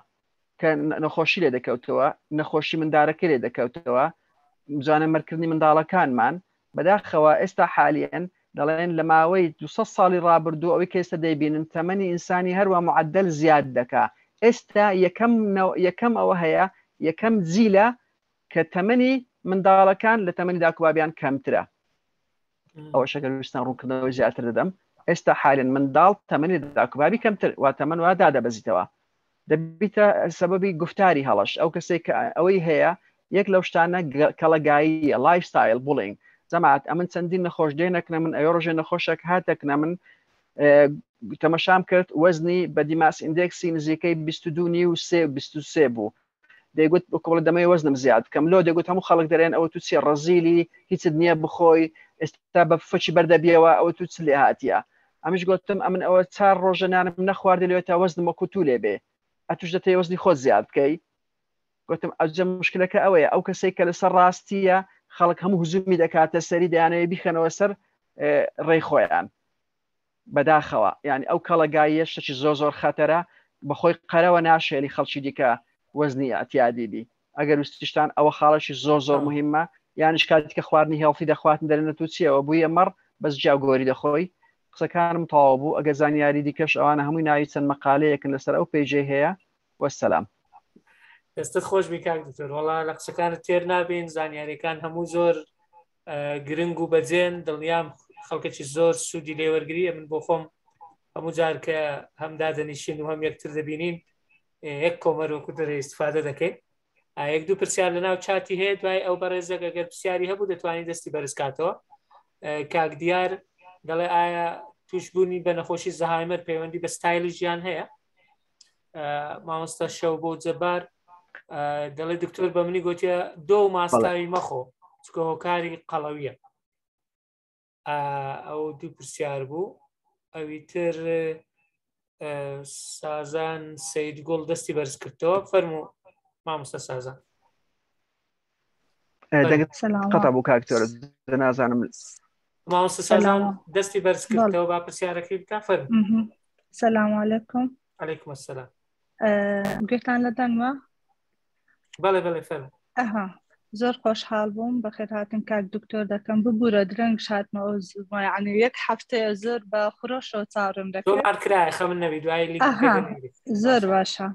کە نەخۆشی لێ دەکەوتەوە نەخۆشی مندارەکە لێ دەکەوتەوە جوانە مەرکردنی منداڵەکانمان بەداخەوە ئێستا حالیەن دەڵێن لە ماوەی 200 ساڵی ڕابردوو ئەوەی کە ئێستا دەیبینن تەمەنی ئینسانی هەروە معدل زیاد دەکا ئێستا یەکەم یەکەم ئەوە هەیە یەکەم جیلە کە تەمەنی منداڵەکان لە تەمەنی داکوبابیان کەمترە ئەوە شەکەر ویستان ڕوونکردنەوەی زیاتر دەدەم ئێستا حالێن منداڵ تەمەنی داکوبابی کەمتر وا تەمەن وا دادەبەزیتەوە دەبیتە سەبەبی گفتاری هەڵەش ئەو کەسێک کە ئەوەی هەیە یەک لەو شتانە کەڵەگاییە lifestyle bullying. جەماعەت ئەمن چەندین نەخۆش دێنەکنە من ئەوێ ڕۆژێ نەخۆشێک هاتەکنە من تەمەشام کرد وەزنی بە body mass index ی نزیکەی 22 نیو سێ 23 بوو دەیگوت بکۆڵ دەمەوێ وەزنم زیاد بکەم لۆ دەگوت هەموو خەڵک دەرێن ئەوە تو چیە ڕەزیلی هیچت نییە بخۆی ئێستا بە فچی بەردەبیەوە ئەوە تو چ لێ هاتیە ئەمیش گوتم ئەمن ئەوە چار ڕۆژە نانم نەخواردی لێ تا وەزنم وەکو تو لێ بێ ئەتوش دەتەوێ وەزنی خۆت زیاد بکەی گوتم ئەجە مشکلەکە ئەوەیە ئەو کەسێک کە لەسەر ڕاستیە خەڵک هەموو هزومی دەکاتە سەری دەیانەوێ بیخەنەوە سەر ڕێی خۆیان بەداخەوە یعنی ئەو کەڵەگاییە شتێکی زۆر زۆر خەتەرە بەخۆی قەرەوە ناشێلی خەڵکی دیکە وەزنی ئەتیادی بی ئەگەر وستیشتان ئەوە خاڵێکی زۆر زۆر مهمە یانیش کاتێک کە خواردنی هێڵسی دەخواتن دەرێنە تو چیەوە بوویە مەڕ بەس جیا گۆری دەخۆی قسەکانم تەواو بوو ئەگەر زانیاری دیکەش ئەوانە هەمووی ناوی چەند مەقالەیەکن لەسەر ئەو پەیجەی هەیە وەسەلام. دەستت خۆش بی کاک دکتۆر وەڵا لە قسەکانت تێر نابین زانیاریەکان هەموو زۆر گرنگ و بەجێن دڵنیام خەڵکێکی زۆر سوودی لێوەرگری من بۆ خۆم هەموو جار کە هەم دادەنیشین و هەم یەکتر دەبینین یەک کۆمەر وەکو دەرێ استفادە دەکەین یەک دوو پرسیار لە ناو چاتی هەیە دوای ئەو بەڕێزێک ئەگەر پرسیاری هەبوو دەتوانانی دەستی بەرزکاتەوە کاک دیار دەڵێ ئایا توشببوونی بە نەخۆشی زەهایمەر پەیوەندی بە ستایلی ژیان هەیە مامۆستا شەو بۆ جەبار دەڵێ دکتۆر بە منی گوتیە دۆ ماستاوی مەخۆ چکە هۆکاری قەڵەویە ئەو دوو پرسیار بوو ئەوی تر سازان سید گوڵ دەستی بەرز کردەوە فەرمو مامۆستا سازان قەتا بوو کاکتۆر نازانم مامۆستا سازان دەستی بەرز کردەوە با پرسیارەکەی بکە فەرمو سلام علیکم علیکم السلام گوێتان لە دەنگمە بەڵێ بەڵێ فەرمو ئەها زۆر خۆشحاڵ بووم بەخێرهاتن کاک دکتۆر دەکەم ببوورە درەنگ شاتمەوە یعنی یەک هەفتەیە زۆر بە خرۆشەوە چاڕێم دەکرد تۆمار کرایە خەمن نەبی دوای ئەها زۆر باشە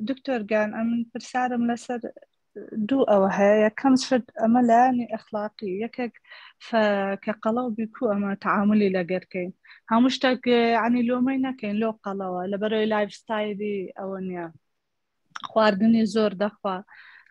دکتۆر گیان ئەمن پرسیارم لەسەر دوو ئەوە هەیە یەکەم شت ئەمە لایەنی ئەخلاقی یەکێک کە قەڵەو بیکو ئەمە تعاملی لەگەرکەین هەموو شتێک عنی لۆمەی نەکەین لۆ قەڵەوە لەبەرەوەی lifestyle ی ئەوە نییە خواردنی زۆر دەخوا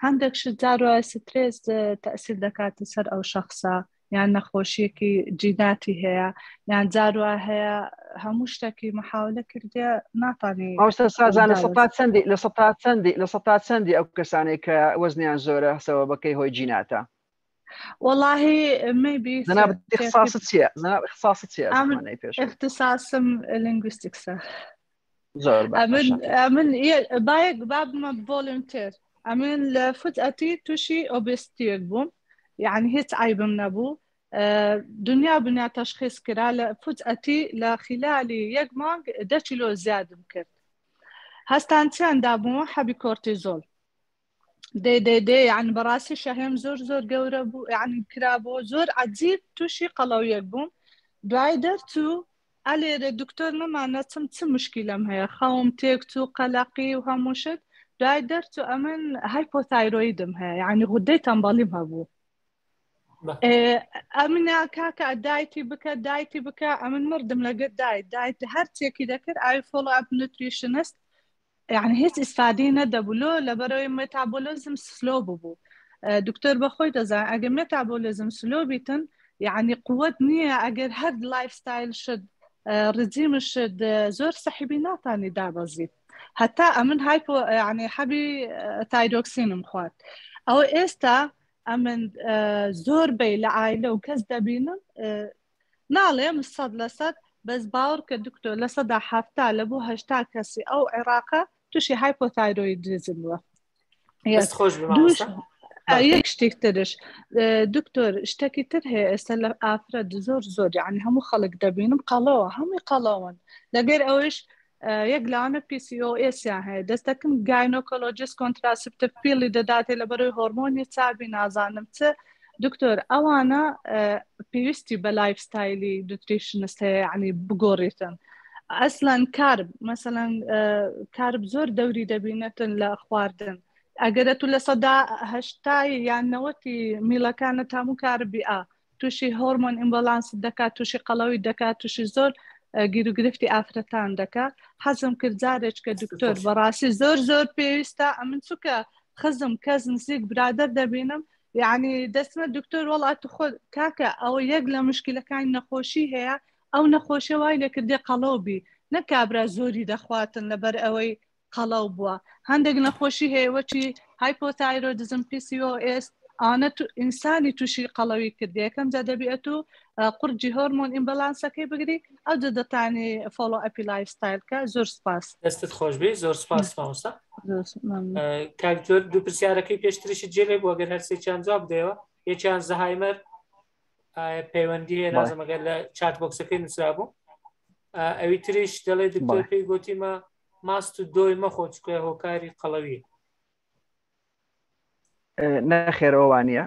هەندێک شت جار وایە سترێس تەسیر دەکاتە سەر ئەو شخصە یان نەخۆشیەکی جیناتی هەیە یان جاروا هەیە هەموو شتێکی محاولە کردێ ناتانی مامۆستا سازان لە سەتا چەندی لە سەتا چەندی لە سەتا چەندی ئەو کەسانێک کە وەزنیان زۆرە سەوەبەکەی هۆی جیناتە واللهی maybe جناب اختصاصت چییە جناب اختصاصت چییە پێش اختصاصم linguistics ە زۆر ئەمن ئەمن باەک بابمە volunteer ئەمن لە فوتئەتی تووشی obesity یەک بووم یعنی هیچ عیبم نەبوو دنیا بنیا تەشخیص کرا لە فوتئەتی لە خلالی یەک مانگ دە کیلۆ زیادم کرد هەستان چیان دابوومە حەبی کۆرتیزۆل دێ دێ دێ یعنی بەڕاستی شەهێم زۆر زۆر گەورە بوو یعنی کرابوو زۆر عجیب تووشی قەڵەویەک بووم دوای دەرچوو ئەلێرە دکتۆر نەما نەچم چ مشکیلەم هەیە خەوم تێک چوو قەلەقی و هەموو شت دوای دەرچوو ئەمن hypothyroid م هەیە یعنی غودەی تەمبەڵیم هەبوو ئەمنا کاکە diet ی بکە diet ی بکە ئەمن مردم لەگەر diet diet هەر چێکی دەکرد ئای follow up nutritionist یعنی هیچ ئیسفادەی نەدەبوو لۆ لەبەرەوەی metabolism slow ببوو دکتۆر بەخۆی دەزان ئەگەر metabolism slow بیتن یعنی قوت نییە ئەگەر هەر lifestyle شت ڕجیم شت زۆر سەحیبی ناتانی دابەزیت هەتا ئەمن hypo یعنی حەبی تایرۆکسینم خوارد ئەوە ئێستا ئەمن زۆر بەی لە عایلە و کەس دەبینم ناڵێم 100% بەس باوەڕ کە دکتۆر 70% لە بۆ 80 کەسی ئەو عێراقە تووشی hypothyroidism بووە یەک شتێک ترش دکتۆر شتێکی تر هەیە ئێستا لە ئافرەت زۆر زۆر یعنی هەموو خەڵک دەبینم قەڵەوە هەمووی قەڵەوەن لەگەر ئەوش یەک لەوانە PCOS یان هەیە دەستەکەم gynecologist contraceptive pill ی دەداتێ لە بەرەوەی هۆرمۆنی چابی نازانم چ دکتۆر ئەوانە پێویستی بە lifestyle ی nutritionist هەیە یعنی بگۆڕیتن ئەسلەن carb مەسەلەن carb زۆر دەوری دەبینێتن لە خواردن ئەگەرە تو 80% یان نەوەتی meal ەکانە تامو carb ی ئا تووشی hormone imbalance دەکات تووشی قەڵەوی دەکات تووشی زۆر گیروگرفتی ئافرەتان دەکات حەزم کرد جارێک کە دکتۆر بەڕاستی زۆر زۆر پێویستە ئەمن چووکە خزم کەس نزیک برادەر دەبینم. یعنی دەستمە دکتۆر وەڵا تو خۆ کاکە ئەوە یەک لە مشکلەکانی نەخۆشی هەیە ئەو نەخۆشیە وای لێکردێ قەڵەو بی نەک کابرا زۆری دەخواتن لەبەر ئەوەی قەڵەو بووە هەندێک نەخۆشی هەیە وەکی هایپۆتایرۆدزم PCOS ئەوانە تو ئینسانی تووشی قەڵەوی کردی یەکەم جا دەبی ئەتوو قورجی هۆرمۆن ئیمبەلانسەکەی بگری ئەو جا دەتانی فۆڵۆ ئەپی لایف ستایل کە زۆر سپاس دەستت خۆش بێ زۆر سپاس مامۆستا کاک دکتۆر دوو پرسیارەکەی پێشتریشت جێ لێ بوو ئەگەر هەرسێکیان جواب بدەیەوە یەکیان زەهایمەر پەیوەندی هەیە نازم ئەگەر لە چات بۆکسەکەی نووسرا بوو ئەوی تریش دەڵێ دکتۆر پێی گوتیمە ماست و دۆی مەخۆ چکە هۆکاری قەڵەوی نەخێرەوە وانە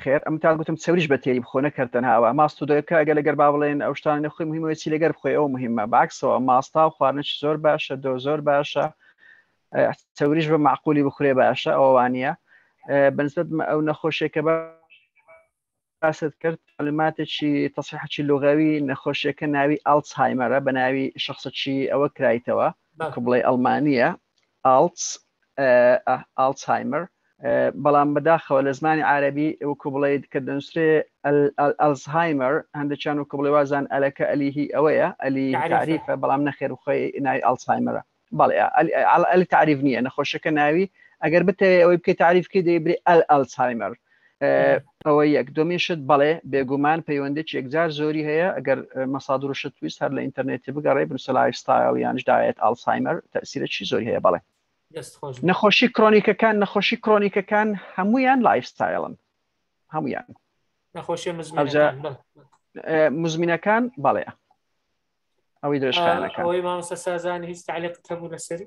خێر ئەم تا گوتم چەوریش بە تێری بخۆ نەکرد تەنها ماست و دۆیەکە ئەگەر لەگەر با بڵێن ئەو شتانە نەخۆی مهمە چی لەگەر بخۆی ئەو مهمە باکسەوە ماستا و خواردنێکی زۆر باشە دۆ زۆر باشە چەوریش بە معقولی بخورێ باشە ئەوە وانە بەنسبەت ئەو نەخۆشیەکە باست کرد معلوماتێکی تەسیحەکی لغەوی نەخۆشیەکە ناوی ئالتسهایمەرە بە ناوی شخصەکی ئەوە کرایتەوە کە بڵێ ئەڵمانیە ئالتس ئالتسهایمەر بەڵام بەداخەوە لە زمانی عربی وەکو بڵێیت کە دەنووسرێ ئەلزهایمەر هەندێکیان وەکو بڵێ وازان ئەلەکە ئەلیهی ئەوەیە ئەلی تعریفە بەڵام نەخێر خۆی ناوی ئەلزهایمەرە بەڵێ ئەلی تعریف نییە نەخۆشەکە ناوی ئەگەر بتەوێ ئەوەی بکەی تعریف بکەی دەیبری ئەل ئەلزهایمەر ئەوە یەک دومیشت بەڵێ بێگومان پەیوەندێکی یەکجار زۆری هەیە ئەگەر مەسادرشت ویست هەر لە ئینتەرنێتی بگەڕێ بنووسە لایف ستایل یانش دایەت ئالسایمەر تەسیرەکی زۆری هەیە بەڵێ نەخۆشی کرۆنیکەکان نەخۆشی کرۆنیکەکان هەمویان لایف ستایلن هەمویان نەخۆشی مزمینەکان بەڵێ ئەوەی درێژخایەنەکان ئەوەی مامۆستا سازان هیچ تعلیقت هەبوو لەسەری؟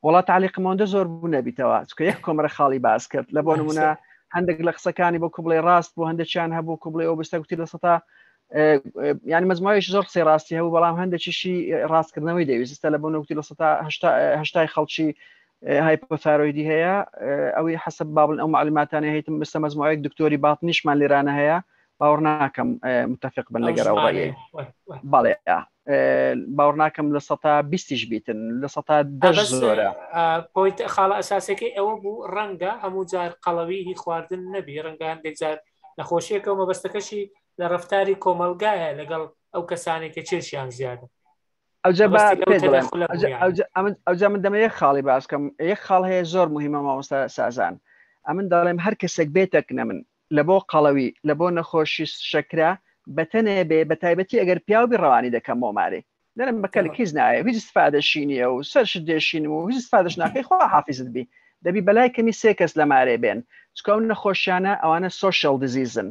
وەڵا تعلیقم ئەوەندە زۆر بوو نەبیتەوە چونکە یەک کۆمەرە خاڵی باس کرد لە بۆ نمونە هەندێک لە قسەکانی بۆ کوبڵێ ڕاست بوو هەندێکیان هەبوو کوبڵێ ئەو بستە گوتی لە سەتا ینی مەزمایش زۆر قسەی ڕاستی هەبوو بەڵام هەندێکیشی ڕاستکردنەوەی دەویستە لە بۆ نوکتی لە سەتا هەشتای خەڵکی هایپۆثایرۆیدی هەیە ئەوەی حەسەب بابن ئەو معلوماتانە هەیتم بستە مەزموعەیەک دکتۆری باتنیشمان لێرانە هەیە باوەڕ ناکەم متفق بن لەگەر ئەو ڕێی بەڵێ باوەڕ ناکەم لە سەتا بیستیش بیتن لە سەتا دەش زۆرە پۆینت خاڵە ئەساسەکەی ئەوە بوو ڕەنگە هەموو جار قەڵەوی هی خواردن نەبی ڕەنگە هەندێک جار نەخۆشیەکە و مەبەستەکەشی لە ڕفتاری کۆمەلگایە لەگەڵ ئەو کەسانێک کە کێشیان زیادە ئەوجا با پێت بڵێم ئەوجا من دەمە یەک خاڵی باس کەم یەک خاڵ هەیە زۆر مهمە مامۆستا سازان ئەمن دەڵێم هەر کەسێک بێتەکنە من لە بۆ قەڵەوی لە بۆ نەخۆشی شەکرە بەتەنێ بێ بە تایبەتی ئەگەر پیاو بی ڕەوانی دەکەم بۆ مارێ دەرم بە کەلک هیچ نایە هیچ استفادەشی نییە و سەرشت دێشینم و هیچ استفادەش ناکەی خوا حافیزت بی دەبی بەلای کەمی سێ کەس لە مارێ بێن چکە ئەو نەخۆشیانە ئەوانە سۆشیال دیزیزن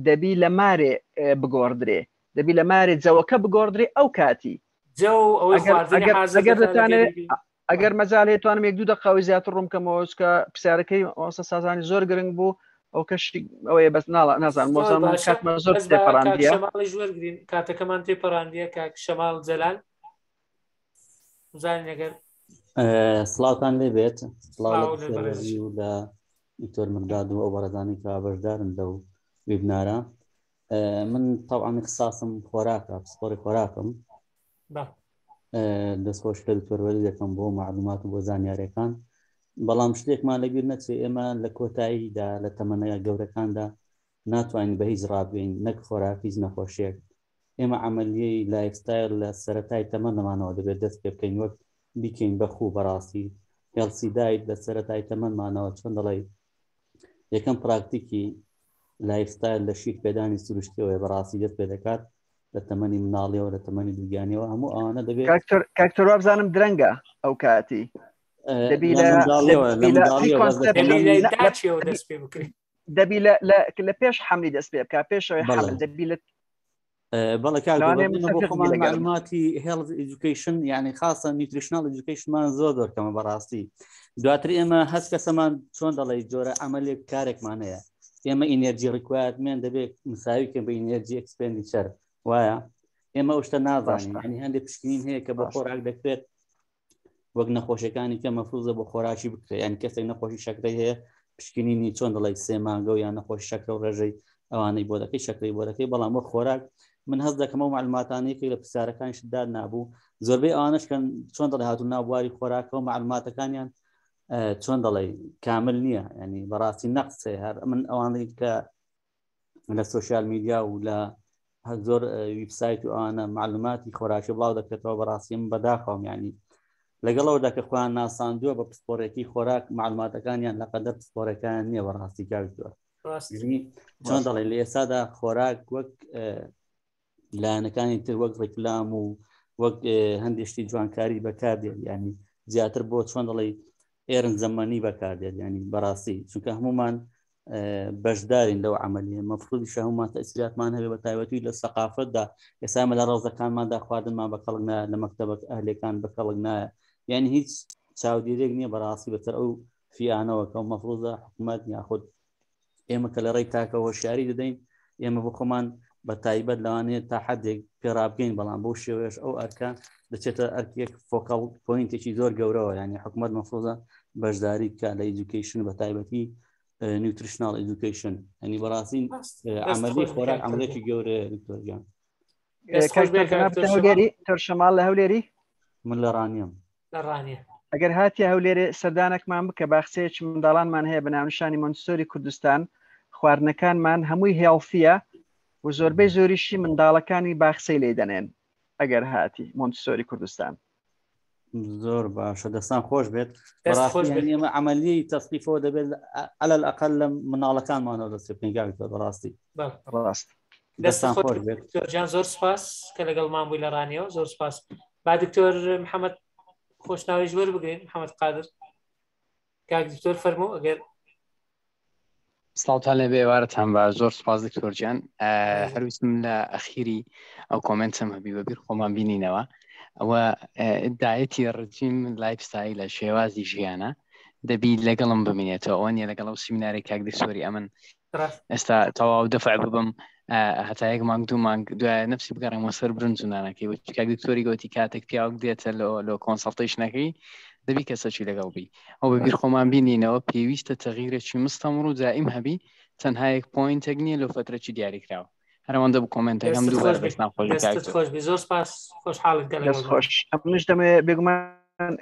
دەبی لە مارێ بگۆڕدرێ دەبی لە مارێ جەوەکە بگۆڕدرێ ئەو کاتی جەو ئەوەی خواردنی حازر ئەگەر دەکات لە دەتانەوێ گەریبی. ئەگەر مەجال هەیە توانم یەک دوو دەقەوەی زیاتر ڕوون بکەمەوە چکە پرسیارەکەی مامۆستا سازانی زۆر گرنگ بوو ئەو کەشی ئەوەیە بەس ناڵە نازانم زۆر مۆزان من باشە کاتمە زۆر بەس بە کاک تێپەڕاندیە شەماڵیش وەرگین کاتەکەمان تێپەڕاندیە کاک شەماڵ جەلال بزانین ئەگەر سڵاوتان لێ بێت سڵاو لە سڵاو لێ دکتۆر بەڕێزیش وەزی و لە دکتۆر مقداد و ئەو بەڕێزانەی کە بەشدارن لەو ویبنارە من طبعا اختصاصم خۆراکە پسپۆری خۆراکم دەستخۆش لە دکتۆر وەلی دەکەم بۆ معلومات و بۆ زانیاریەکان بەڵام شتێکمان لەبیر نەچێ ئێمە لە کۆتاییدا لە تەمەنە گەورەکاندا ناتوانین بە هیچ ڕابگەین نەک خۆراک هیچ نەخۆشیێک ئێمە عملیەی lifestyle لە سەتای تەمەنەمانەوە دەبێت دەست پێ بکەین وەک بیکەین بەخوو بەڕاستی healthy diet لە سەتای تەمەنمانەوە چۆن دەڵێ یەکەم پراکتیکی lifestyle لە شیر پێدانی سروشتیەوەی بەڕاستی دەست پێ دەکات لە تەمەنی مناڵیەوە لە تەمەنی دووگیانیەوە هەموو ئەوانە دەبێت کاکتۆر وابزانم درەنگە ئەو کاتی دەبی دەبی لە پێش حملی دەست پێ بکە پێشەوەی حمل دەبی لە بەڵێ کاک بۆ خۆمان معلوماتی health education یعنی خاصە nutritional education مان زۆر زۆر کەمە بەڕاستی دواتر ئێمە هەست کەسەمان چۆن دەڵێ جۆرە عملێک کارێکمان هەیە ئێمە energy requirement دەبێت مساوی کەم بە energy expenditure وایە ئێمە ئەو شتە نازانین ینی هەندێک پشکنین هەیە کە بۆ خۆراک دەکرێت وەک نەخۆشیەکانی کە مەفروزە بۆ خۆراکی بکرێت یان کەسێک نەخۆشی شەکرەی هەیە پشکنینی چۆن دەڵی سێ مانگە و یان نەخۆشی شەکرە و ڕێژەی ئەوانەی بۆ دەکەی شەکرەی بۆ دەکەی بەڵام وەک خۆراک من هەست دەکەمەوە معلوماتانەی کە لە پرسیارەکانیشدا نابوو زۆربەی ئەوانش کەن چۆن دەڵێ هاتوو ناو بواری خۆراکەوە معلوماتەکانیان چۆن دەڵێ کامل نییە ینی بەڕاستی نەقسێ هەر من ئەوانەی کە لە سوسیال میدیا و لە زۆر ویبسایت و ئەوانە معلوماتی خۆراکی بڵاو دەکرێتەوە بەڕاستی من بەداخەوەم ینی لەگەڵەوەدا کە خۆیان ناساندووە بە پسپۆرێکی خۆراک معلوماتەکانیان لە قەدەر پسپۆرەکان نییە بەڕاستی کاک زۆر چۆن دەڵێ لە ئێستادا خۆراک وەک لایەنەکانی تر وەک ڕیکلام و وەک هەندێک شتی جوانکاری بەکاردێت ینی زیاتر بۆ چۆن دەڵێ ئێرن زەمەنی بەکاردێت ینی بەڕاستی چونکە هەمومان بەشدارین لەو عملیە مەفروضی هەمومان تەسیراتمان هەبێ بە تایبەتی لە سەقافەتدا ئێستا لە ڕەوزەکانماندا خواردنمان بە کەڵک نایە لە مەکتەبە ئەهلەکان بە کەڵک نایە یعنی هیچ چاودێرێک نییە بەڕاستی بەسەر ئەو فیانەوە کە مەفروزە حکوومەت یاخود ئێمە کە لە ڕێی تاکە هۆشیاری دەدەین ئێمە بۆ خۆمان بە تایبەت لەوانەیە تا حدێک پێڕابگەین بەڵام بۆ شێوەیەش ئەو ئەرکە دەچێتە ئەرکێک focal point ێکی زۆر گەورەوە ینی حکوومەت مەفروزە بەشداری بکە لە education بە تایبەتی nutritional education ئەنی بەڕاستی عملی خۆراک عملێکی گەورەیە دکتۆرگیان تۆر شەماڵ لە هەولێری؟ من لە ڕانیەم. لە ڕانیە. ئەگەر هاتیە هەولێرێ سەردانەکمان بکە باخچەیەکی منداڵانمان هەیە بە ناونیشانی مۆنتسۆری کوردستان خواردنەکانمان هەمووی healthy ە و زۆربەی زۆریشی منداڵەکانی باخچەی لێ دەنێن ئەگەر هاتی مۆنتسۆری کوردستان. زۆر باشە دەستان خۆش بێت ئێمە عملی تەسقیفەوە دەبێت على الأقل لە مناڵەکانمانەوە دەست بکەین بەڕاستی ڕاست دەستان خۆش بێت دکتۆر زۆر سپاس کە لەگەڵمان بووی لە ڕانیەوە زۆر سپاس با دکتۆر محەممەد خۆشناویش وەربگرین محەممەد قادر کاک دکتۆر فەرموو ئەگەر سڵاوتان لێ بێ ئێوارەتان باش زۆر سپاس دکتۆر گیان هەرویستم لە ئەخیری ئەو comment م هەبی بەبیر خۆمان بینینەوە ئەوە diet ی ڕجیم lifestyle ە شێوازی ژیانە دەبی لەگەڵم بمینێتەوە ئەوە نیە لەگەڵ ئەو سیمیناری کاک دکتۆری ئەمن ئێستا تەواو دەفع ببم هەتا یەک مانگ دوو مانگ دوای نفسی بگەڕێمەوە سەر برنج و نانەکەی وتی کاک دکتۆری گوتی کاتێک پیاوەک دێتە لۆ لۆ consultation ەکەی دەبی کەسەکی لەگەڵ بی ئەو بەبیر خۆمان بینینەوە پێویستە تەغیرێکی مستەمڕ و دائیم هەبی تەنها یەک point ێک نییە لۆ فترەکی دیاریکراوە هەرەوەندە بوو comment ەکەم دووبارە دەستان خۆش بێ کاک دەستت خۆش بی زۆر سپاس خۆشحاڵت کە دەست خۆش منیش دەمەوێت بێگومان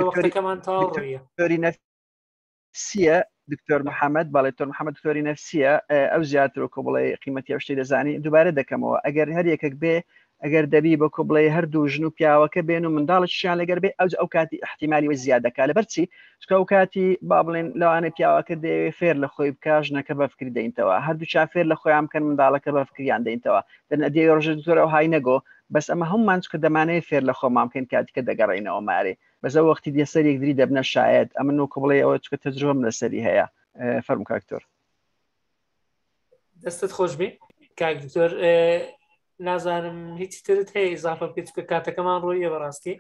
وەختەکەمان تەواو ڕوویە دکتۆری نەفسیە دکتۆر محەممەد بەڵێ دکتۆر محەممەد دکتۆری نەفسیە ئەو زیاتر وەکو بڵێ قیمەتی ئەو شتەی دەزانی دووبارە دەکەمەوە ئەگەر هەر یەکێک بێ ئەگەر دەبی بە کۆبڵێ هەردوو ژن و پیاوەکە بێن و منداڵێکیشیان لەگەر بێ ئەو ئەو کاتی احتیمالی وە زیاد دەکا لەبەر چی چونکە ئەو کاتی با بڵێن لەوانەیە پیاوەکە دەیەوێ فێر لە خۆی بکا ژنەکە بە فکری دەینتەوە هەردووکیان فێر لە خۆیان بکەن منداڵەکە بە فکریان دەینتەوە دەن ئەدی ڕۆژێ دکتۆر ئەو های نەگۆ بەس ئەمە هەمومان چونکە دەمانەوێ فێر لە خۆمان بکەین کاتی کە دەگەڕێینەوە مارێ بەس ئەو وەختی لەسەر یەکدری دەبنە شایەد ئەمن وەکو بڵێ ئەوە چونکە تەجروبەم لەسەری هەیە فەرموو کاک دکتۆر. دەستت خۆش بێ کاک دکتۆر نازانم هیچ ترت هەیە ئیزافە بکەیت چونکە کاتەکەمان ڕۆیە بەڕاستی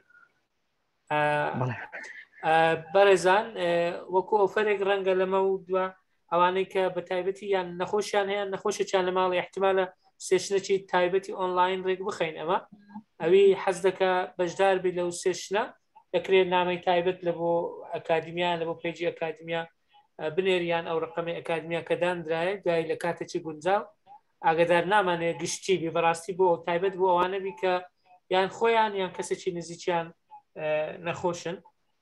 بەڕێزان وەکو ئۆفەرێک ڕەنگە لەمە و دوا ئەوانەی کە بە تایبەتی یان نەخۆشیان هەیە نەخۆشێکیان لە ماڵی احتمالە session ێکی تایبەتی ئۆنلاین ڕێک بخەین ئەمە ئەوی حەز دەکە بەشدار بی لەو session ە دەکرێت نامەی تایبەت لە بۆ ئەکادیمیا لە بۆ page ی ئەکادیمیا بنێر یان ئەو ڕقەمی ئەکادمیا کە دانرایە دوای لە کاتێکی گونجاو ئاگدار نامانێ گشتی بی بەڕاستی بۆ تایبەت بۆ ئەوانە بی کە یان خۆیان یان کەسێکی نزیکیان نەخۆشن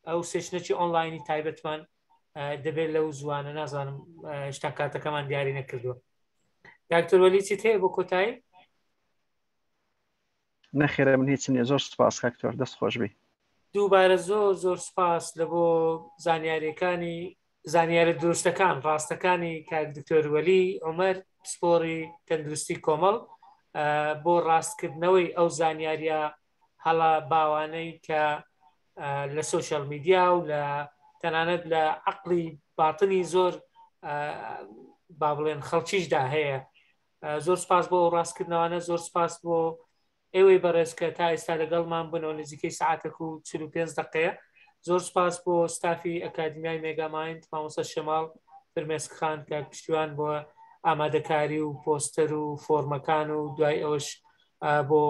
ئەو session ێکی ئۆنلاینی تایبەتمان دەبێت لەو زوانە نازانم شتا کاتەکەمان دیاری نەکردووە داکتۆر وەلی چیت هەیە بۆ کۆتایی نەخێرە من هیچ نییە زۆر سپاس کاکتۆر دەست خۆش بی دووبارە زۆر زۆر سپاس لە بۆ زانیاریەکانی زانیارە دروستەکان ڕاستەکانی کاک دکتۆر وەلی عمر پسپۆڕی تەندروستی کۆمەڵ بۆ ڕاستکردنەوەی ئەو زانیاریە هەڵە باوانەی کە لە سوسیال میدیا و لە تەنانەت لە عقلی باتنی زۆر با بڵێن خەڵکیشدا هەیە زۆر سپاس بۆ ڕاستکردنەوانە زۆر سپاس بۆ ئێوەی بەڕێز کە تا ئێستا لەگەڵمان بوونەوە نزیکەی سعاتێک و 45 دقەیە زۆر سپاس بۆ ستافی ئەکادمیای مێگامایند مامۆستا شەماڵ فرمێسک خان کاک پشتیوان بۆ ئامادەکاری و پۆستەر و فۆرمەکان و دوای ئەوەش بۆ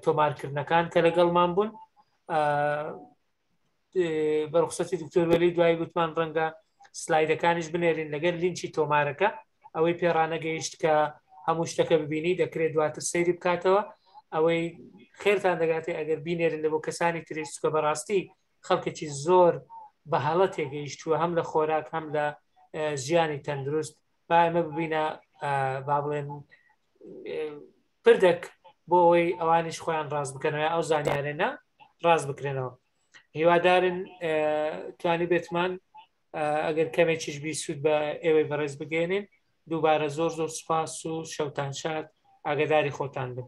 تۆمارکردنەکان کە لەگەڵمان بوون بەڕخسەتی دکتۆر وەلی دوای گوتمان ڕەنگە سلایدەکانیش بنێرین لەگەر لینکی تۆمارەکە ئەوەی پێڕانەگەیشت کە هەموو شتەکە ببینی دەکرێت دواتر سەیری بکاتەوە ئەوەی خێرتان دەگاتێ ئەگەر بینێرن لە بۆ کەسانی تریش چکە بەڕاستی خەڵکێکی زۆر بە هەڵە تێگەیشتووە هەم لە خۆراک هەم لە ژیانی تەندروست با ئێمە ببینە با بڵێن پردێک بۆ ئەوەی ئەوانیش خۆیان ڕاست بکەنەوە ئەو زانیارێنە ڕاست بکرێنەوە هیوادارن توانی بێتمان ئەگەر کەمێکیش بی سوود بە ئێوەی بەڕێز بگەێنین دووبارە زۆر زۆر سوپاس و شەوتان شاد ئاگداری خۆتان بن.